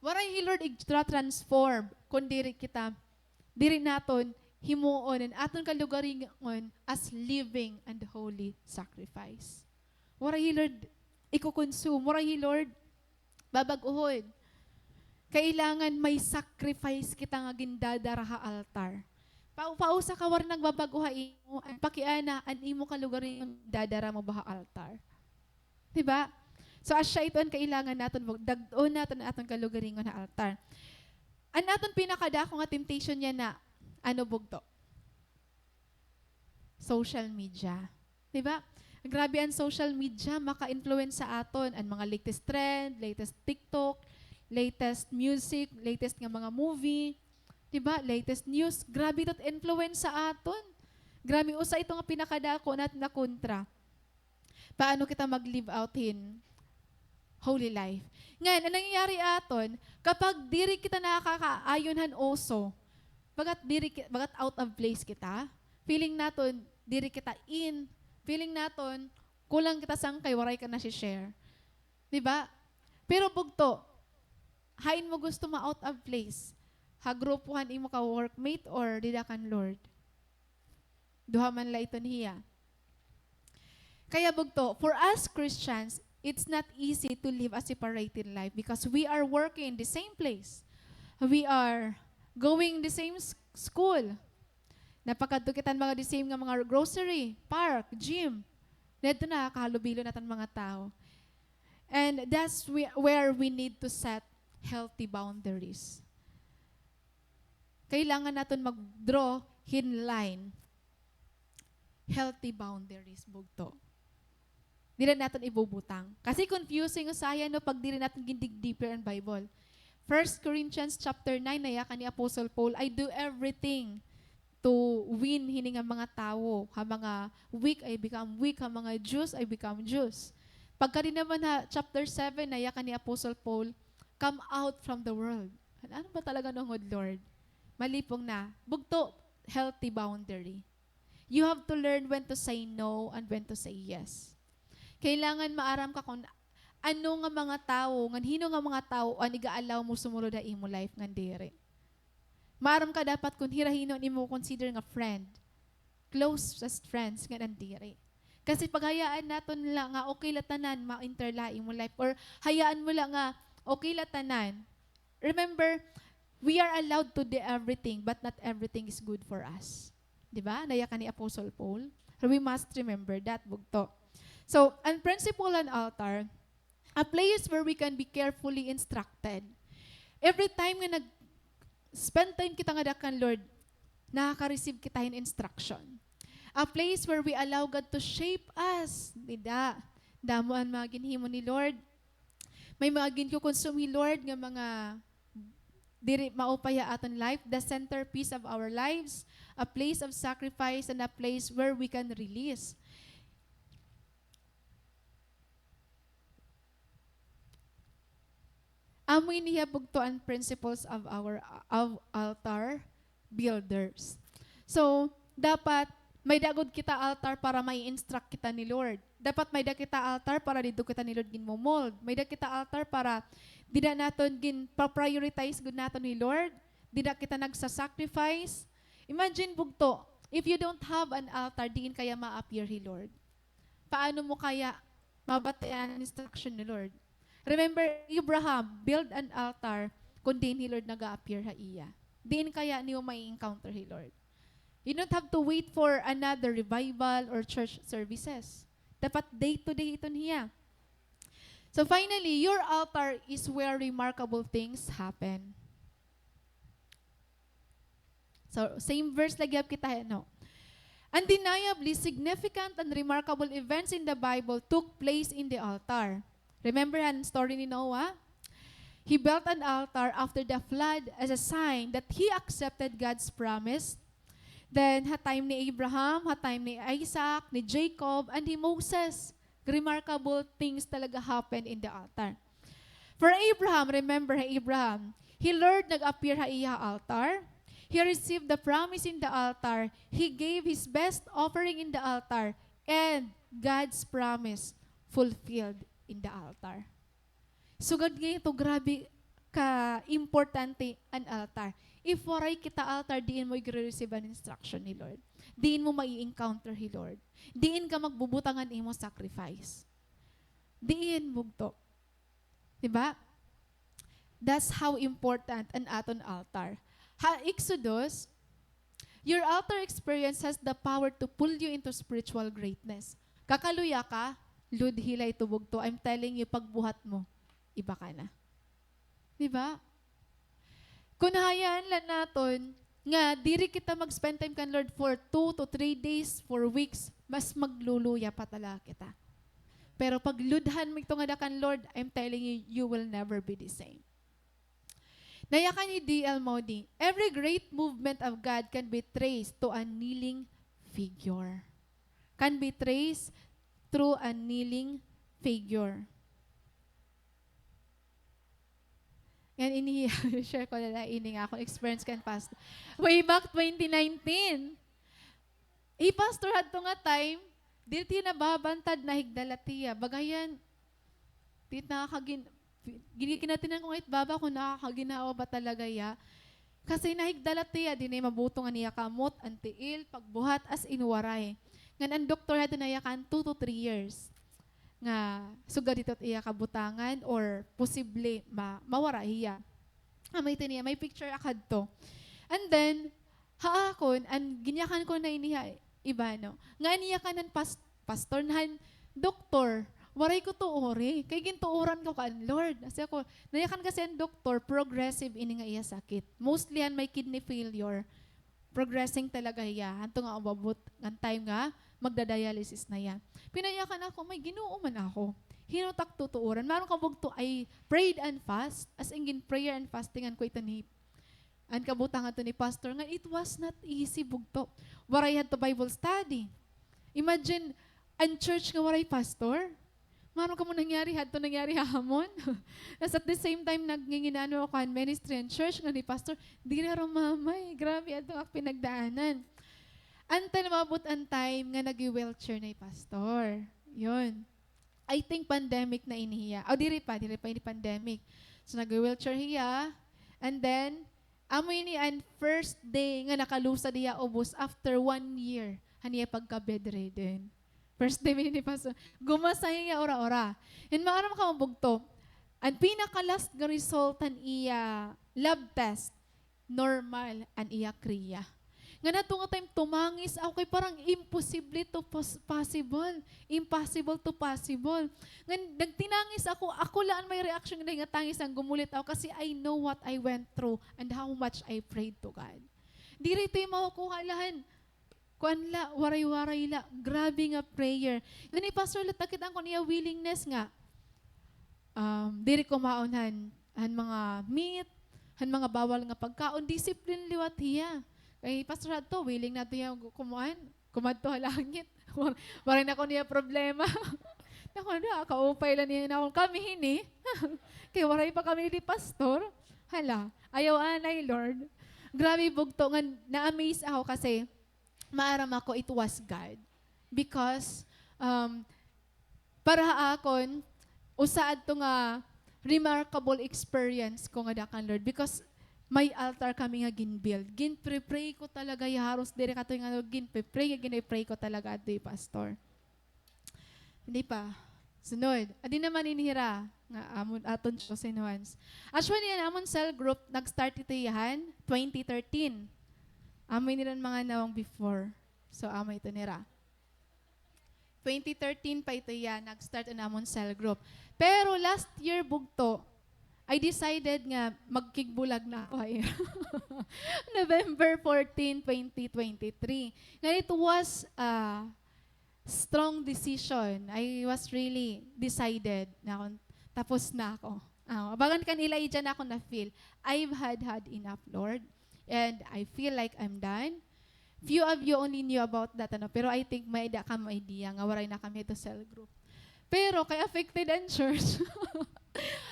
Waray hi Lord igtra-transform kon diri kita, diri naton himuon an aton kalugaringon as living and holy sacrifice. Waray hi Lord iko-consume, waray hi Lord babag-ohon. Kailangan may sacrifice kita nga gindadara ha altar. Pa-, pausa ka waray nagbabag-o ha imo, an pakiana, an imo kalugaringon dadara mo ba ha altar? Di ba? So, asya ito an kailangan naton, bug-, dag-on naton an aton kalugaringon ha altar. An aton pinakadako nga temptation yana, ano, bugto? Social media. Di ba? Grabe an social media, maka-influence sa aton. An mga latest trend, latest TikTok, latest music, latest nga mga movie, di ba? Latest news. Grabe ito influence sa aton. Grabe, usa ito nga pinakadako naton na kontra. Paano kita mag-live out hin holy life? Ngan, an nangyayari aton, kapag diri kita nakakaayon han uso, bagat diri ki-, bagat out of place kita, feeling naton, diri kita in, feeling naton, kulang kita sangkay, waray ka nasi-share. Di ba? Pero bugto, hain mo gusto ma-out of place? Ha grupo han imo ka-workmate or dida kan Lord? Duha man la iton hiya. Kaya bugto, for us Christians, it's not easy to live a separated life because we are working in the same place. We are going the same s-, school. Napakadto kita han mga the same nga mga grocery, park, gym. Didto nakakahalubilo naton mga tawo. And that's whe-, where we need to set healthy boundaries. Kailangan naton mag-draw hin line. Healthy boundaries, bugto. Diri naton ibubutang. Kasi confusing usahay, no, pag diri naton gin-dig deeper an Bible. First Corinthians chapter nine, nayakan ni Apostle Paul, "I do everything to win hini nga mga tawo. Ha mga weak, I become weak. Ha mga Jews, I become Jews." Pagkadi naman ha chapter seven, nayakan ni Apostle Paul, "Come out from the world." Ano ba talaga an ungod, Lord? Malipong na. Bugto, healthy boundary. You have to learn when to say no and when to say yes. Kailangan maaram ka kon ano nga mga tawo, ngan hin-o nga mga tawo an iga-allow mo sumulod ha imo life ngan diri. Maaram ka dapat kon hira hin-o an imo consider nga friend, closest friends, ngan an diri. Kasi paghayaan naton la nga okay la tanan, ma-enter la ha imo life, or hayaan mo la nga okay la tanan, remember, we are allowed to do everything, but not everything is good for us. Di ba? Nayakan ni Apostle Paul. We must remember that, bugto. So, an principle han altar, a place where we can be carefully instructed. Every time nga nag-spend time kita ngada kan Lord, nakaka-receive kita hin instruction. A place where we allow God to shape us. Dida, damo an mga ginhimo ni Lord. May mga ginkukonsume hi Lord nga mga diri maupay ha aton life, the centerpiece of our lives, a place of sacrifice and a place where we can release. Amo ini hiya bugto an principles of our, of altar builders. So, dapat may-ada gud kita altar para mai-instruct kita ni Lord. Dapat may-ada kita altar para didto kita ni Lord ginmo-mold. May-ada kita altar para dida naton ginpa-prioritize gud naton ni Lord. Dida kita nagsa-sacrifice. Imagine, bugto, if you don't have an altar, diin kaya ma-appear hi Lord? Paano mo kaya mabatian an instruction ni Lord? Remember, Abraham, build an altar kon diin hi Lord naga-appear ha iya. Diin kaya niyo mai-encounter hi Lord? You don't have to wait for another revival or church services. Dapat day to day iton hiya. So finally, your altar is where remarkable things happen. So, same verse la gihap kita, no? Undeniably, significant and remarkable events in the Bible took place in the altar. Remember an story ni Noah? He built an altar after the flood as a sign that he accepted God's promise. Then, ha time ni Abraham, ha time ni Isaac, ni Jacob, and ni Moses. Remarkable things talaga happened in the altar. For Abraham, remember ha Abraham, hi Lord nag-appear ha iya altar. He received the promise in the altar. He gave his best offering in the altar. And God's promise fulfilled in the altar. Sugad nga ito, grabe ka importante an altar. If waray kita altar, diin mo igre-receive an instruction ni Lord. Diin mo mai-encounter hi Lord. Diin ka magbubutang an imo sacrifice. Diin, bugto. Di ba? That's how important an aton altar. Ha Exodus, your altar experience has the power to pull you into spiritual greatness. Kakaluya ka, load hila ito, bugto. I'm telling you, pagbuhat mo, iba ka na. Di ba? Kon hayaan la naton, nga diri kita mag-spend time kan Lord for two to three days, for weeks, mas magluluya pa talaga kita. Pero pag ludhan mo ito nga da kan Lord, I'm telling you, you will never be the same. Nayakan ni D L Moody, "Every great movement of God can be traced to a kneeling figure." Can be traced through a kneeling figure. Ngan ini, share ko na la ini nga akon experience kan pastor. Way back twenty nineteen. Hi pastor hadto nga time, diri tiya nababantad, nahigda la tiya. Bagayan, di nakakagin-, gin-, ginatingnan ko nga it baba ko, nakakaginhawa ba talaga hiya. Kasi nahigda la tiya, diri na mabutong an iya kamot, an tiil, pagbuhat, as in waray. Ngan an doktor hadto nayakan two to three years nga sugad hito it iya kabutangan or posible ma-, mawara hiya. Amo ito niya, may picture ako hadto. And then, ha akon, an ginyakan ko na ini ha iba, no? Nga an iyakan han pas-, pastor, han doktor, waray ko tuori. Kay gintuoran ko kan Lord. Kasi ako, nayakan kasi an doktor, progressive ini nga iya sakit. Mostly han may kidney failure. Progressing talaga hiya. Hadto nga umabot ngan time nga magda-dialysis na hiya. Pinayakan ako, may Ginoo man ako. Hin-o it ak tutuoran? Maaram ka bugto, I prayed and fast. As in, gin-prayer and fastingan ko ito ni, an kabutangan to ni pastor. Nga, it was not easy, bugto. Waray hadto Bible study. Imagine, an church nga waray pastor. Maaram kamo nangyari hadto, nangyari ha amon. Tas at the same time, nagnginginano ako han ministry and church nga ni pastor, diri harumamay. Grabe hadto ak pinagdaanan. Until maabot an time nga nag-wheelchair na hi pastor. Yun. I think pandemic na ini hiya. O, diri pa, diri pa ini pandemic. So, nag-wheelchair hiya. And then, amo ini an first day nga nakalusad hiya ubos after one year han iya pagka-bedridden. First time ini ni pastor. Gumasa hiya ura-ura. Hin maaram ka, bugto, an pinaka-last nga result han iya lab test, normal an iya kriya. Ngan hadto nga time, tumangis ako kay parang imposible to pos-, possible. Impossible to possible. Ngan nagtinangis ako, ako la an may reaction nga nahingatangis, ngan gumulit ako kasi I know what I went through and how much I prayed to God. Diri ito makukuha la han kuan la, waray-waray la. Grabe nga prayer. Ngan hi pastor la, nakit-an ko an iya willingness nga, um, diri kumaon han, han mga meat, han mga bawal nga pagkaon, discipline liwat hiya. Kay hi pastor hadto, willing na ito hiya gu-, kumuan, kumadto ha langit. War-, waray na kuno hiya problema. Naku, nakaupay la niya na kami hini. Kay waray pa kami ni pastor. Hala, ayaw anay, Lord. Grabe, bugto, nga na-amaze ako kasi maaram ako it was God. Because, um, para ha akon, usa adto nga remarkable experience ko ngada kan Lord. Because may altar kami nga gin-build. Gin-pre-pray ko talaga, ya, haros diri katoy nga gin-pre-pray, gin-pre-pray ko talaga adto, Pastor. Hindi pa. Sunod. Adi naman ini hira nga amon, aton chosen ones. Actually, an amon cell group, nag-start ito hiya han twenty thirteen. Amo ini hira an mga nawong before. So, amo ito nira. Twenty thirteen pa ito hiya, nag-start an amon cell group. Pero last year, bugto, I decided nga magkigbulag na ako ha ira. November fourteen, twenty twenty-three. Nga it was, ah, strong decision. I was really decided na akon, tapos na ako. Ah, abagan kan Elijah na ako na-feel. I've had, had enough, Lord. And I feel like I'm done. Few of you only knew about that, ano, pero I think may-ada kamo idea nga waray na kami ito cell group. Pero kay affected an church.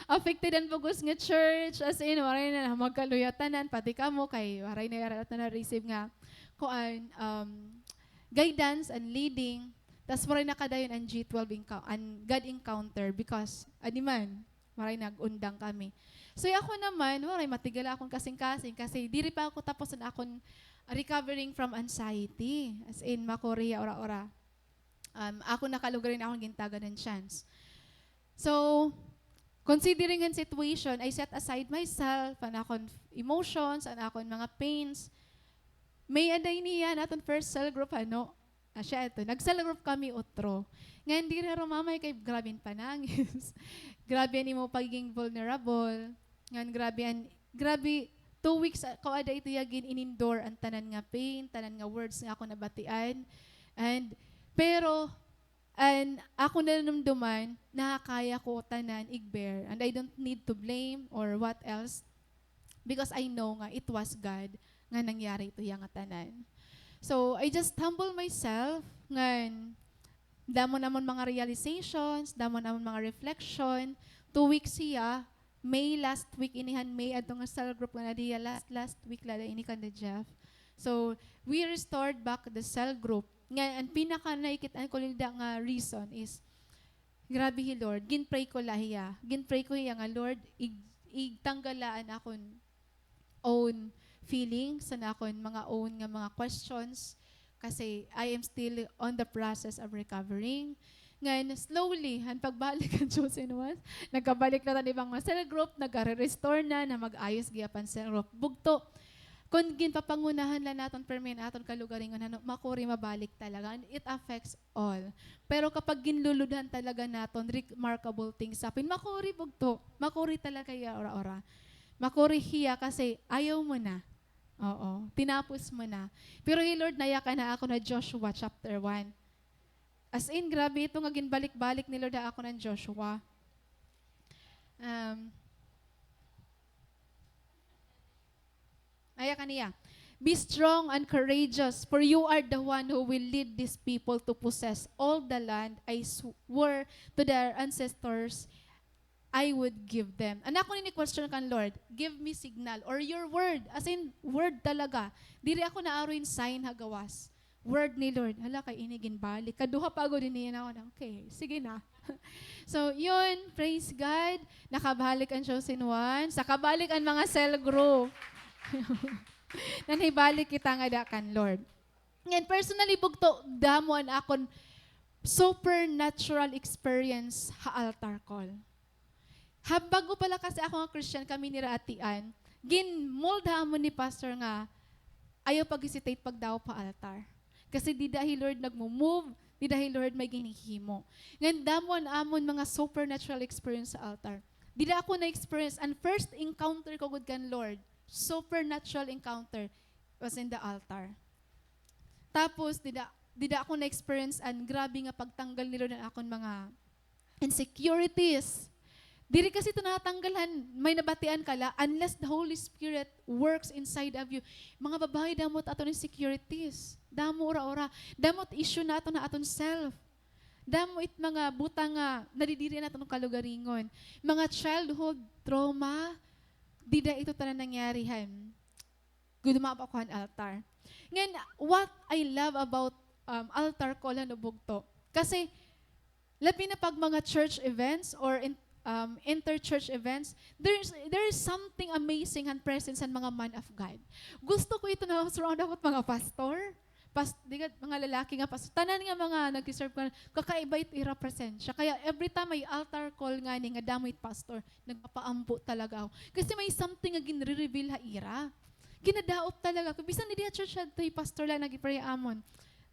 Affected an bug-os nga church, as in, waray na, magkaluya tanan, pati kamo, kay waray na yara na na-receive nga, kuan, um, guidance and leading. Tas waray na kadayon an G twelve encou-, an God Encounter because, adi man, waray nag-undang kami. So, ako naman, waray, matigala akon kasingkasing kasi diri pa ako tapos an akon recovering from anxiety. As in, makuri hiya ura-ura. Um, ako na kalugarin akon gintagadan chance. So, considering an situation, I set aside myself, an akon emotions, an akon mga pains. May-ada ini hiya an aton first cell group, ano? Asya ito. Nag-cell group kami utro. Ngan diri harumamay kay grabe an panangis. Grabe an imo pagiging vulnerable. Ngan grabe an, grabe, two weeks, ah, ko ada ito iya gin-inendure an tanan nga pain, tanan nga words nga ako nabatian. And, pero, an ako nanumduman, nakakaya ko tanan i-bear. And I don't need to blame or what else. Because I know nga it was God nga nangyari ito iya nga tanan. So, I just humble myself ngan damo namon mga realizations, damo namon mga reflection. Two weeks hiya, May last week, ini han May, adto nga cell group nga nadiya last, last week la ini kanda Jeff. So, we restored back the cell group. Nga, an pinaka nakikit-an ko nila nga reason is, grabe hi Lord, gin-pray ko la hiya. Gin-pray ko hiya nga, "Lord, ig-, igtanggal la an akon own feelings, an akon mga own nga mga questions, kasi I am still on the process of recovering." Ngan slowly, han pagbalik han chosen ones, nagkabalik na tan ibang mga cell group, nagare-restore na, na mag-ayos gihapon cell group. Bugto, kon ginpapangunahan la naton permi an aton kalugaringon, ano, makuri mabalik talaga. And it affects all. Pero kapag ginluludhan talaga naton, remarkable things happen. Makuri bugto. Makuri talaga hiya ora-ora. Makuri hiya kasi ayaw mo na. Oo. Tinapos mo na. Pero hi Lord nayakan ha akon ha Joshua chapter one. As in, grabe ito nga ginbalik-balik ni Lord ha akon an Joshua. Um, Aya kaniya, "Be strong and courageous, for you are the one who will lead these people to possess all the land I swore to their ancestors I would give them." An akon ini question kan Lord, "Give me signal or your word." As in, word talaga. Diri ako naaroy hin sign ha gawas. Word ni Lord. Hala, kay ini ginbalik. Kaduha pa gud ini, na, okay, sige na. So, yun, praise God. Nakabalik an chosen ones. Nakabalik an mga cell group. Nanhibalik kita ngada kan Lord. Ngan, personally, bugto, damo an akon supernatural experience ha altar call. Ha, bag-o pa la kasi ako nga Christian, kami nira Ate Ann, gin-mold ha amon ni Pastor nga ayaw pag-hesitate pagdaop ha altar. Kasi dida hi Lord nagmo-move, dida hi Lord may ginhihimo. Ngan damo an amon mga supernatural experience sa altar. Dida ako na-experience, an first encounter ko gud kan Lord, supernatural encounter, was in the altar. Tapos, dida, dida ako na-experience an grabe nga pagtanggal ni Lord an akon mga insecurities. Diri kasi ito natatanggal han may nabatian ka la unless the Holy Spirit works inside of you. Mga babaye, damo it aton insecurities. Damo ura-ura. Damo it issue naton ha aton self. Damo it mga butang nga nadidiri han aton kalugaringon. Mga childhood trauma, dida ito tanan nangyari han guduma pa ko han altar. Ngan, what I love about, um, altar call, ano, bugto. Kasi, labi na pag mga church events or in, um, inter-church events, there's, there is something amazing han presence han mga man of God. Gusto ko ito na surround ako mga pastor. Pas-, di ka, mga lalaki nga pastor. Tanan nga mga nag-serve ka, kakaiba it ira presensya. Kaya every time may altar call ngani nga damo it pastor, nagpapaampo talaga ako. Kasi may something nga ginre-reveal ha ira. Ginadaop talaga ako. Bisan didi ha church hadto, hi pastor la nag-pray amon.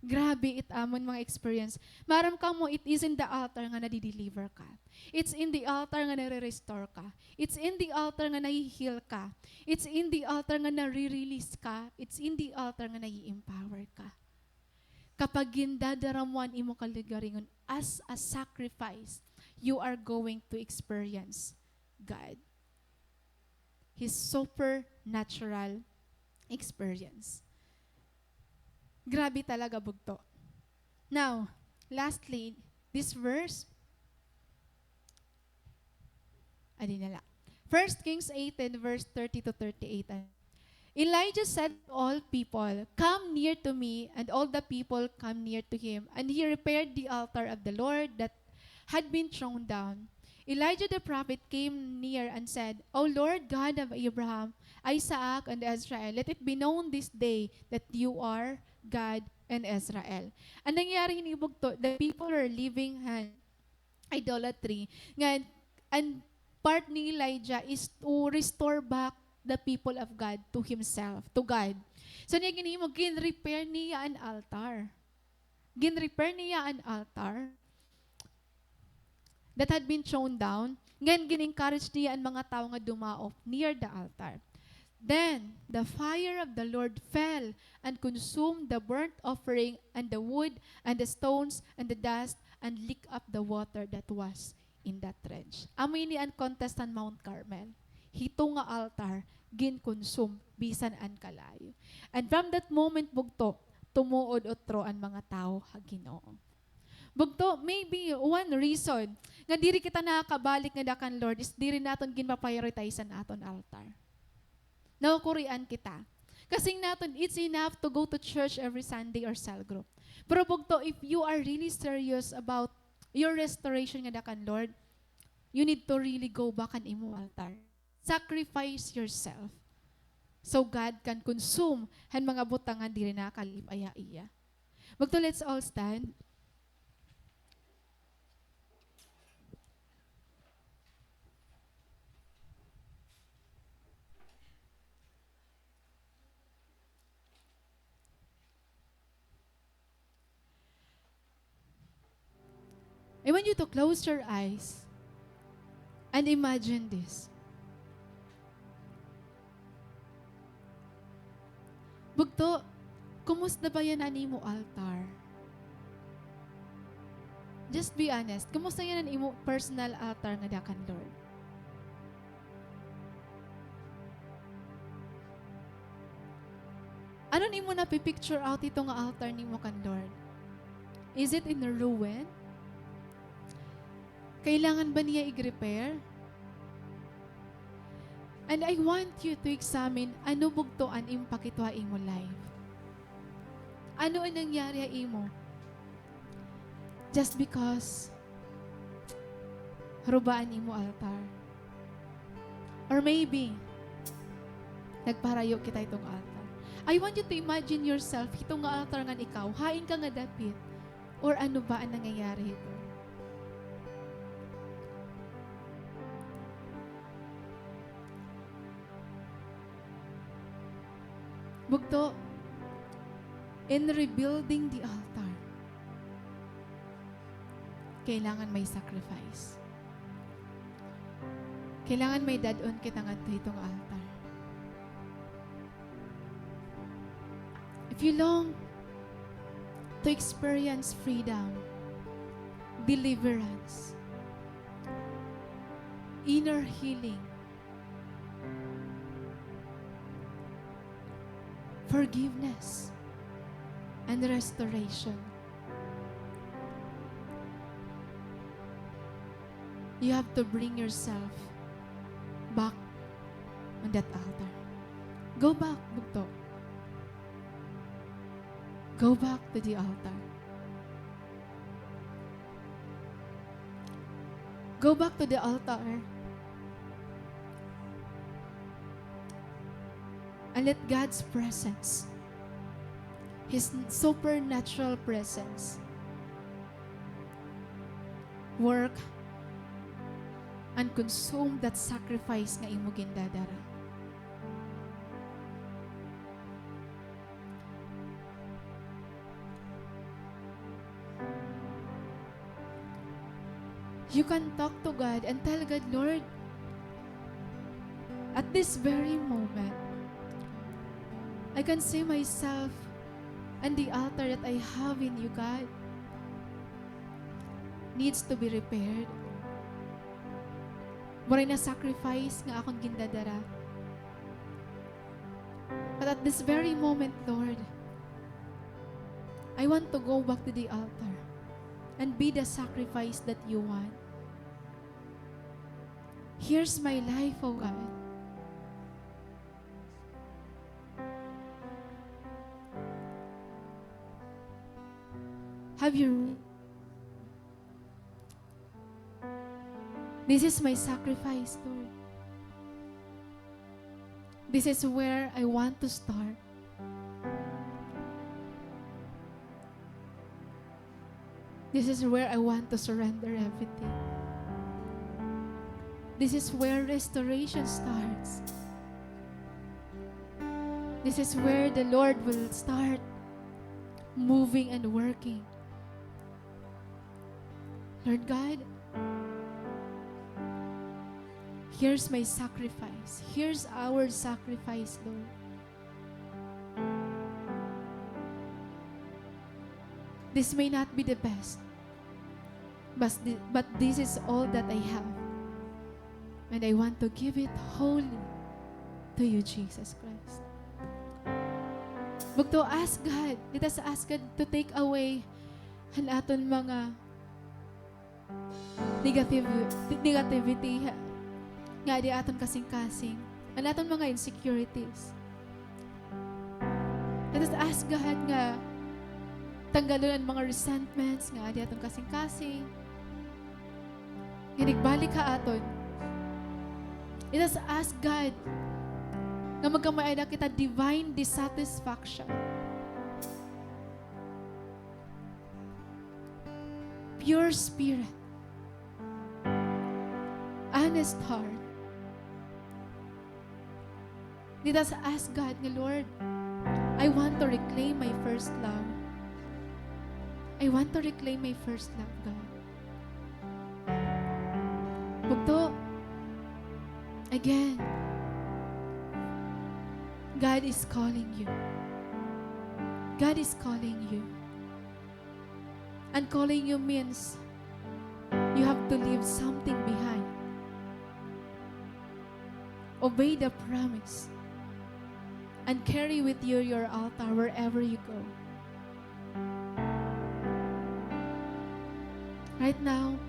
Grabe it amon mga experience. Maaram kamo, it is in the altar nga nadideliver ka. It's in the altar nga nare-restore ka. It's in the altar nga nahi-heal ka. It's in the altar nga nare-release ka. It's in the altar nga nahi-empower ka. Kapag gindadara mo an imo kalugaringon as a sacrifice, you are going to experience God. His supernatural experience. Grabe talaga, bugto. Now, lastly, this verse, adi na la. First Kings eighteen, verse thirty to thirty-eight. Elijah said to all people, "Come near to me," and all the people come near to him. And he repaired the altar of the Lord that had been thrown down. Elijah the prophet came near and said, "O Lord God of Abraham, Isaac, and Israel, let it be known this day that you are God in Israel." An nangyari hini, bugto, the people were living in idolatry. Ngan, an part ni Elijah is to restore back the people of God to himself, to God. So, niya ginhimo, gin-repair niya an altar. Gin-repair niya an altar that had been thrown down. Ngan gin-encourage niya an mga tawo nga dumaop near the altar. Then the fire of the Lord fell and consumed the burnt offering and the wood and the stones and the dust and licked up the water that was in that trench. Amo ini an contest han Mount Carmel. Hito nga altar, ginkonsume bisan an kalayo. And from that moment, bugto, tumuod utro an mga tawo ha Ginoo. Bugto, maybe one reason nga diri kita nakakabalik ngada kan Lord is diri naton ginpa-prioritize an aton altar. Nakukurian kita. Kasing naton, it's enough to go to church every Sunday or cell group. Pero bugto, if you are really serious about your restoration ngada kan Lord, you need to really go back han imo altar. Sacrifice yourself so God can consume han mga butang nga diri nakalipay ha iya. Bugto, let's all stand. I want you to close your eyes and imagine this. Bugto, kumusta ba yana an imo altar? Just be honest. Kumusta yana an imo personal altar ngada kan Lord? Ano an imo napi-picture out hito nga altar nimo kan Lord? Is it in a ruin? Kailangan ba niya i-repair? And I want you to examine ano bugto an impact hito ha imo life. Ano an nangyari ha imo? Just because ruba an imo altar. Or maybe, nagpaharayo kita hiton altar. I want you to imagine yourself, hito nga altar ngan ikaw, hain ka nga dapit, or ano ba an nangyayari hito? Bugto, in rebuilding the altar, kailangan may sacrifice. Kailangan may dad-on kita ngadto hiton altar. If you long to experience freedom, deliverance, inner healing, forgiveness, and restoration, you have to bring yourself back on that altar. Go back, bugto. Go back to the altar. Go back to the altar. And let God's presence, His supernatural presence, work and consume that sacrifice nga imo gindadara. You can talk to God and tell God, "Lord, at this very moment, I can see myself and the altar that I have in you, God, needs to be repaired. Waray na sacrifice nga akon gindadara. But at this very moment, Lord, I want to go back to the altar and be the sacrifice that you want. Here's my life, O God." Have you This is my sacrifice, Lord. This is where I want to start. This is where I want to surrender everything. This is where restoration starts. This is where the Lord will start moving and working. Lord God, Here's my sacrifice. Here's our sacrifice, Lord. This may not be the best, but thi-, but this is all that I have. And I want to give it wholly to you, Jesus Christ. Bugto, ask God. Let us ask God to take away an aton mga negative, negativity, ha, nga adi aton kasingkasing, an aton mga insecurities. Let us ask God nga tanggalon an mga resentments nga adi aton kasingkasing, nga nagbalik ha aton. Let us ask God nga magkamay-ada kita divine dissatisfaction. Pure spirit. Honest heart. Let us ask God nga, "Lord, I want to reclaim my first love. I want to reclaim my first love, God." Bugto, again, God is calling you. God is calling you. And calling you means you have to leave something behind. Obey the promise and carry with you your altar wherever you go. Right now,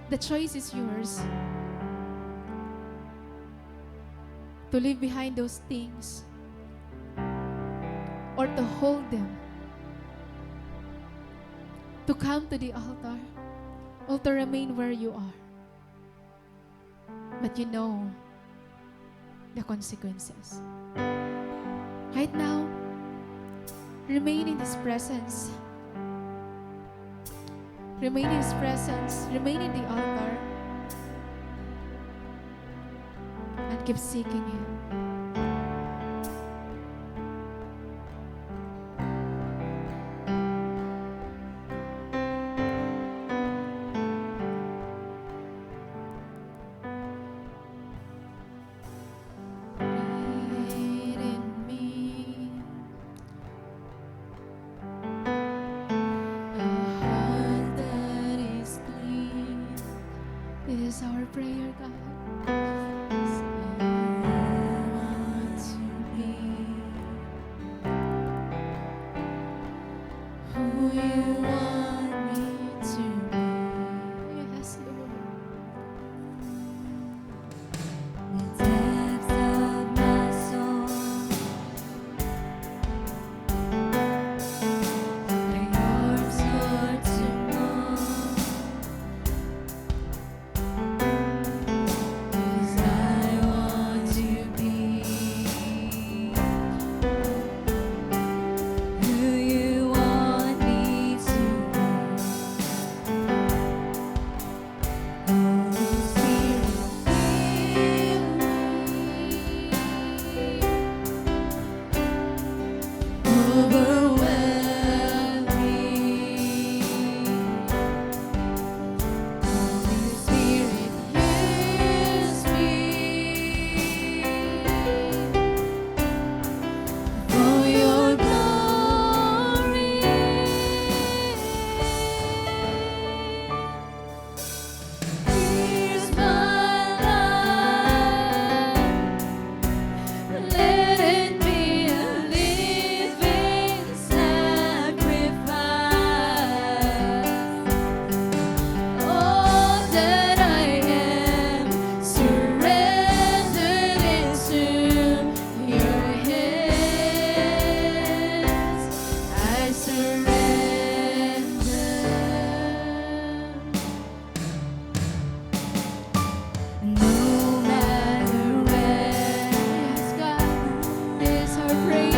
the choice is yours to leave behind those things or to hold them, to come to the altar, or to remain where you are. But you know the consequences. Right now, remain in His presence. Remain in His presence. Remain in the altar. And keep seeking Him. Create in me a heart that is clean. This is our prayer, God. I want to be who you want me to be. Yes, Lord. The depths of my soul, I long to know, 'cause I want to be who you want me to be. Holy Spirit, fill me. Overwhelm me. Holy Spirit, use me for your glory. Here's my life. Let it be a living sacrifice. All that I am surrendered into your hands. I surrender. No matter where. Yes, God, this is our prayer.